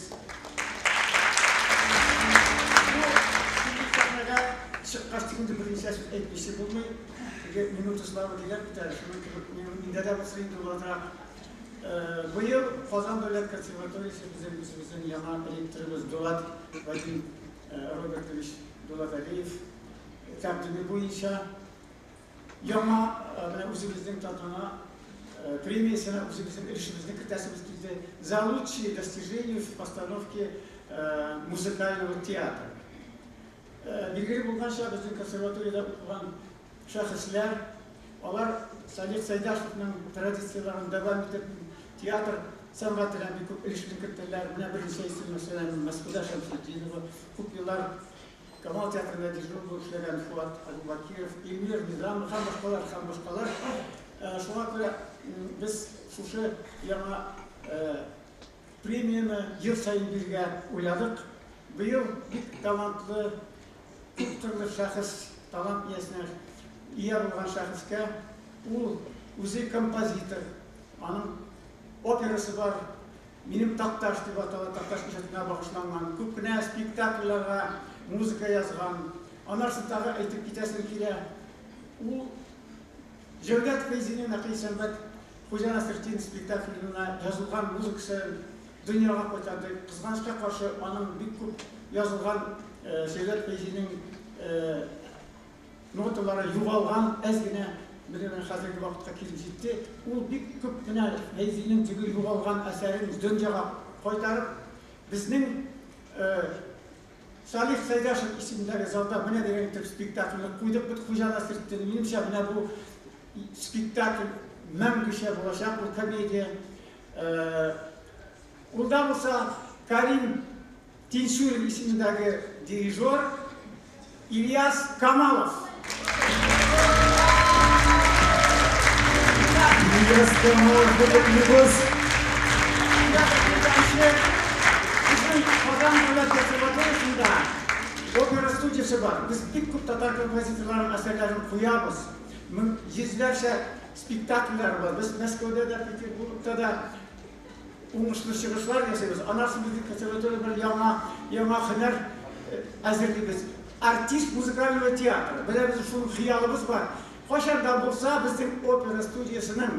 Бу сәхнәгә чыккач инде берничә сүз әйтмичә булмый. Теге минута славы дигән бит әле, шуның кебек миндә дә булса инде булачак. Быел Казан дәүләт консерваториясе безнең үзебезнең яңа ректорыбыз Дулат Вадим Робертович Дулаталиев тәкъдиме буенча яңа менә үзебезнең тантана премиясенә үзебезнең өлешебезне кертәсебез килде за лучшие достижения в постановке музыкального театра. Билгеле булганча, безнең консерваториядә укыган шәхесләр, алар Салих Сәйдәшевның традицияләрен дәвам итеп, театр сәнгатенә бик күп өлешен керттеләр. Менә берничә исем, мәсәлән, Мәсхүдә Шәмсетдинова, күп еллар Камал театрында дежур булып эшләгән Фуат Абубакиров, Илмир Низамов һәм башкалар, һәм башкалар. Шуңа күрә без шушы яңа премияне ел саен бирергә уйладык. Быел бик талантлы, күп төрле шәхес, талант иясенә ия булган шәхескә, ул үзе композитор, аның операсы бар, Минем Такташ дип атала, Такташ иҗатына багышланган, күп кенә спектакльләргә музыка язган. Анарсын тагы әйтеп китәсем килә, ул Җәүдәт Фәйзинең Нәкый Исәнбәт Хуҗа Насретдин спектакленә язылган музыкасы дөньяга кайтарды. Кызганычка каршы, аның бик күп язылган Җәүдәт Фәйзинең ноталары югалган, әз генә менә хәзерге вакытка килеп җитте. Ул бик күп кенә Фәйзинең теге югалган әсәрен дөньяга кайтарып, безнең Салих Сәйдәшев исемендәге залда менә дигән итеп спектакльне куйдык бит Хуҗа Насретдин. Минемчә, менә бу спектакль мәңгечә булачак, ул комедия. Ул да булса Карим Тинчурин исемендәге дирижер Ильяс Камалов. Ильяс Камалов, котлыйбыз. Безнең Казан дәүләт консерваториясендә опера студиясе бар. Без бик күп татар композиторларының әсәрләрен куябыз. Мең йөзләрчә спектакльләр бар. Без Мәскәүдә дә, Петербургта да уңышлы чыгышлар ясыйбыз. Аннан безнең консерватория бер яңа һөнәр әзерлибез. Артист музыкального театра. Менә безнең шул хыялыбыз бар. Кайчан да булса безнең опера студиясенең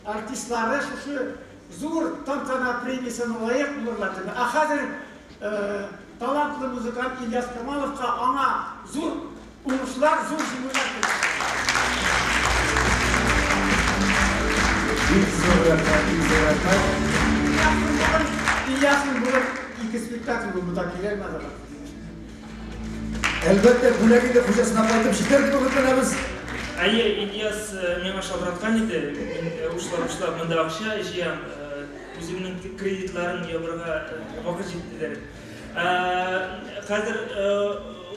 артистлары шушы зур тантана премиясенә лаек булырлар дип. Ә хәзер талантлы музыкант Ильяс Камаловка аңа зур уңышлар, зур җиңүләр телим. Бик зур рәхмәт, бик зур рәхмәт. Ильясның бүген ике спектакль булды, монда килә алмады. Әлбәттә, бүләк инде хуҗасына кайтып җитәр дип өметләнәбез. Әйе, Ильяс миңа шалтыраткан иде. Мин учлап-учлап монда акча җыям, үземнең кредитларын ябырга вакыт җиттедер. Хәзер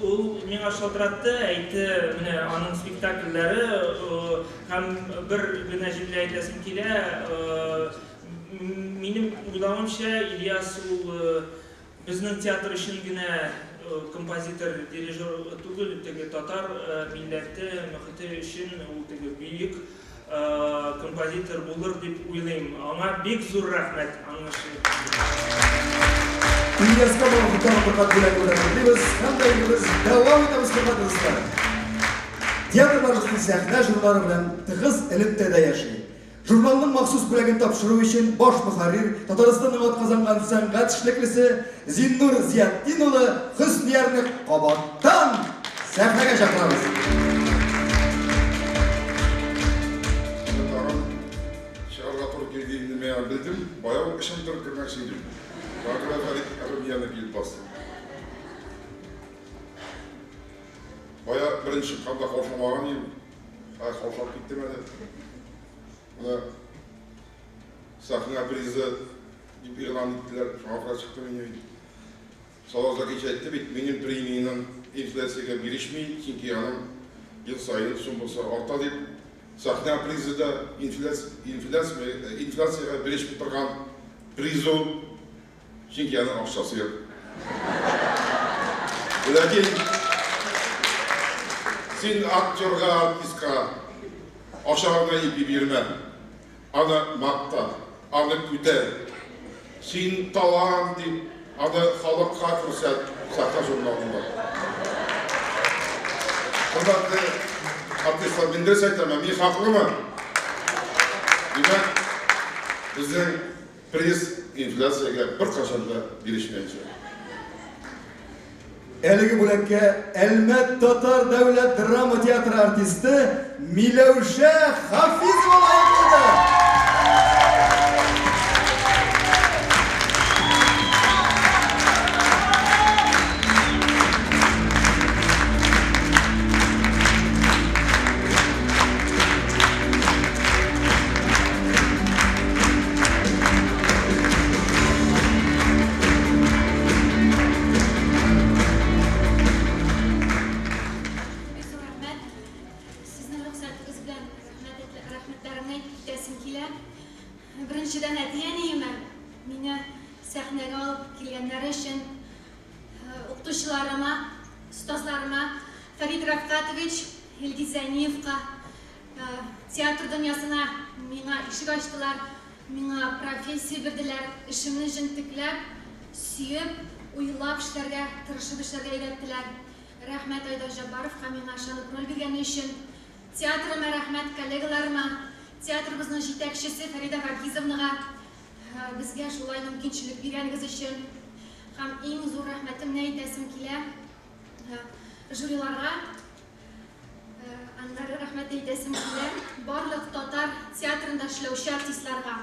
ул миңа шалтыратты, әйтте, менә аның спектакльләре һәм бер генә җөмлә әйтәсем килә. Минем уйлавымча, Ильяс ул безнең театр өчен генә композитор, дирижер түгел, теге татар милләте, мөхите өчен ул теге бөек композитор булыр дип уйлыйм. Аңа бик зур рәхмәт аның өчен. Ильяс Камалов тагын бер кат бүләк белән котлыйбыз һәм бәйгебез дәвам итәбез, хөрмәтле дуслар. Театрларыбызның сәхнә журналы белән тыгыз элемтәдә яши. Журналның махсус бүләген тапшыру өчен баш мөхәррир, Татарстанның атказанган сәнгать эшлеклесе Зиннур Зиятдин улы Хөсниярны кабаттан сәхнәгә чакырабыз. Тагын чыгарга туры килде инде, мин белдем, бая ук эчем торып кермәкче идем. Шуңа күрә Фәрит Әбүмиянов килеп басты. Бая беренче чыкканда каушамаган идем, хәзер каушап киттем әле. Менә сәхнә призы дип игълан иттеләр, шуңа күрә чыктым инде мин. Салават Закич әйтте бит, минем премиянең инфляциягә бирешми, чөнки аның ел саен суммасы арта дип. Сәхнә призы да инфляциягә бирешми торган приз ул, чөнки аның акчасы юк. Ләкин син актерга, артистка ашарына ипи бирмә, аны макта, аны күтәр. Син талант дип, аны халыкка күрсәт, сәхнә журналында. Хөрмәтле артистлар, мин дөрес әйтәм, мин хаклымы? Димәк, безнең приз инфляциягә беркайчан да бирешмәячәк. Әлеге бүләккә Әлмәт татар дәүләт драма театры артисты Миләүшә Хафизова лаек булды. Бик зур рәхмәт. Сезнең рөхсәтегез белән рәхмәт рәхмәтләремне әйтеп китәсем килә. Беренчедән әти-әниемә мине сәхнәгә алып килгәннәре өчен, укытучыларыма, остазларыма Фәрит Рафкатович, Илгиз Зәйниевка театр дөньясына миңа ишек ачтылар, миңа профессия бирделәр, эшемне җентекләп, сөеп, уйлап эшләргә, тырышып эшләргә өйрәттеләр. Рәхмәт Айдар Җаббаровка миңа ышанып роль биргәне өчен. Театрыма рәхмәт, коллегаларыма, театрыбызның җитәкчесе Фәридә Вагизовнага безгә шулай мөмкинчелек биргәнегез өчен. Һәм иң зур рәхмәтемне әйтәсем килә жюриларга. Аннары рәхмәт әйтәсем килә барлык татар театрында эшләүче артистларга.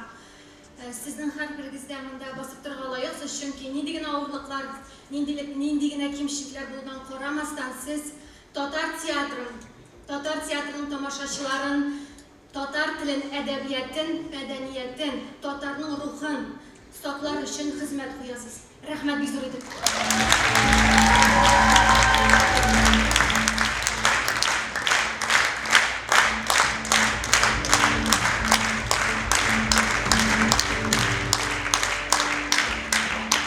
Сезнең һәрберегез дә монда басып торырга лаексыз, чөнки нинди генә авырлыклар, нинди генә кимчелекләр булудан карамастан, сез татар театрын, татар театрының тамашачыларын, татар телен, әдәбиятын, мәдәниятен, татарның рухын саклар өчен хезмәт куясыз. Рәхмәт бик зур итеп.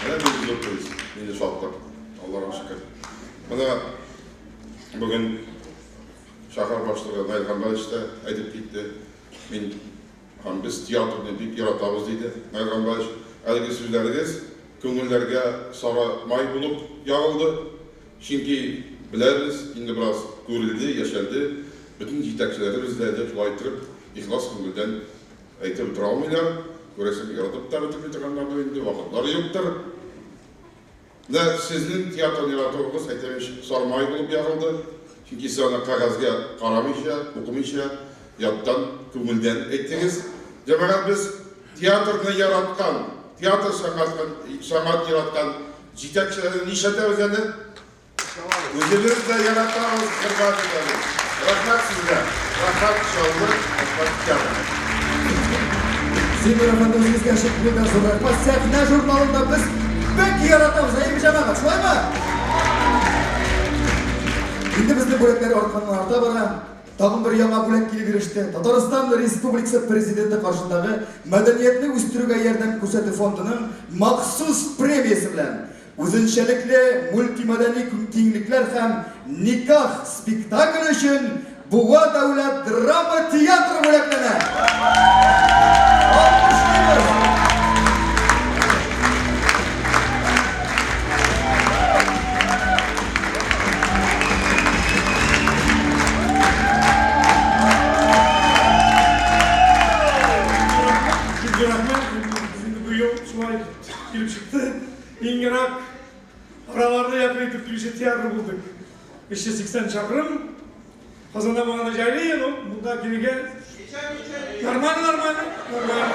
Менә нинди зур приз, нинди шатлык. Аллага шөкер. Менә бүген шәһәр башлыгы Наил Гамбаевич та әйтеп китте. Мин һәм без театрны бик яратабыз, диде Наил Гамбаевич. Әлеге сүзләрегез күңелләргә сары май булып ягылды. Чөнки беләбез, инде бераз күрелде, яшәлде. Бөтен җитәкчеләребез дә дә шулай иттереп, ихлас күңелдән әйтеп утыра алмыйлар. Күрәсең, яратып та бетерми торганнардыр инде, вакытлары юктыр. Менә сезнең театрны яратуыгыз, әйтәм ич, сары май булып ягылды. Чөнки сез аны кәгазьгә карамыйча, укымыйча, яттан, күңелдән әйттегез. Җәмәгать, без театрны яраткан, театр сәнгатен, сәнгатен яраткан җитәкчеләрне нишләтәбез әле? Үзебез дә яратабыз, хөрмәт итәбез. Рәхмәт сезгә. Рәхмәт Чаллы, рәхмәт театр. Зиннур әфәнде, үзегезгә чын күңелдән зур рәхмәт. Сәхнә журналында без бик яратабыз, әйеме, җәмәгать, шулаймы? Инде безнең бүләкләр артканнан арта бара. Тагын бер яңа бүләк килеп иреште. Татарстан Республикасы Президенты каршындагы Мәдәниятне үстерүгә ярдәм күрсәтү фондының махсус премиясе белән үзенчәлекле мультимәдәни киңлекләр һәм Никах спектакле өчен Буа дәүләт драма театры бүләкләнә. Алкышлыйбыз! Бик зур рәхмәт. Без инде быел шулай килеп чыкты. Иң ерак араларны якын итеп килүче театр булдык. 380 чакрым. Казанда булганда җайлы, но монда килергә нормально, нормально, нормально.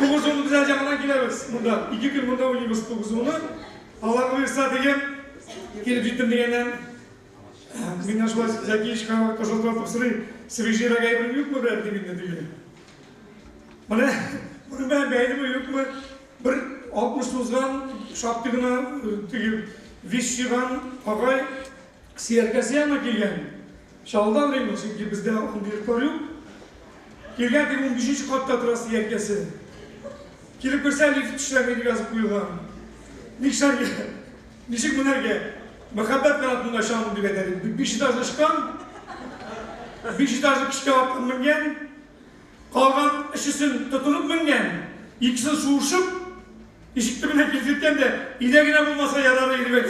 9-10 без әле яңадан киләбез монда. 2 көн монда уйныйбыз 9-10-ны. Алла боерса дигән, килеп җиттем дигәннән. Миннән шулай Зәки ишкә шалтыратып сорый, свежийрак әйберең юкмы берәр дип инде теге. Менә моның белән бәйлеме юкмы? Бер 60 узган шактый гына теге Вич җыйган агай сөяркәсе янына килгән. Чаллыдан Римма, чөнки бездә андый йортлар юк. Килгән теге унбишенче катта тора сөяркәсе. Килеп керсә, лифт эшләми дип язып куелган. Нишләргә? Ничек менәргә? Мәхәббәт канатында очам дип әйтә дип. Биш этажны очкан, биш этажны көчкә атлап менгән, калган өчесен тотынып менгән, икесен шуышып, Ишек төбенә килеп җиткән дә, өйдә генә булмаса ярар иде бит.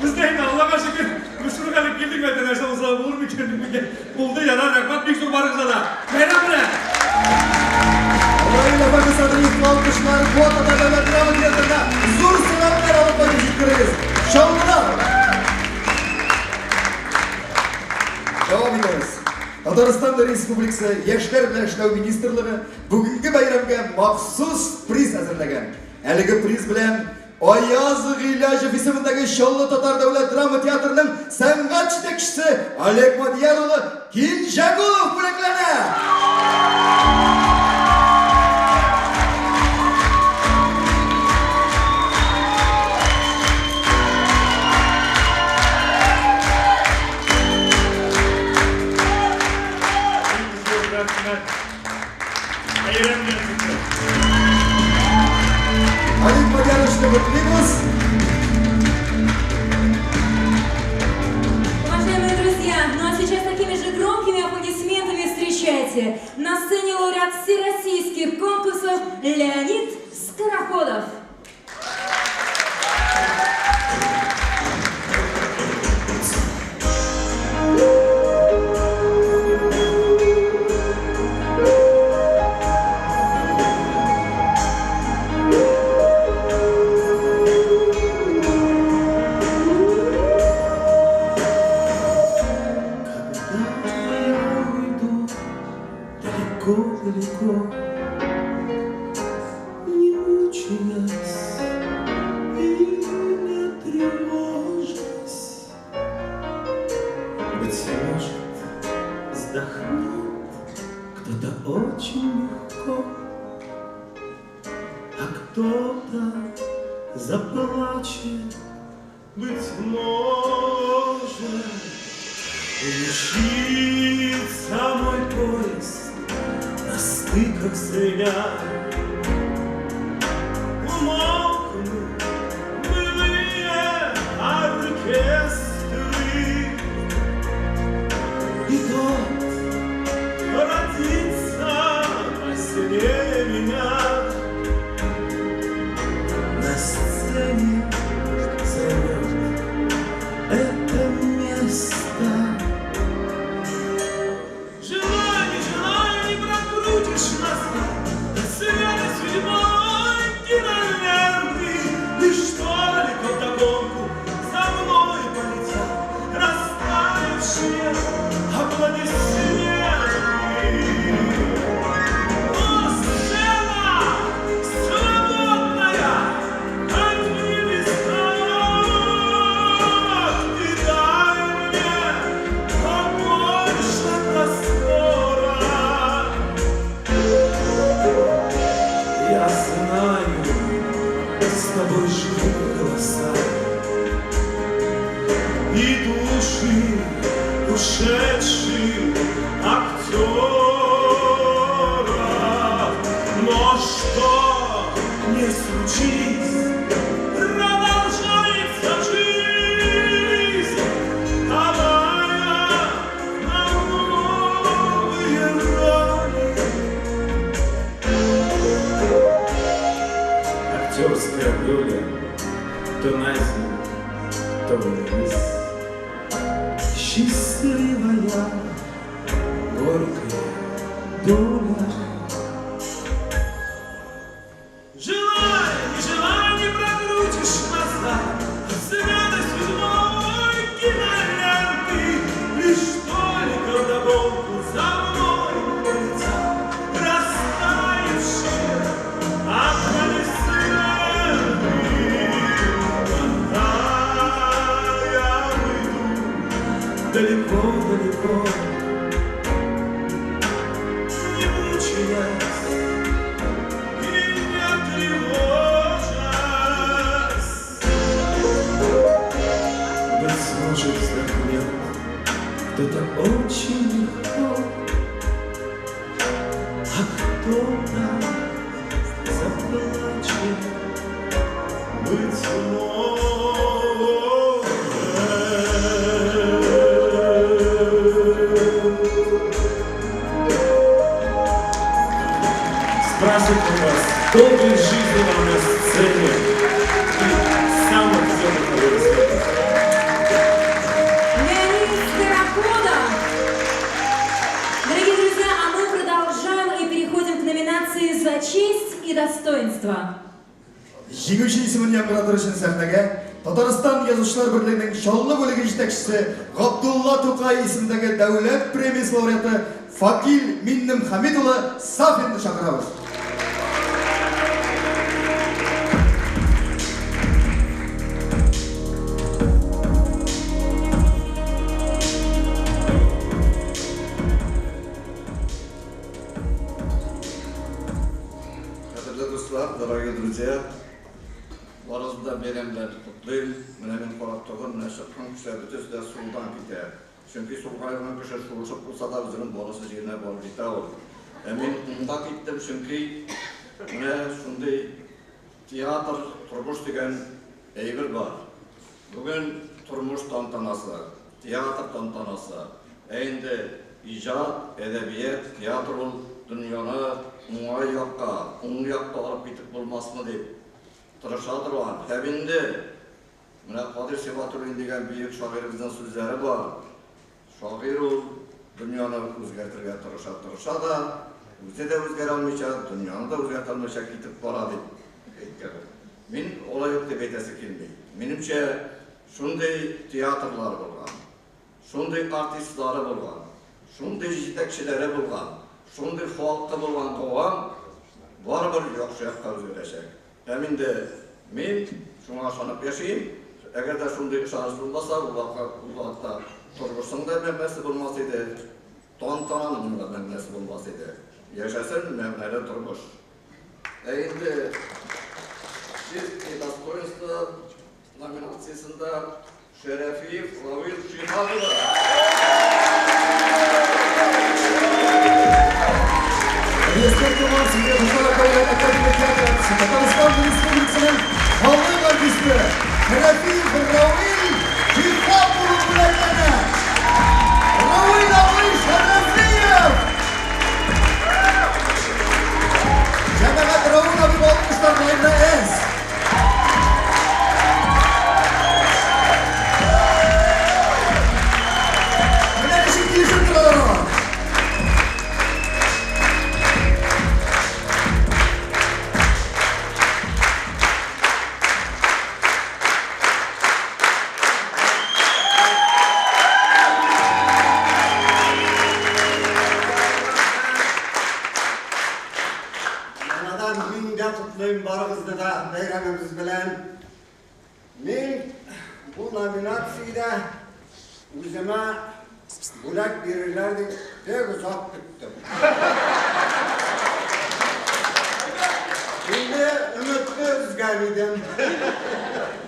Без дә инде Аллага шөкер, без шуны хәле килдек бит, нәрсә булса да булыр микән дип микән. Булды, ярар, рәхмәт бик зур барыгызга да. Бәйрәм белән! Раил әфәнде Садриевка алкышлар, Буа татар дәүләт драма театрына зур сәламнәр алып кайтып җиткерегез. Чаллыдан! Дәвам итәбез. Татарстан Республикасы Яшьләр белән эшләү министрлыгы Бүгенге бәйрәмгә махсус приз әзерләгән. Әлеге приз белән Аяз Гыйләҗев исемендәге Чаллы татар дәүләт драма театрының сәнгать җитәкчесе Олег Мадияр улы Кинҗәгулов бүләкләнә! Бик зур рәхмәт! Бәйрәм белән сезне! Олег Мадяровичны котлыйбыз! Уважаемые друзья, ну а сейчас такими же громкими аплодисментами встречайте на сцене лауреат всероссийских конкурсов Леонид Скороходов. Далеко-далеко, не мучаясь и не тревожась, быть может, вздохнет кто-то очень легко, а кто-то заплачет, быть может, умчится мой поезд на стыках звеня. Умолкнут былые оркестры, и тот, кто родится посильнее меня, на сцене займет это место. Желай, не желай, не прокрутишь назад до света седьмой киноленты. Лишь только вдогонку за мной полетят растаявшие аплодисменты. Но сцена свободная от небесах, ты дай мне побольше простора. Я знаю, с тобой живут голоса и души ушедших актеров. Но что не случись, продолжается жизнь, давая нам новые роли. Актерская доля то на землю, то вниз. Счастливая, горькая доля. Желай, не желай, не прокрутишь назад света седьмой киноленты. Лишь только вдогонку за мной полетят растаявшие аплодисменты. Когда я уйду далеко-далеко, не мучаясь и не тревожась. кто-то заплачет, быть может. С праздником вас! Долгой жизни вам на сцене и самых теплых аплодисментов. Леонид Скороходов. Дорогие друзья, а мы продолжаем и переходим к номинации «За честь и достоинство». Җиңүче исемен яңгыратыр өчен сәхнәгә Татарстан Язучылар берлегенең Чаллы бүлеге җитәкчесе, Габдулла Тукай исемендәге дәүләт премиясе лауреаты Факил Миннемхамид улы Сафинны чакырабыз. Кадерле дуслар, дорогие друзья, барыгызны да бәйрәм белән котлыйм. Менә мин карап тордым, менә чыккан кешеләр бөтенесе дә сулдан китә. Чөнки сулга йөргән кеше шуышып булса да үзенең барасы җиренә барып җитә ул. Ә мин уңга киттем, чөнки менә шундый театр, тормыш дигән әйбер бар. Бүген тормыш тантанасы, театр тантанасы. Ә инде иҗат, әдәбият, театр ул дөньяны уңай якка, уң якка алып китеп булмасмы дип тырыша торган. Һәм инде менә Кадыйр Сибгатуллин дигән бөек шагыйребезнең сүзләре бар. Шагыйрь ул дөньяны үзгәртергә тырыша, тырыша да, үзе дә үзгәрә алмыйча, дөньяны да үзгәртә алмыйча китеп бара дип әйткән ул. Мин алай ук дип әйтәсе килми. Минемчә, шундый театрлар булган, шундый артистлары булган, шундый җитәкчеләре булган, шундый халкы булган кавам барыбер яхшы якка үзгәрәчәк. Һәм инде мин шуңа ышанып яшим. Әгәр дә шундый ышаныч булмаса, ул вакытта тормышның да мәгънәсе булмас иде, тантананың да мәгънәсе булмас иде. Яшәсен мәгънәле тормыш. Ә инде «Честь и достоинство» номинациясендә Шәрәфиев Равил Шиһап улы. Ильяс Туман, Башкара дәүләт академия театры артисты, Татарстан Республикасының халык артисты Шәрәфиев Равил Шиһап улы бүләкләнә. Равил абый Шәрәфиев! Җәмәгать, Равил абый алкышлар белән әз. Менә ничек килешеп торалар алар. Яңадан мин дә котлыйм барыгызны да бәйрәмебез белән. Мин бу номинациядә үземә бүләк бирерләр дип бик озак көттем. Инде өметне өзгән идем.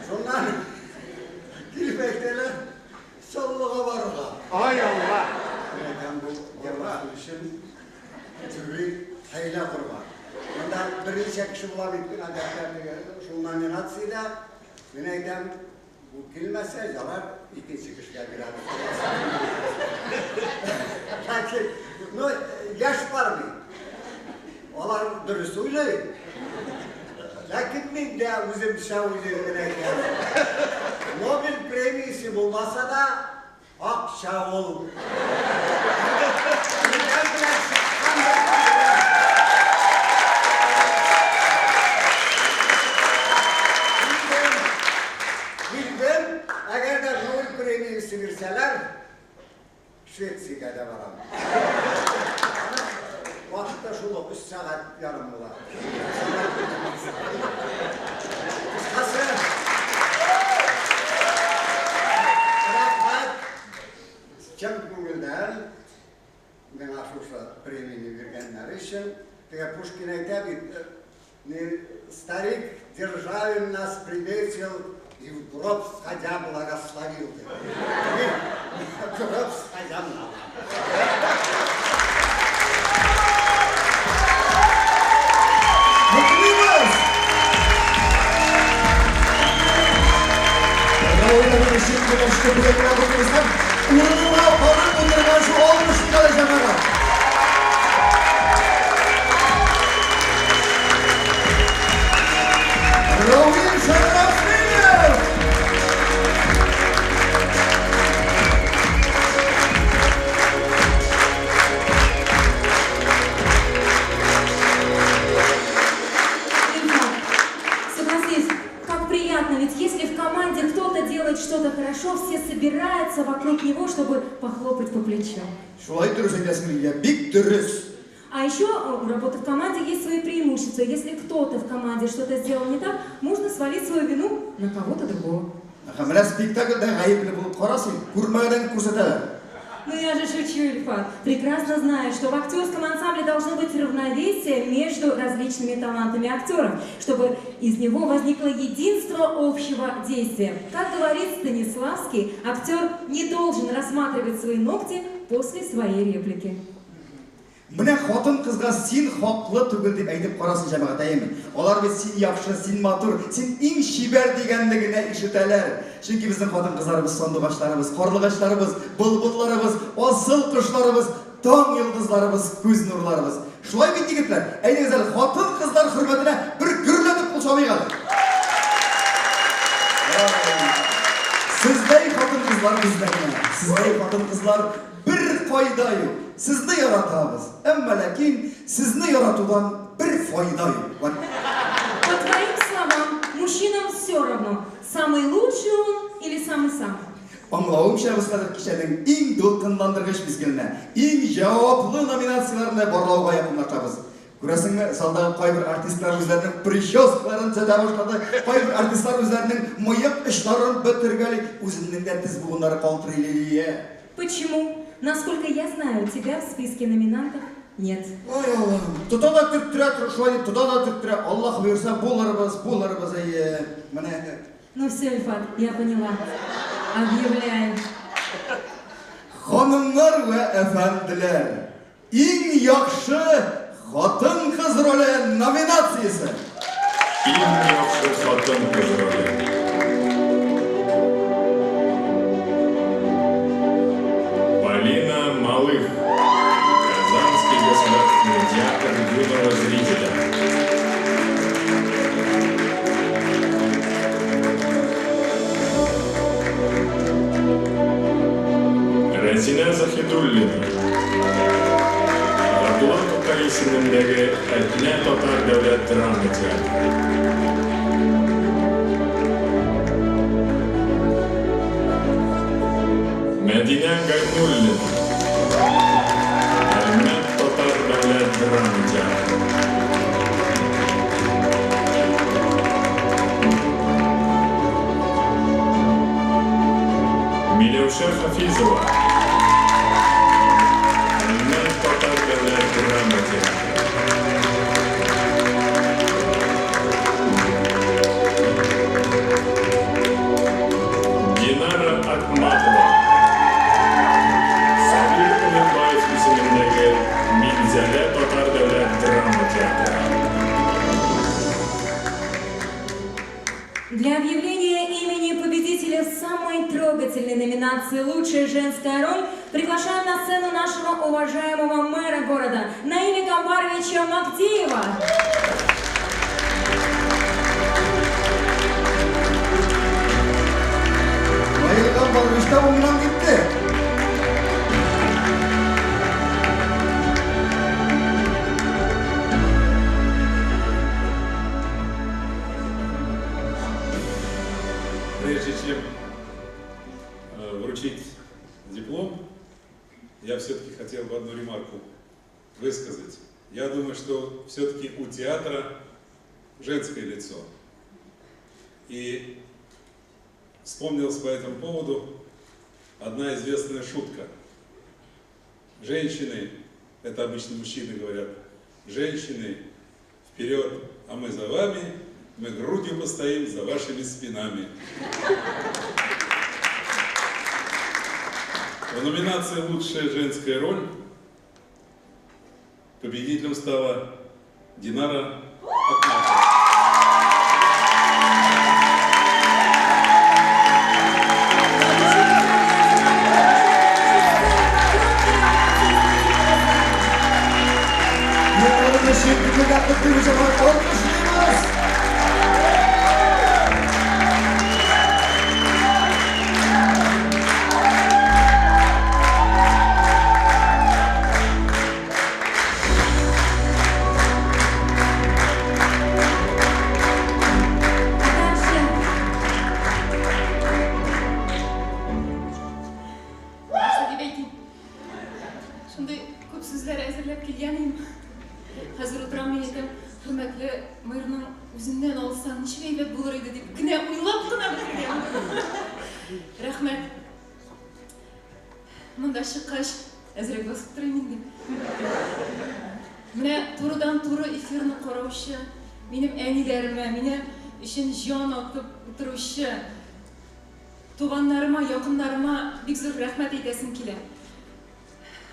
Шуннан килеп әйтәләр, Чаллыга барырга. Ай Алла! Мин әйтәм, бу бармасын өчен төрле хәйлә корган. Монда берничә кеше була бит, гадәттә шул номинациядә. Мин әйтәм, бу килмәсә, ярар, икенче кешегә бирәбез. Ләкин, ну, яшь бар бит. Алар дөрес уйлый. Ләкин мин дә үземчә уйлыйм, мин әйтәм. Нобель премиясе булмаса да, акча ул. Миннән белән чыккан да. Килдем, килдем, әгәр дә Нобель премиясе бирсәләр, Швециягә дә барам. Вакыт та шул ук 3 сәгать ярым була. Кыскасы, рәхмәт, чын күңелдән миңа шушы премияне биргәннәре өчен. Теге Пушкин әйтә бит, не старик Державин нас приметил и в гроб сходя благословил. Дип. Мин в гроб сходя надо. качество бүләкләр булдыгыз һәм урынына барып утырганчы алкышлыйк әле, җәмәгать. Равил Шәрәфиев! Ильфат, согласись, как приятно, ведь если в команде кто-то делает что-то хорошо, все собираются вокруг него, чтобы похлопать по плечу. Шулай дөрес әйтәсең, Лилия, бик дөрес. А еще у работы в команде есть свои преимущества. Если кто-то в команде что-то сделал не так, можно свалить свою вину на кого-то другого. Әһә, менә спектакльдә гаепле булып кара син, күрмәгәнен күрсәтәләр. Ну я же шучу, Ильфат. Прекрасно знаю, что в актерском ансамбле должно быть равновесие между различными талантами актеров, чтобы из него возникло единство общего действия. Как говорит Станиславский, актер не должен рассматривать свои ногти после своей реплики. Менә хатын-кызга син хаклы түгел дип әйтеп карасын, җәмәгать, әйеме? Алар бит син яхшы, син матур, син иң чибәр дигәнне генә ишетәләр. Чөнки безнең хатын-кызларыбыз сандугачларыбыз, карлыгачларыбыз, былбылларыбыз, асыл кошларыбыз, таң йолдызларыбыз, күз нурларыбыз. Шулай бит, егетләр? Әйдәгез әле, хатын-кызлар хөрмәтенә бер гөрләтеп кул чабыйк әле. Сездәй хатын-кызлар бездә генә. Сездәй хатын-кызлар бер кайда юк. Сезне яратабыз. Әмма ләкин сезне яратудан бер файда юк. По твоим словам, мужчинам все равно, самый лучший он или самый-самый. Аңлавымча, без хәзер кичәнең иң дулкынландыргыч мизгеленә, иң җаваплы номинацияләрне барлауга якынлашабыз. Күрәсеңме, залдагы кайбер артистлар үзләренең прическаларын төзәтә башлады, кайбер артистлар үзләренең мыек очларын бөтергәли. Үземнең дә тез буыннары калтырый, Лилия. Почему? Насколько я знаю, тебя в списке номинантов нет. Ай, Аллаһым, тота да төрттерә, тор, шулай дип тота да төрттерә. Аллаһ боерса, булырбыз, булырбыз, әйе. Менә. Ну все, Ильфат, я поняла. Объявляем. Ханымнар вә әфәнделәр, иң яхшы хатын-кыз роле номинациясе. Иң яхшы хатын-кыз роле. Полина Малых. Казанский государственный театр юного зрителя. Рәзинә Заһидуллина. Габдулла Тукай исемендәге Әтнә татар дәүләт драма театры. Мәдинә Гайнуллина. Әлмәт татар дәүләт драма театры. Миләүшә Хафизова. Әлмәт татар дәүләт драма театры. Динара Акматова. Сабир Өметбаев исемендәге Минзәлә татар дәүләт драма театры. Для объявления имени победителя в самой трогательной номинации «Лучшая женская роль» приглашаем на сцену нашего уважаемого мэра города Наиля Гамбаровича Магдеева. Наил Гамбарович та уңнан китте. Прежде чем вручить диплом, я все-таки хотел бы одну ремарку высказать. Я думаю, что все-таки у театра женское лицо. И вспомнилась по этому поводу одна известная шутка. Женщины, это обычно мужчины говорят, женщины, вперед, а мы за вами, мы грудью постоим за вашими спинами. В номинации «Лучшая женская роль» победителем стала Динара Акматова. Чын күңелдән котлыйбыз, җәмәгать, алкышлыйбыз! А также Нәрсә дип әйтим? Шундый күп сүзләр әзерләп килгән идем. Хәзер утырам мин әйтәм, хөрмәтле мэрның үзеннән алсаң, ничек әйбәт булыр иде дип кенә уйлап кына бетергән. Рәхмәт. Монда чыккач, әзрәк басып торыйм инде. Менә турыдан-туры эфирны караучы, минем әниләремә, минем өчен җан атып утыручы туганнарыма, якыннарыма бик зур рәхмәт әйтәсем килә.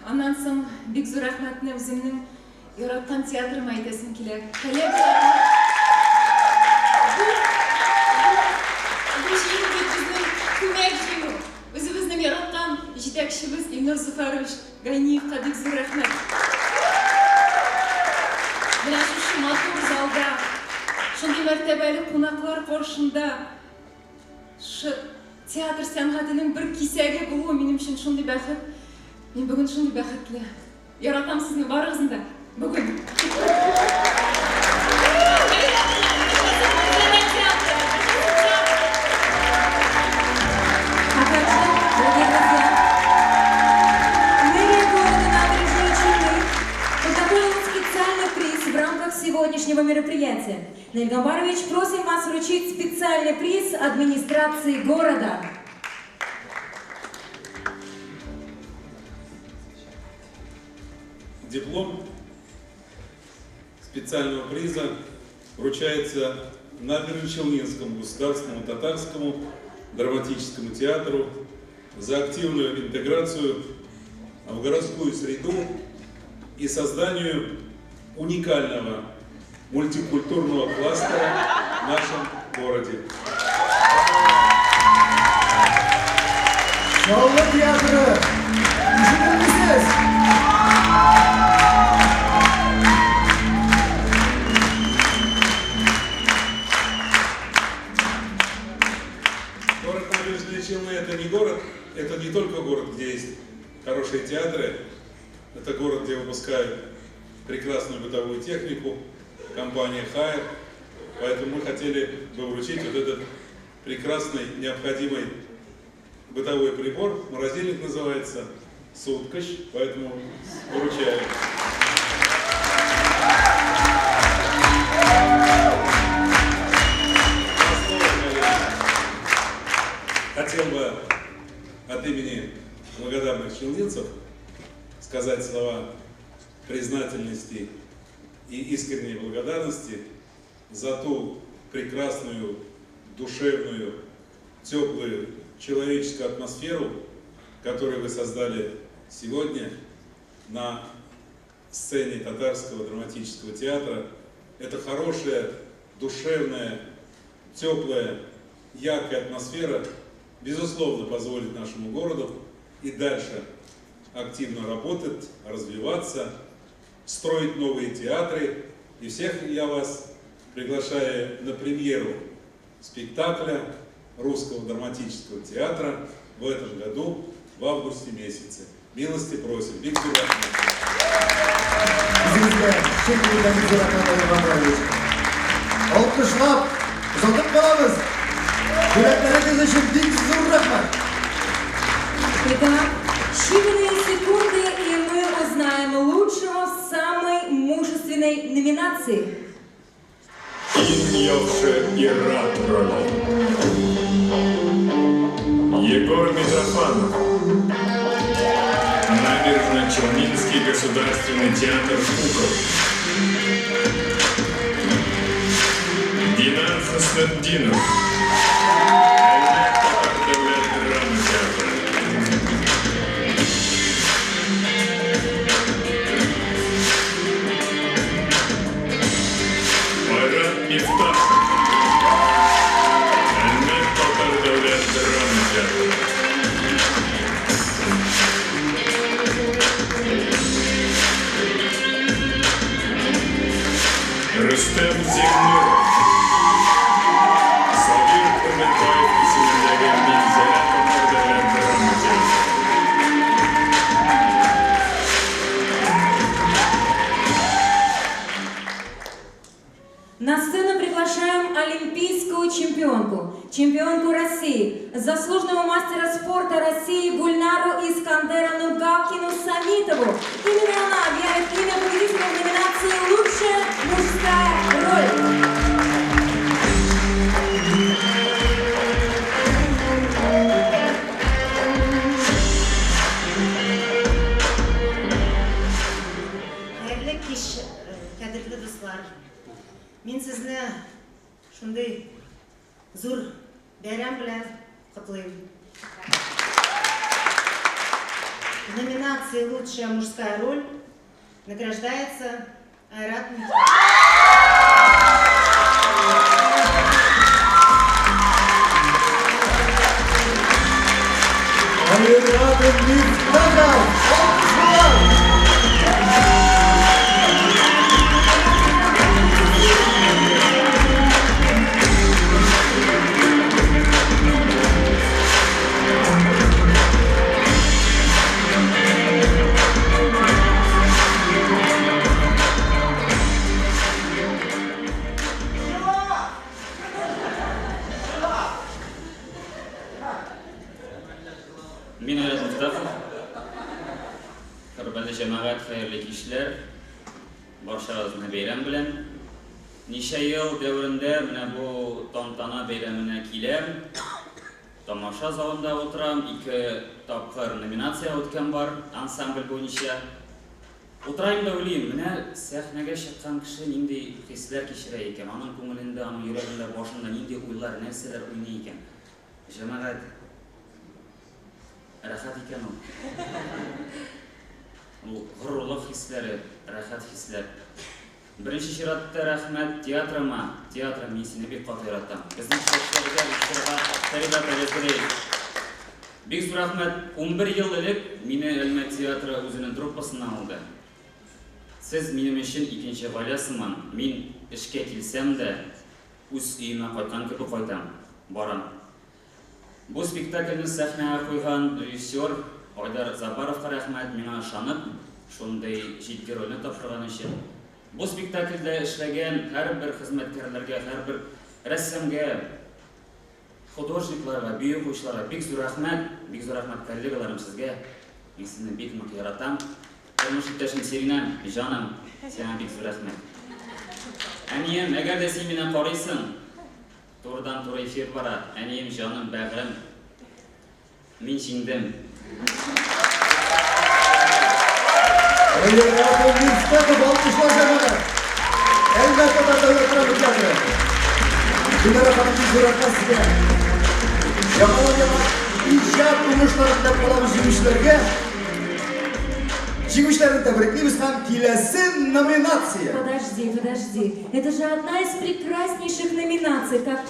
Аннан соң бик зур рәхмәтне үземнең яраткан театрыма әйтәсем килә. Коллегаларыма. Бу җиңү бит безнең күмәк җиңү. Үзебезнең яраткан җитәкчебез Илнур Зөфәрович Ганиевка бик зур рәхмәт. Менә шушы матур залда, шундый мәртәбәле кунаклар каршында шушы театр сәнгатенең бер кисәге булу минем өчен шундый бәхет. Мин бүген шундый бәхетле. Яратам сезне барыгызны да. Бүген. А также, дорогие друзья, мэрия города Набережные Челны подготовила специальный приз в рамках сегодняшнего мероприятия. Наиль Гамбарович, просим вас вручить специальный приз администрации города. Диплом специального приза вручается Набережно-Челнинскому государственному татарскому драматическому театру за активную интеграцию в городскую среду и созданию уникального мультикультурного кластера в нашем городе. Чаллы театры! Ишетелмисез? Город Набережные Челны — это не город, это не только город, где есть хорошие театры, это город, где выпускают прекрасную бытовую технику, компания Haier. Поэтому мы хотели бы вручить вот этот прекрасный, необходимый бытовой прибор. Морозильник называется, суткач, поэтому вручаем. Хотел бы от имени благодарных челнинцев сказать слова признательности и искренней благодарности за ту прекрасную, душевную, теплую человеческую атмосферу, которую вы создали сегодня на сцене Татарского драматического театра. Это хорошая, душевная, теплая, яркая атмосфера, безусловно, позволит нашему городу и дальше активно работать, развиваться, строить новые театры. И всех я вас приглашаю на премьеру спектакля Русского драматического театра в этом году, в августе месяце. Милости просим. Бик зур рәхмәт. Үзегезгә чын күңелдән бик зур рәхмәт, Наил Гамбарович. Алкышлап, озатып калабыз. Бүләкләрегез өчен бик зур рәхмәт. Итак, считанные секунды, и мы узнаем лучшего в самой мужественной номинации. Иң яхшы ир-ат роле. Егор Митрофанов. Набережно-Челнинский государственный театр кукол. Динар Хуснутдинов. Әлмәт татар дәүләт драма театры. Айрат Мифтахов. Әлмәт татар дәүләт драма театры. Рөстәм Зиннуров. Сабир Өметбаев исемендәге Минзәлә татар дәүләт драма театры. На сцену приглашаем олимпийскую чемпионку, чемпионку России, заслуженного мастера спорта России Гульнару Искандеровну Галкину Самитову. Именно она объявит имя победителя в номинации «Лучшая мужская роль». Хәерле кич, кадерле дуслар. Мин сезне шундый зур бәйрәм белән котлыйм. В номинации «Лучшая мужская роль» награждается Айрат Мифтахов. Айрат Мифтахов! Алкышлар! Мин Айрат Мифтахов. Хөрмәтле җәмәгать, хәерле кичләр. Барчагызны бәйрәм белән. Ничә ел дәверендә менә бу тантана бәйрәменә киләм. Тамаша залында утырам, ике тапкыр номинация үткән бар ансамбль буенча. Утырайм да уйлыйм, менә сәхнәгә чыккан кеше нинди хисләр кичерә икән, аның күңелендә, аның йөрәгендә, башында нинди уйлар, нәрсәләр уйный икән. Җәмәгать, рәхәт икән ул. Ул горурлык хисләре, рәхәт хисләр. Беренче чиратта рәхмәт театрыма, театрым, мин сине бик каты яратам. Безнең җитәкчеләргә, режиссерга Фәрит Әбелгәрәев. Бик зур рәхмәт. 11 ел элек мине Әлмәт театры үзенең труппасына алды. Сез минем өчен икенче гаилә сыман. Мин эшкә килсәм дә, үз өемә кайткан кебек кайтам, барам. Бу спектакльне сәхнәгә куйган режиссер Айдар Заббаровка рәхмәт, миңа ышанып, шундый җитди рольне тапшырган өчен. Бу спектакльдә эшләгән һәрбер хезмәткәрләргә, һәрбер рәссамгә, художникларга, бию куючыларга бик зур рәхмәт, бик зур рәхмәт коллегаларым сезгә. Мин сезне бик нык яратам. Тормыш иптәшем Сиринәм, җаным, сиңа бик зур рәхмәт. Әнием, әгәр дә син мине карыйсың, турыдан-туры эфир бара, әнием, җаным, бәгырем, мин җиңдем. Айрат Мифтахов, алкышлар җәмәгать! Әлмәт татар дәүләт драма театры. Гөлнара ханым, бик зур рәхмәт сезгә. Яңадан-яңа иҗат уңышлары теләп калабыз җиңүчеләргә. Җиңүчеләрне тәбриклибез һәм киләсе номинация. Подожди, подожди. Это же одна из прекраснейших номинаций, как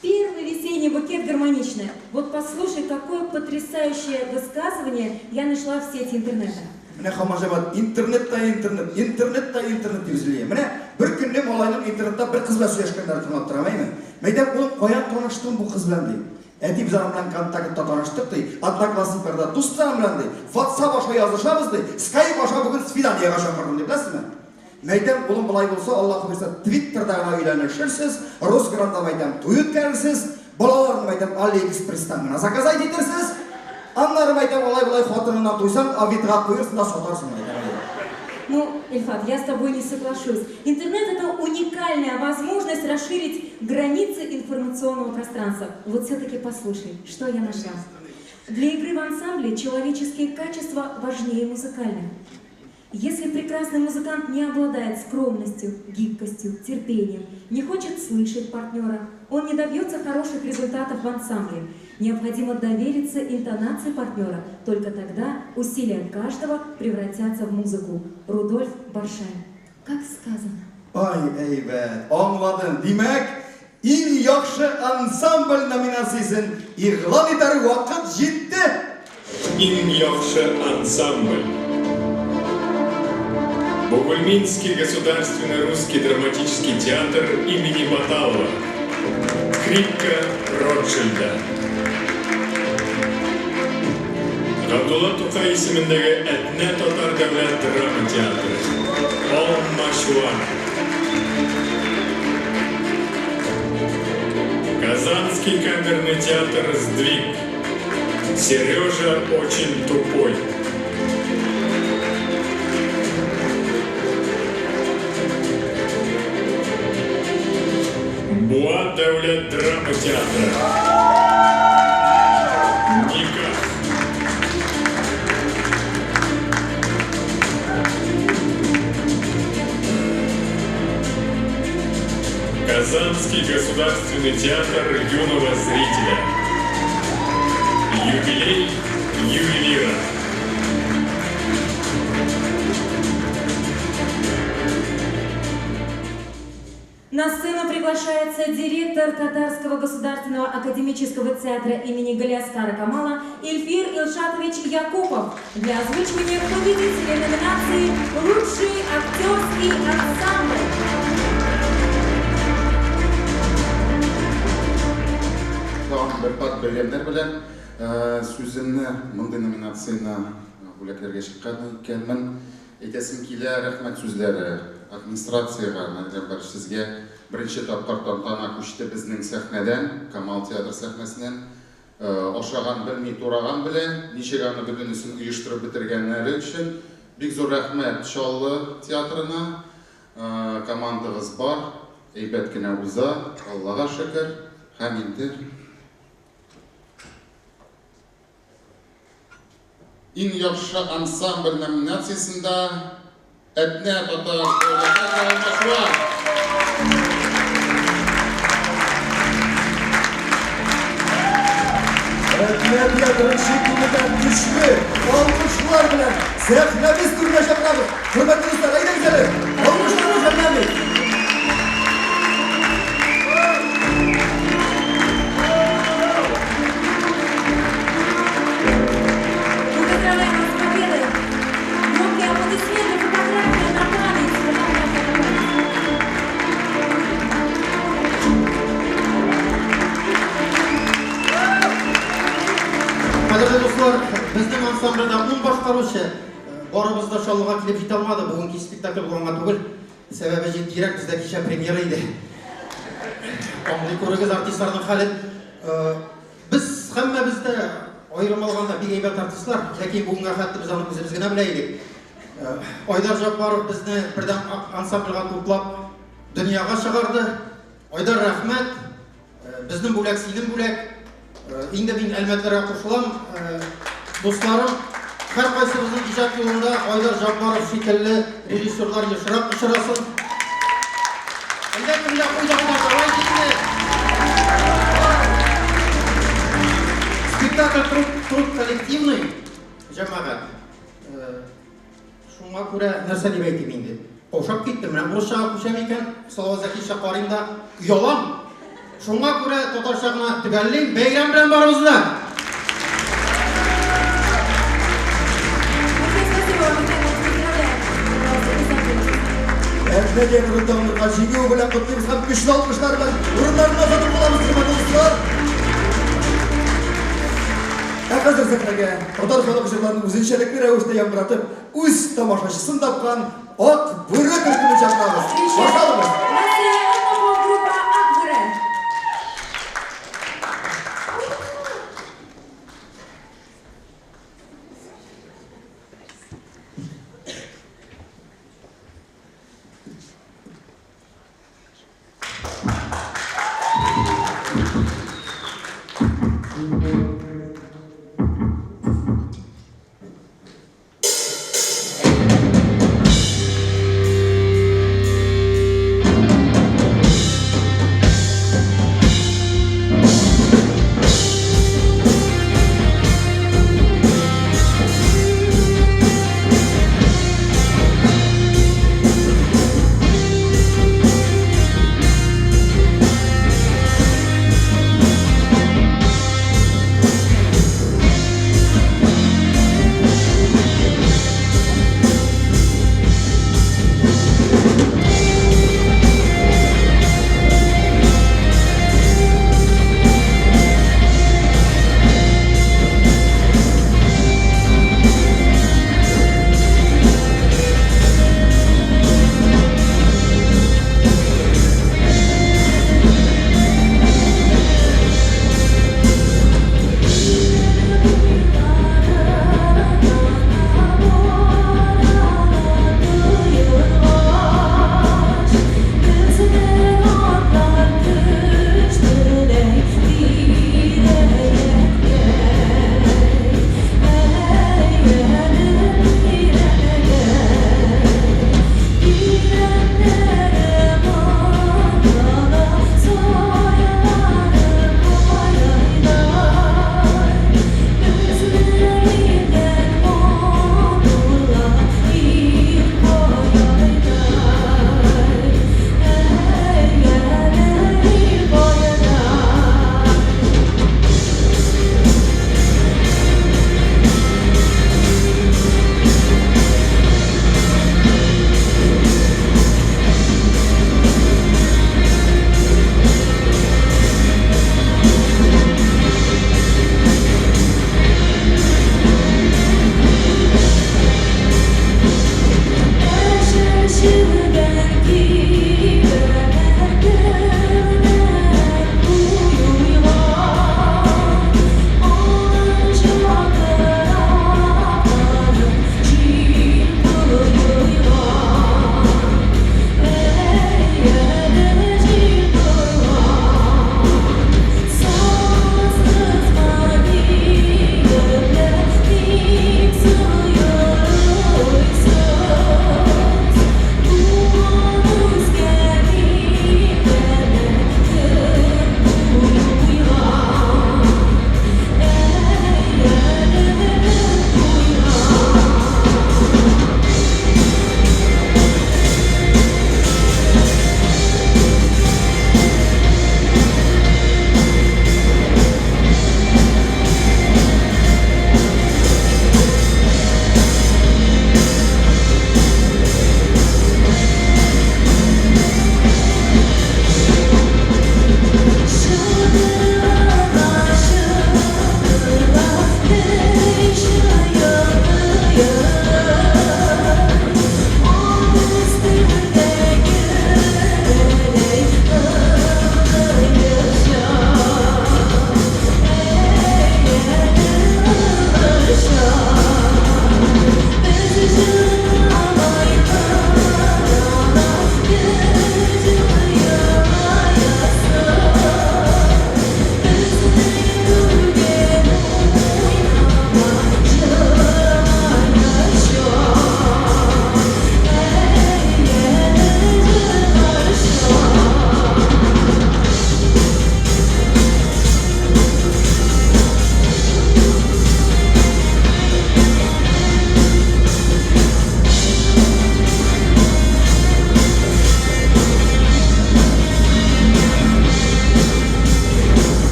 первый весенний букет гармоничная. Вот послушай, какое потрясающее высказывание я нашла в сети интернета. Менә һаман җәмәгать интернет та интернет, интернет та интернет дип өзелә. Менә бер көнне малайның интернетта бер кыз белән сөйләшкәннәрен тыңлап торам, әйме? Мәйтәм, улым, каян таныштың бу кыз белән, ди. Әти, без аның белән контактта таныштык, ди. Одноклассникларда дус аның белән, ди. WhatsApp аша язышабыз, ди. Skype аша бүген свиданиягә чакырдым, ди, беләсезме? Мәйтәм, улым, болай булса, Аллаһ боерса, Твиттерда гына өйләнешерсез, Росгранда мәйтәм, туй үткәрерсез, балаларны мәйтәм, Алиэкспресстан гына заказать итерсез. Аннары мәйтәм, алай-болай хатыныңнан туйсаң, Авитога куерсың да сатарсың, мәйтәм. Ну, Ильфат, я с тобой не соглашусь. Интернет – это уникальная возможность расширить границы информационного пространства. Вот все-таки послушай, что я нашла. Для игры в ансамбле человеческие качества важнее музыкальных. Если прекрасный музыкант не обладает скромностью, гибкостью, терпением, не хочет слышать партнера, он не добьется хороших результатов в ансамбле. Необходимо довериться интонации партнера. Только тогда усилия каждого превратятся в музыку. Рудольф Баршай. Как сказано. Ай, әйбәт, аңладым. Димәк, иң яхшы ансамбль номинациясен игълан итәр вакыт җитте. Иң яхшы ансамбль. Бугульминский государственный русский драматический театр имени Баталова. Крипка Ротшильда. Габдулла Тукай исемендәге Әтнә татар дәүләт драма театры. Алмачуар. Казанский камерный театр «Сдвиг». Сережа очень тупой. Буа дәүләт драма театры. Никах. Казанский государственный театр юного зрителя. Юбилей ювелира. На сцену приглашается директор Татарского государственного академического театра имени Галиаскара Камала Ильфир Илшатович Якупов для озвучивания победителей номинации «Лучший актерский ансамбль». Тагын бер кат бәйрәмнәр белән сүземне мондый номинацияне бүләкләргә чыккан икәнмен. Әйтәсем килә, рәхмәт сүзләре администрациягә, Наилә сезгә. Беренче тапкыр тантана күчте безнең сәхнәдән, Камал театр сәхнәсеннән. Ашаган белми, тураган белә, ничек аны бөтенесен оештырып бетергәннәре өчен бик зур рәхмәт Чаллы театрына. Командагыз бар, әйбәт кенә уза, Аллага шөкер. Һәм инде иң яхшы ансамбль номинациясендә Әтнә татар дәүләт театры Алмачуар. Әтнә театрын чын күңелдән көчле алкышлар белән сәхнәбез түренә чакырабыз. Хөрмәтле дуслар, әйдәгез әле, алкышларны жәлләмик. Мы поздравляем вас с победой! Громкие аплодисменты, фотография на память! Фотография на память! Кадерле дуслар, безнең ансамбльдә 10 башкаручы. Барыбыз да Чаллыга килеп җитә алмады. Бүген кич спектакль булганга түгел. Сәбәбе җитдирәк, бездә кичә премьера иде. Аңлый күрегез артистларның хәлен. Без һәммәбез дә аерым алганда бик әйбәт артистлар, ләкин бүгенгә хәтле без аны үзебез генә белә идек. Айдар Жаппаров безне бердәм ансамбльгә туплап дөньяга чыгарды. Айдар, рәхмәт. Безнең бүләк синең бүләк. Инде мин Әлмәтләргә кушылам. Дусларым, һәркайсыбызның иҗат юлында Айдар Жаппаров шикелле режиссерлар ешрак очрасын. Әйдә, кемгә куйдык та, давайте инде. Спектакль труд, труд коллективный, җәмәгать. Шуңа күрә нәрсә дип әйтим инде? Каушап киттем. Менә урысчага күчәм икән, Салават Зәкичә карыйм да оялам. Шуңа күрә татарча гына төгәллим. Бәйрәм белән барыбызны да! Большое спасибо вам, Михаил, поздравляем. Пожалуйста, присаживайтесь. Әтнә театрын тагын җиңүе белән котлыйбыз һәм көчле алкышлар белән урыннарына озатып калабыз, хөрмәтле дуслар. Ә хәзер сәхнәгә татар халык җырларын үзенчәлекле рәвештә яңгыратып, үз тамашачысын тапкан Ак бүре төркемен чакырабыз. Встречаем Каршы алыгыз. на сцене этнофолк-группа «Ак бүре».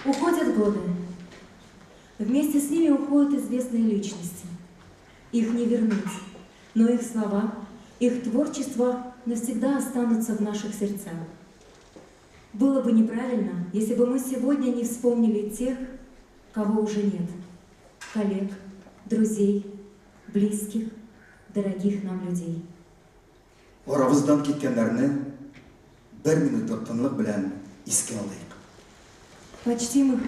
Уходят годы. Вместе с ними уходят известные личности. Их не вернуть, но их слова, их творчество навсегда останутся в наших сердцах. Было бы неправильно, если бы мы сегодня не вспомнили тех, кого уже нет. Коллег, друзей, близких, дорогих нам людей. Арабыздан киткәннәрне бер минутлык тынлык белән искә алыйк. Почтим их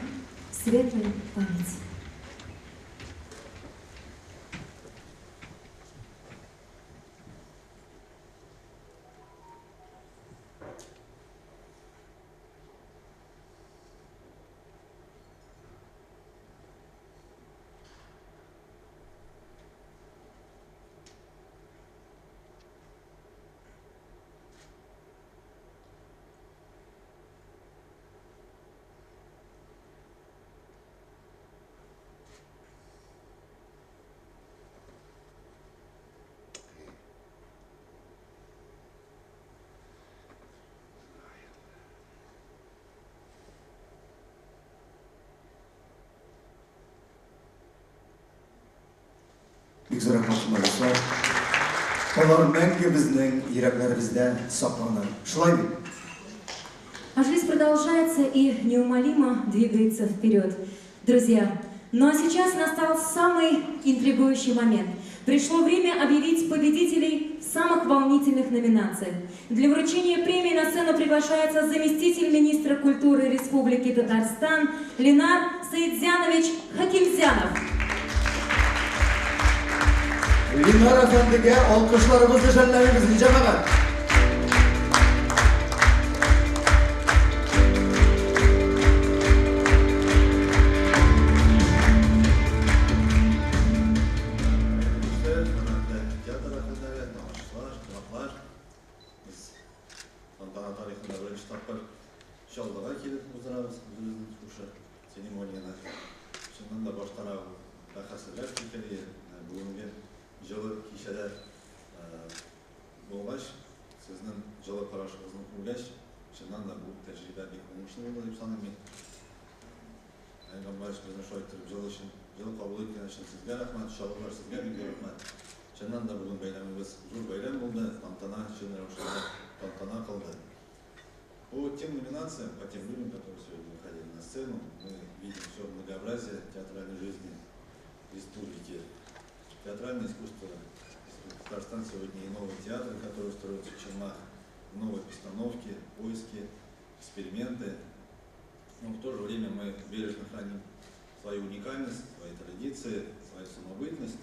светлой память. Бик зур рәхмәт, хөрмәтле дуслар. Алар мәңге безнең йөрәкләребездә сакланыр. Шулай бит? А жизнь продолжается и неумолимо двигается вперед. Друзья, ну а сейчас настал самый интригующий момент. Пришло время объявить победителей в самых волнительных номинациях. Для вручения премии на сцену приглашается заместитель министра культуры Республики Татарстан Ленар Саидзянович Хакимзянов. Ленар әфәндегә алкышларыбызны жәлләмибез, җәмәгать. Хөрмәтле театр әһелләре, тамашачылар, кунаклар. Без тантана тарихында беренче тапкыр Чаллыга килеп уздырабыз үзебезнең шушы церемонияне. Чыннан да баштарак бәхәслеләр фикере, бүгенге җылы кичәләр булгач, сезнең җылы карашыгызны күргәч, чыннан да бу тәҗрибә бик уңышлы булды дип саныйм мин. Әйгамбаевич безне шулай иттереп җылы өчен, җылы кабул иткән өчен сезгә рәхмәт, Чаллылар сезгә бик зур рәхмәт. Чыннан да бүген бәйрәмебез зур бәйрәм булды, тантана чын рәвешендә тантана кылды. По тем номинациям, по тем людям, которые сегодня выходили на сцену, мы видим все многообразие театральной жизни республики. Театральное искусство Республики Татарстан сегодня и новый театр, который строится в Челнах, новые постановки, поиски, эксперименты. Но в то же время мы бережно храним свою уникальность, свои традиции, свою самобытность.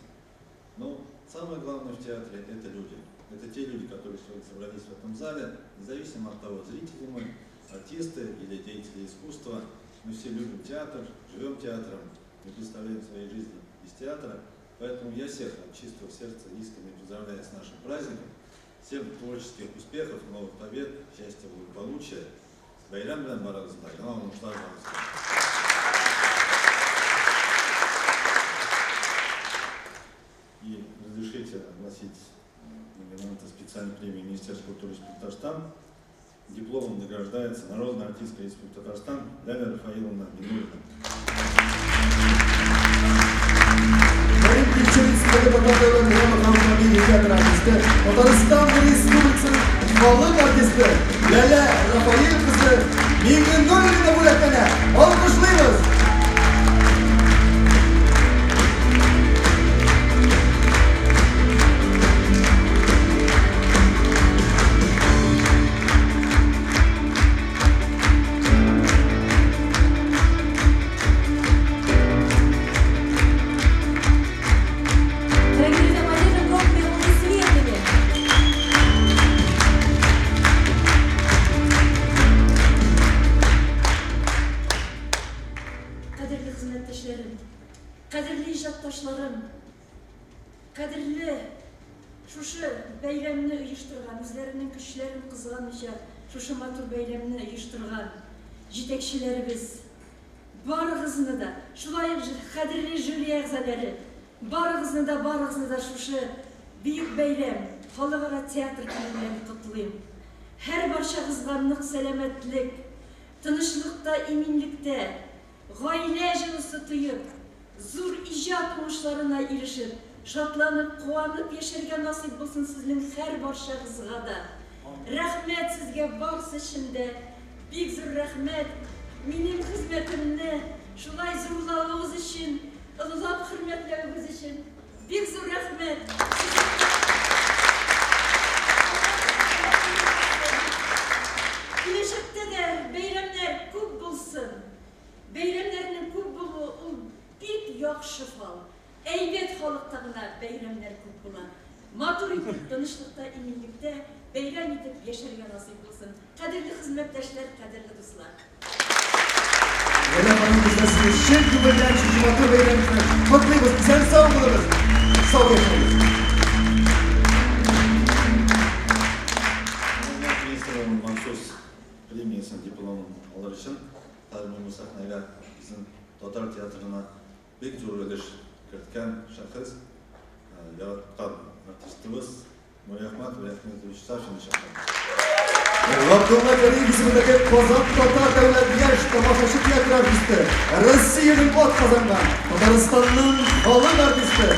Но самое главное в театре – это люди. Это те люди, которые сегодня собрались в этом зале, независимо от того, зрители мы, артисты или деятели искусства. Мы все любим театр, живем театром, не представляем своей жизни без театра. Поэтому я всех от чистого сердца искренне поздравляю с нашим праздником. Всем творческих успехов, новых побед, счастья, благополучия. Бәйрәм белән барыгызны да, яңа уңышлар барыгызга. И разрешите огласить номинанта специальной премии Министерства культуры Республики Татарстан. Дипломом награждается народная артистка Республики Татарстан Ляля Рафаиловна Минуллина. Марин Тинчуринскийдагы Татар дәүләт драма һәм комедия театры артисты, Татарстан Республикасының халык артисты Ләлә Рафаил кызы Миңнуллина бүләкләнә. Алкышлыйбыз! Дорогие друзья, поддержим громкими аплодисментами. Кадерле хезмәттәшләрем, кадерле иҗатташларым, кадерле шушы бәйрәмне оештырган, үзләренең көчләрен кызганмыйча шушы матур бәйрәмне оештырган җитәкчеләребез, барыгызны да, шулай ук кадерле жюри әгъзалары, барыгызны да, барыгызны да шушы бөек бәйрәм, Халыкара театр көне белән котлыйм. Һәр барчагызга нык сәламәтлек, тынычлыкта, иминлектә, гаилә җылысы тоеп, зур иҗат уңышларына ирешеп, шатланып, куанып яшәргә насыйп булсын сезнең һәрбарчагызга да. Рәхмәт сезгә барысы өчен дә, бик зур рәхмәт! Минем хезмәтемне шулай зурлавыгыз өчен, олылап хөрмәтләвегез өчен бик зур рәхмәт! Киләчәктә дә бәйрәмнәр күп булсын! Бәйрәмнәрнең күп булуы ул бик яхшы фал. Әйбәт халыкта гына бәйрәмнәр күп була. Матур итеп, тынычлыкта, иминлектә бәйрәм итеп яшәргә насыйп булсын. Кадерле хезмәттәшләр, кадерле дуслар! Ләлә ханым, без дә сезне чын күңелдән шушы матур бәйрәм белән котлыйбыз. Исән-сау булыгыз, сау яшәгез! Мәдәният министрлыгының махсус премиясен, дипломын алыр өчен хәзер мин бу сәхнәгә безнең татар театрына бик зур өлеш керткән шәхес, яраткан артистыбыз Нуриәхмәт Вәлиәхмәтович Сафинны чакырам. Габдулла Галиев исемендәге Казан татар дәүләт яшь тамашачы театры артисты, Россиянең атказанган, Татарстанның халык артисты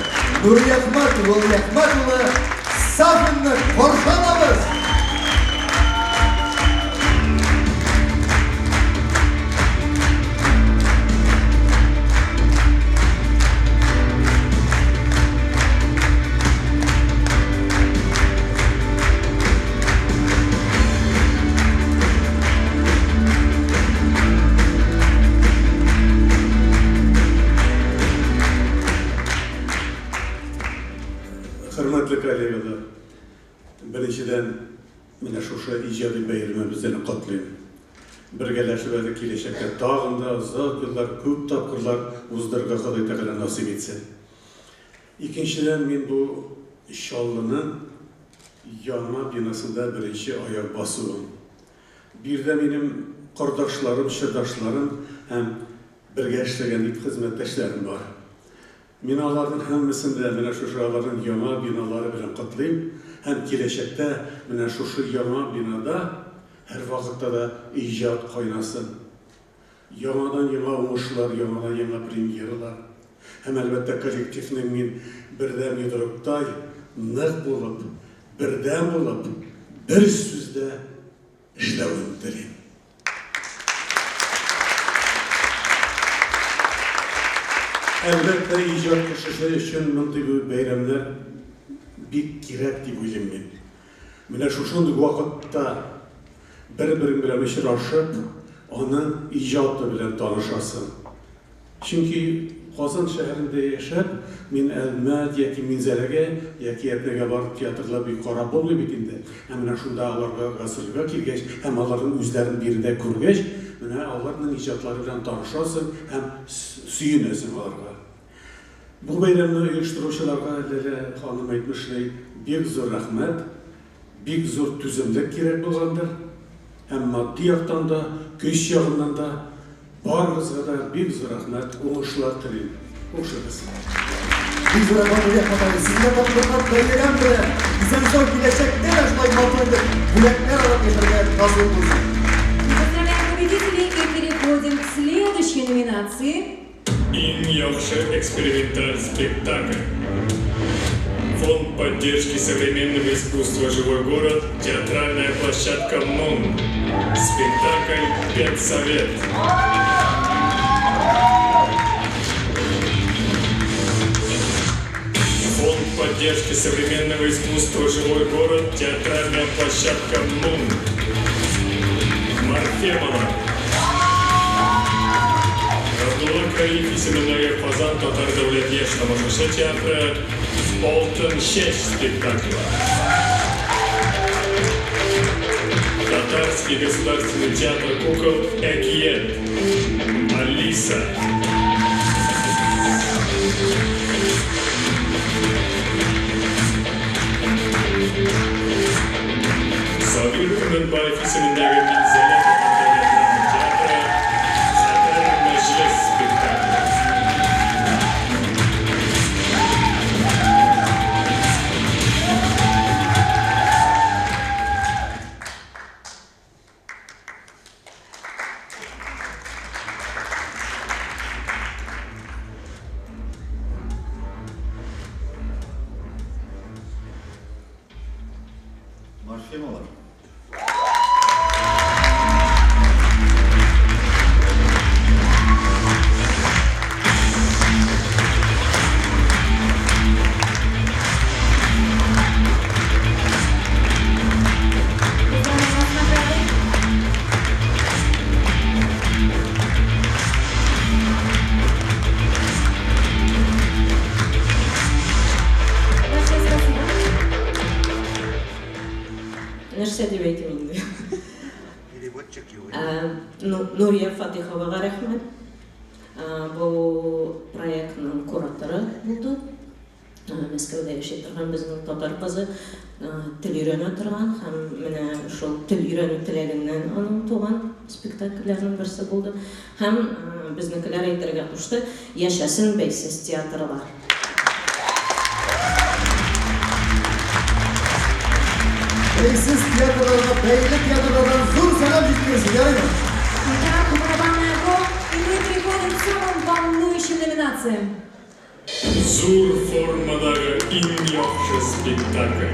Нуриәхмәт Вәлиәхмәт улы Сафинны каршы алабыз! Хөрмәтле коллегалар, беренчедән, менә шушы иҗади бәйрәмебезне котлыйм. Бергәләшеп әле киләчәктә тагын да озак еллар, күп тапкырлар уздырырга Ходай Тәгалә насыйп итсен. Икенчедән, мин бу Чаллының яңа бинасында беренче аяк басуым. Биредә минем кордашларым, чордашларым һәм бергә эшләгән хезмәттәшләрем бар. Мин аларның һәммәсен дә менә шушы аларның яңа биналары белән котлыйм һәм киләчәктә менә шушы яңа бинада һәрвакытта да иҗат кайнасын. Яңадан-яңа уңышлар, яңадан-яңа премьералар. Һәм, әлбәттә, коллективның мин бердәм йодрыктай нык булып, бердәм булып, бер сүздә эшләвен телим. Әлбәттә, иҗат кешесе өчен мондый бәйрәмнәр бик кирәк дип уйлыйм мин. Менә шушындый вакытта бер-берең белән очрашып, аның иҗаты белән танышасың. Чөнки Казан шәһәрендә яшәп, мин Әлмәт яки Минзәләгә яки Әтнәгә барып театрлар бик карап булмый бит инде. Ә менә шунда аларга гастрольгә килгәч һәм аларның үзләрен биредә күргәч, менә аларның иҗатлары белән танышасың һәм сөенәсең аларга. Бу бәйрәмне оештыручыларга, Ләлә ханым әйтмешли, бик зур рәхмәт. Бик зур түземлек кирәк булгандыр. Һәм матди яктан да, көч ягыннан да барыгызга да бик зур рәхмәт, уңышлар телим. Хушыгыз. Бик зур рәхмәт, Нуриәхмәт абый. Сезгә тапшырган бәйрәм белән исән-сау киләчәктә дә шулай матур итеп бүләкләр алып яшәргә насыйп булсын. Поздравляем победителей и переходим к следующей номинации. Иң яхшы эксперименталь спектакль. Фонд поддержки современного искусства «Живой город», театральная площадка «Мон». Спектакль «Педсовет». Фонд поддержки современного искусства «Живой город», театральная площадка «Мун». Морфемова. Габдулла Кариев исемендәге Казан татар дәүләт яшь тамашачы театры Алтын чәч спектакле. Татарский государственный театр кукол Әкият. Алиса. Сабир Өметбаев исемендәге Минзәлә татар дәүләт драма театры Хәтәр мәҗлес спектакле. Схемалар. Поздравляем вас с наградой. Большое спасибо. Нәрсә дип әйтим инде? Нурия Фатиховага рәхмәт. Бу проектның кураторы булды. Мәскәүдә яши торган безнең татар кызы, тел өйрәнә торган һәм менә шул тел өйрәнү теләгеннән аның туган спектакльләрнең берсе булды. Һәм безнекеләр әйтергә кушты, яшәсен бәйсез театрлар. Бәйсез театрларга, бәйле театрлардан зур сәлам җиткерсен, ярыймы? Итак, барабанная гром, и мы переходим к самым волнующим номинациям. Зур формадагы иң яхшы спектакль.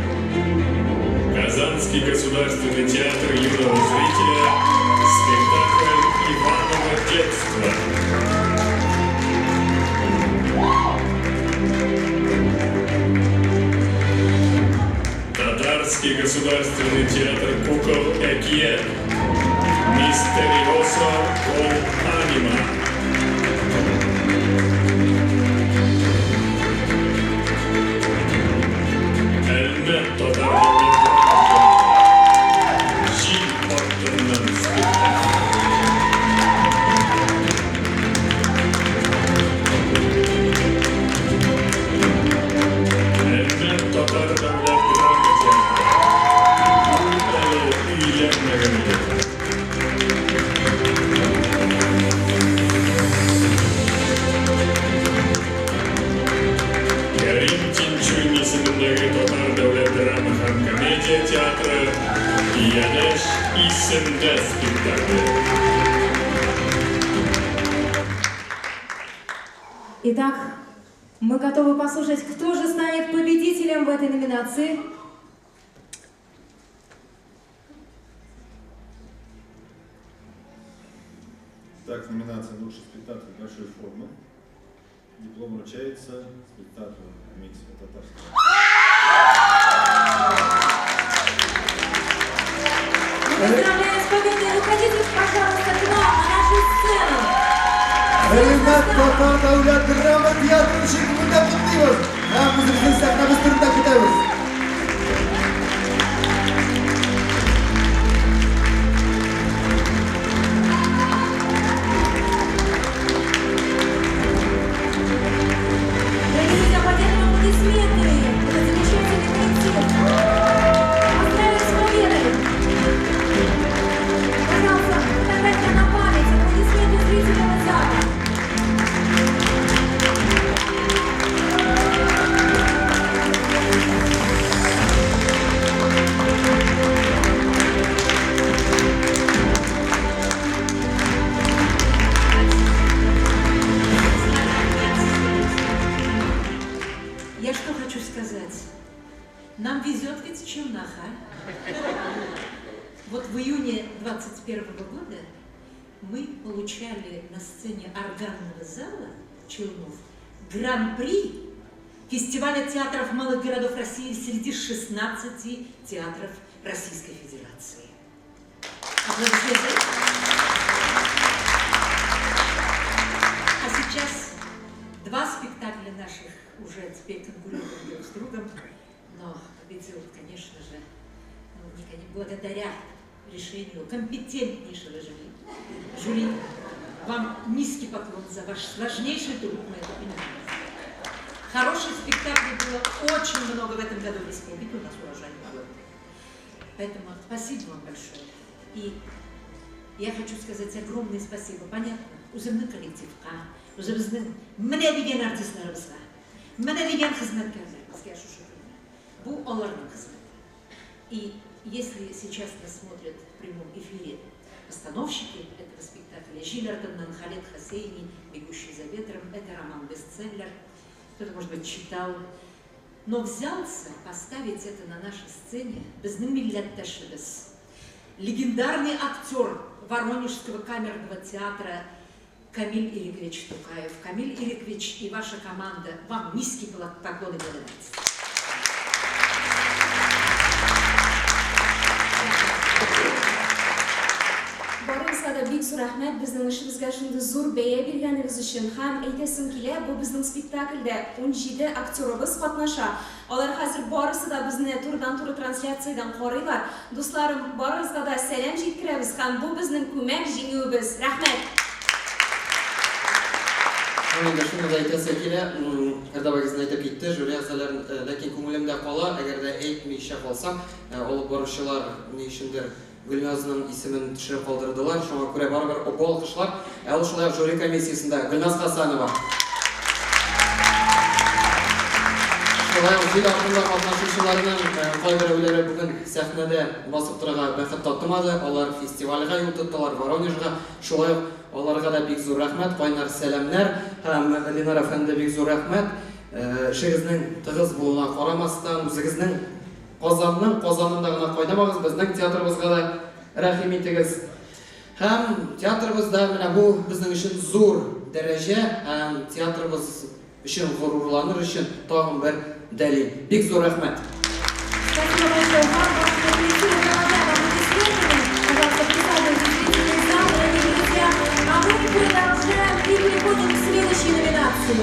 Казанский государственный театр юного зрителя. Спектакль «Иваново детство». Татарский государственный театр кукол «Экиет». Мистериосо кон анима. Әлмәт татар дәүләт драма театры. Җил артыннан спектакль. Әлмәт татар дәүләт драма театры. Ул әле өйләнмәгән иде. Кәрим Тинчурин исемендәге татар дәүләт драма һәм комедия театры «Янәш исемдә» спектакле. Итак, мы готовы послушать, кто же станет победителем в этой номинации. Так, номинация «Лучший спектакль большой формы». Диплом вручается спектаклю «Микс татарского». Мы поздравляем с победой. Выходите, пожалуйста, к нам на нашу сцену. Әлмәт татар дәүләт драма театрын чын күңелдән котлыйбыз һәм үзебезнең сәхнәбез түрендә көтәбез. Дорогие друзья, поддержим аплодисменты. Это замечательный коллектив. Поздравим с победой. Пожалуйста, фотография на память. Аплодисменты зрителям из зала. Я что хочу сказать. Нам везет ведь в Челнах, а? Вот в июне 21 года мы получали на сцене органного зала Челнов гран-при фестиваля театров малых городов России среди 16 театров Российской Федерации. Аплодисменты. А сейчас два спектакля наших уже теперь конкурируют друг с другом, но победил, конечно же, ну, не благодаря решению компетентнейшего жюри. Жюри, вам низкий поклон за ваш сложнейший труд, мы это понимаем. Хороших спектаклей было очень много в этом году в республике, у нас урожайный год. Поэтому спасибо вам большое. И я хочу сказать огромное спасибо. Понятно, үземнең коллективка, үзебезнең менә дигән артистларыбызга, менә дигән хезмәткәрләребезгә шушы көнне. Бу аларның хезмәте. И если сейчас нас смотрят в прямом эфире постановщики этого спектакля, Җил артыннан Халед Хосейни, «Бегущий за ветром», это роман-бестселлер. Кто-то, может быть, читал. Но взялся поставить это на нашей сцене безнең милләттәшебез, легендарный актер Воронежского камерного театра Камиль Ирекович Тукаев. Камиль Ирекович и ваша команда, вам низкий поклон и благодарность. Барыгызга да бик зур рәхмәт безнең эшебезгә шундый зур бәя биргәнегез өчен. Һәм әйтәсем килә, бу безнең спектакльдә 17 актерыбыз катнаша. Алар хәзер барысы да безне турыдан-туры трансляциядән карыйлар. Дусларым, барыгызга да сәлам җиткерәбез һәм бу безнең күмәк җиңүебез. Рәхмәт! Һәм инде шуны да әйтәсе килә, Эрдабай гезне әйтеп китте, жюри әгъзаларын, ләкин күңелемдә кала, әгәр дә әйтмичә калсам, алып баручылар ни өчендер Гөлназның исемен төшереп калдырдылар, шуңа күрә барыбер бу алкышлар, ә ул шулай ук жюри комиссиясендә Гөлназ Хасанова. Шулай ук җил артында катнашучыларның кайберәүләре бүген сәхнәдә басып торырга бәхет татымады, алар фестивальгә юл тоттылар, Воронежга. Шулай ук аларга да бик зур рәхмәт, кайнар сәламнәр һәм Ленар әфәнде бик зур рәхмәт. Эшегезнең тыгыз булуына карамастан, үзегезнең Казанның казанында гына кайнамагыз, безнең театрыбызга да рәхим итегез. Һәм театрыбызда менә бу безнең өчен зур дәрәҗә һәм театрыбыз өчен горурланыр өчен тагын бер дәлил. Бик зур рәхмәт. Спасибо большое вам, вашему коллективу. Провожаем аплодисментами. Пожалуйста, присаживайтесь в зрительный зал, дорогие друзья. А мы продолжаем и переходим к следующей номинации.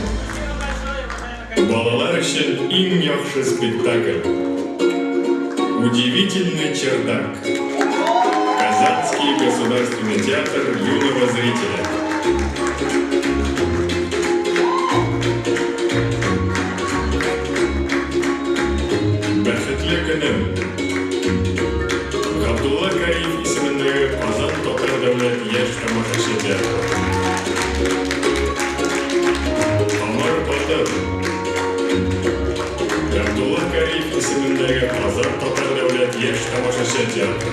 Балалар өчен иң яхшы спектакль. Удивительный чердак. Казанский государственный театр юного зрителя. Бәхетле көнем. Габдулла Кариев исемендәге Казан татар дәүләт яшь тамашачы театры. Камыр батыр. Габдулла Кариев исемендәге Казан татар дәүләт яшь тамашачы театры.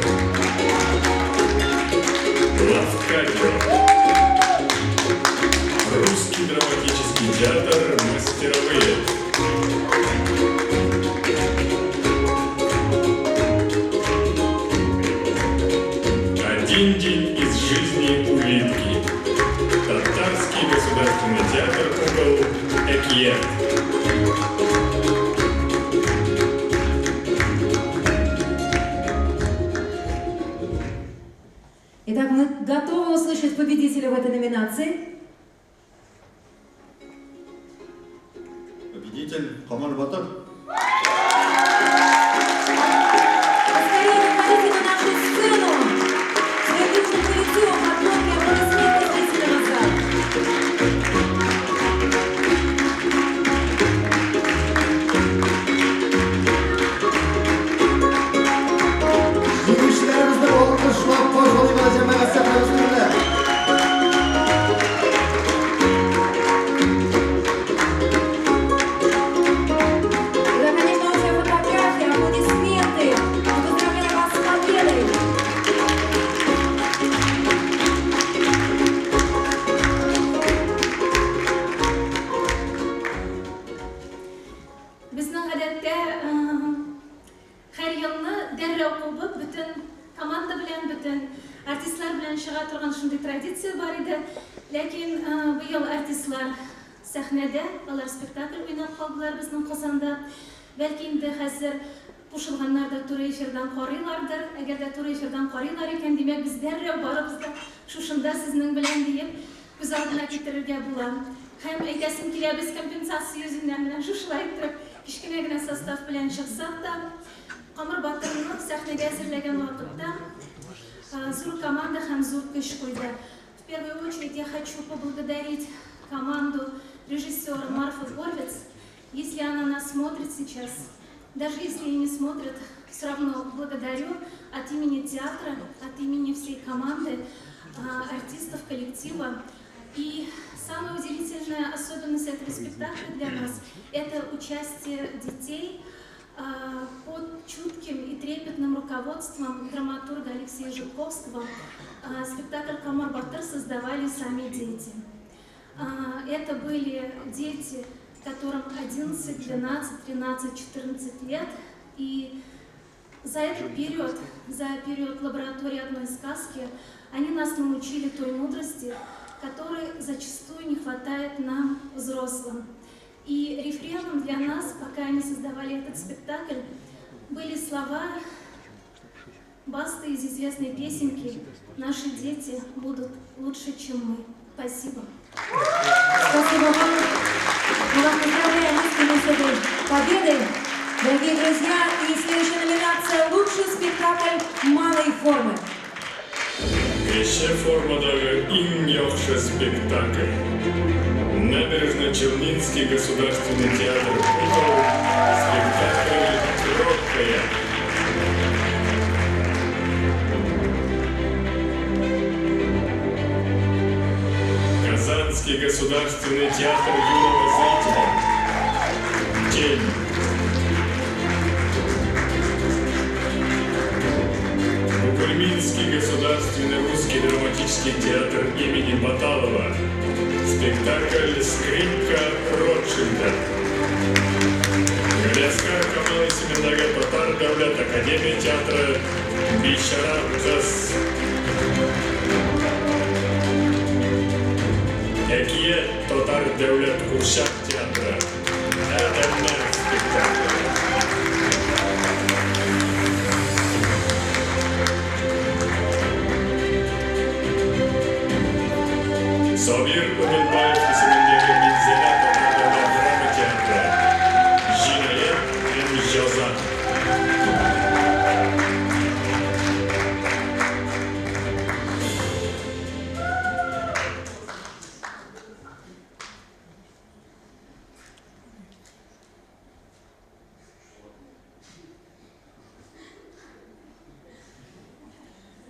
Лавкадио. Русский драматический театр «Мастеровые». Один день из жизни улитки. Татарский государственный театр кукол «Экиет». Итак, мы готовы услышать победителя в этой номинации. Победитель Камар Батыр. Поскорее выходите на нашу сцену. Своим личным коллективом под громкие аплодисменты зрительного зала. Җиңүчеләребезне алкышлап каршылыйбыз, җәмәгать, сәхнә өстендә. Да, конечно, общая фотография, аплодисменты. Мы поздравляем вас с победой. Безнең гадәттә һәр елны дәррәү кубып, бөтен команда белән, бөтен артистлар белән чыга торган шундый традиция бар иде. Ләкин быел артистлар сәхнәдә, алар спектакль уйнап калдылар безнең Казанда. Бәлки инде хәзер кушылганнар да туры эфирдан карыйлардыр. Әгәр дә туры эфирдан карыйлар икән, димәк, без дәррәү барыбыз да шушында сезнең белән диеп күз алдына китерергә була. Һәм әйтәсем килә, без компенсация йөзеннән менә шушылай иттереп кечкенә генә состав белән чыксак та, Камыр Батырны сәхнәгә әзерләгән вакытта зур команда һәм зур көч куйды. В первую очередь я хочу поблагодарить команду режиссера Марфы Горвиц. Если она нас смотрит сейчас, даже если и не смотрит, все равно благодарю от имени театра, от имени всей команды, артистов, коллектива. И самая удивительная особенность этого спектакля для нас – это участие детей под чутким и трепетным руководством драматурга Алексея Жуковского. Спектакль «Камар Батыр» создавали сами дети. Это были дети которым 11, 12, 13, 14 лет. И за этот период, за период лаборатории одной сказки, они нас научили той мудрости, которой зачастую не хватает нам, взрослым. И рефреном для нас, пока они создавали этот спектакль, были слова Басты из известной песенки «Наши дети будут лучше, чем мы». Спасибо. Спасибо вам. Мы вас поздравляем искренне с этой победой. Дорогие друзья, и следующая номинация «Лучший спектакль малой формы». Кече формадагы иң яхшы спектакль. Набережно-Челнинский государственный театр кукол. Спектакль «Кроткая». Казанский государственный театр юного зрителя. Тень. Бугульминский государственный русский драматический театр имени Баталова. Спектакль «Скрипка Ротшильда». Галиаскар Камал исемендәге Татар дәүләт академия театры «Бичара кыз». Әкият татар дәүләт курчак театры. Адәмнәр спектакле. Сабир Өмәтбаев исемендәге Минзәлә татар дәүләт драма театры. Җинаять һәм җәза.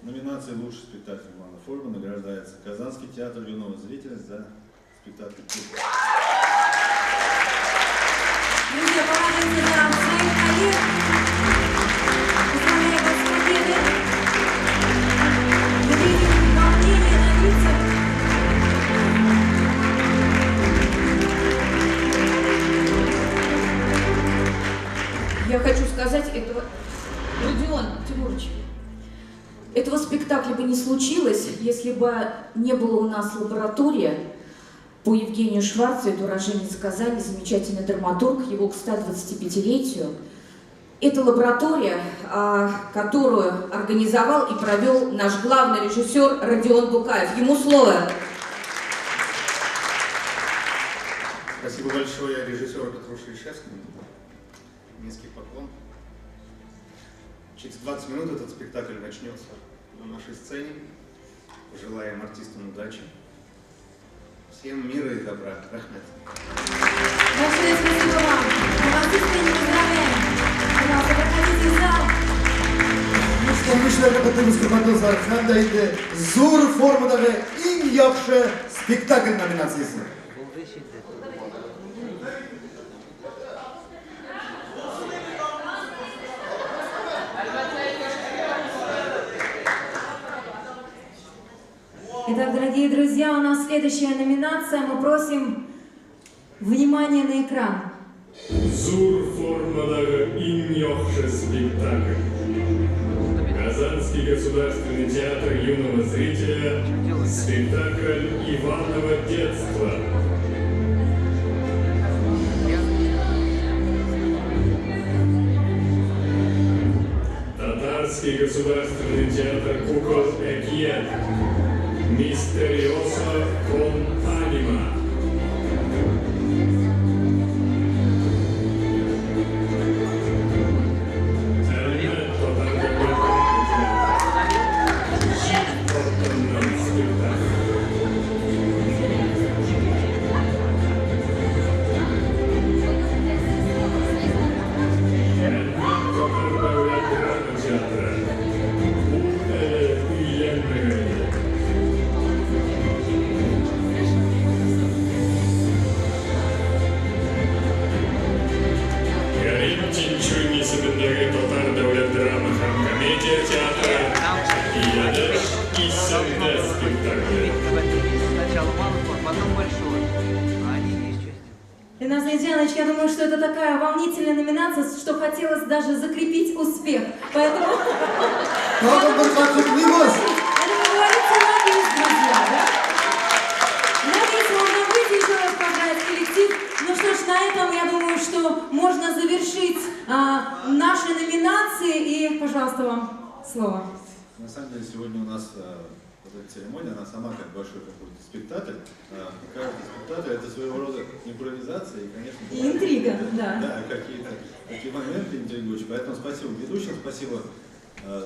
В номинации «Лучший спектакль малой формы» награждается Казанский театр юного зрителя за спектакль «Кукла». Друзья, порадуемся за своих коллег. Поздравляю вас с победой. Мы видим волнение на лицах. Я хочу сказать, этого... Родион Тимурович, этого спектакля бы не случилось, если бы не было у нас лаборатория по Евгению Шварцу, это уроженец Казани, замечательный драматург, его к 125-летию. Это лаборатория, которую организовал и провел наш главный режиссер Родион Букаев. Ему слово. Спасибо большое режиссеру Петру Шерешевскому. Низкий поклон. Через 20 минут этот спектакль начнется на нашей сцене. Пожелаем артистам удачи. Всем мира и добра. Рахмет. Большое спасибо вам. Мы вас искренне поздравляем. Пожалуйста, проходите в зал. Ну что, көчләрне котлыйбыз, хөрмәтле дуслар. Һәм дә инде зур формадагы иң яхшы спектакль номинациясе. Итак, дорогие друзья, у нас следующая номинация. Мы просим внимание на экран. Зур формадагы иң яхшы спектакль. Казанский государственный театр юного зрителя. Спектакль «Иваново детство». Татарский государственный театр кукол «Әкият». Мистериосо кон анима. Әлмәт татар дәүләт драма театры. Җил артыннан спектакль. Әлмәт татар дәүләт драма театры. Ул әле өйләнмәгән иде. Ильназ Ильджанович, я думаю, что это такая волнительная номинация, что хотелось даже закрепить успех. Поэтому... Тагын бер кат котлыйбыз! Это, как говорится, на бис, друзья, да? На бис можно выйти, еще раз поздравить коллектив. Ну что ж, на этом, я думаю, что можно завершить наши номинации. И, пожалуйста, вам слово. На самом деле, сегодня у нас вот эта церемония, она сама как большой какой-то спектакль. Каждый спектакль — это своего рода импровизация и, конечно, и интрига, да. Да, какие-то такие моменты интригующие. Поэтому спасибо ведущим, спасибо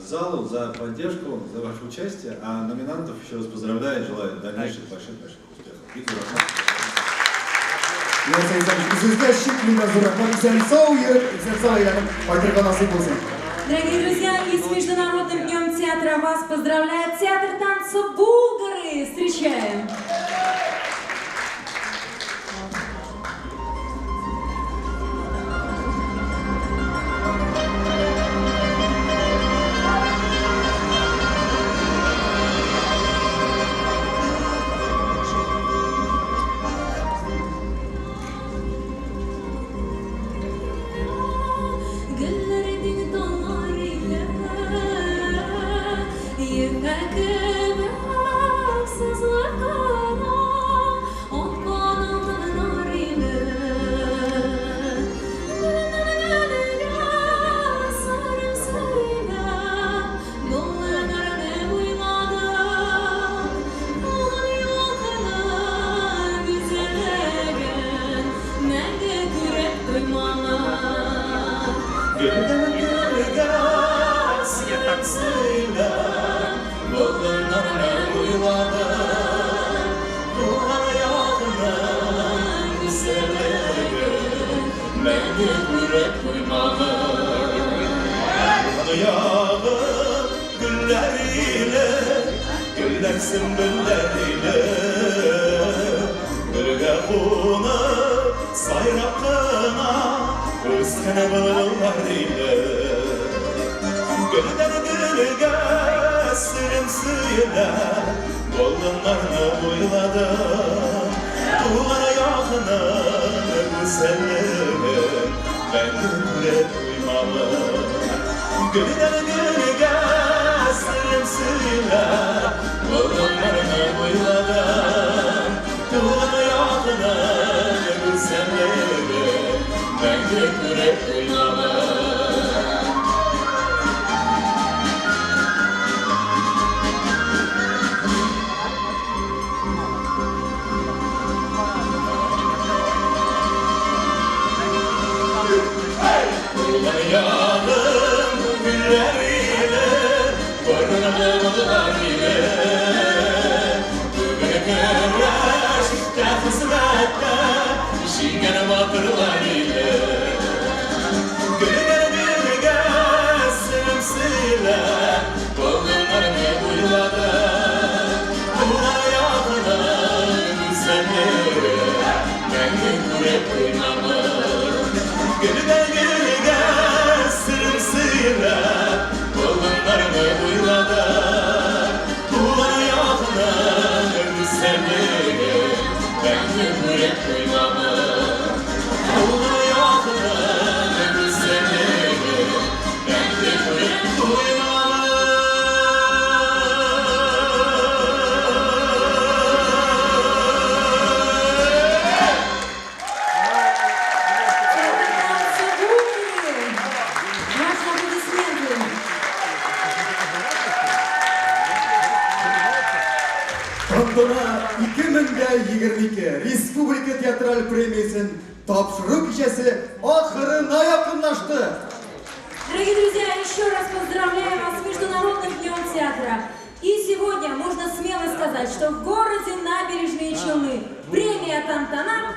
залу за поддержку, за ваше участие. А номинантов еще раз поздравляю и желаю дальнейших больших-больших успехов. Үзегезгә чикмәгән зур рәхмәт. Исән-сау йөреп, исән-сау әйләнеп кайтырга насыйп булсын. Дорогие друзья, и с Международным днем театра вас поздравляет театр танца «Булгары». Встречаем! Тантана 2022 Республика театраль премиясен тапшыру кичәсе ахырына якынлашты. Дорогие друзья, еще раз поздравляем вас с Международным днем театра. И сегодня можно смело сказать, что в городе Набережные Челны премия «Тантана»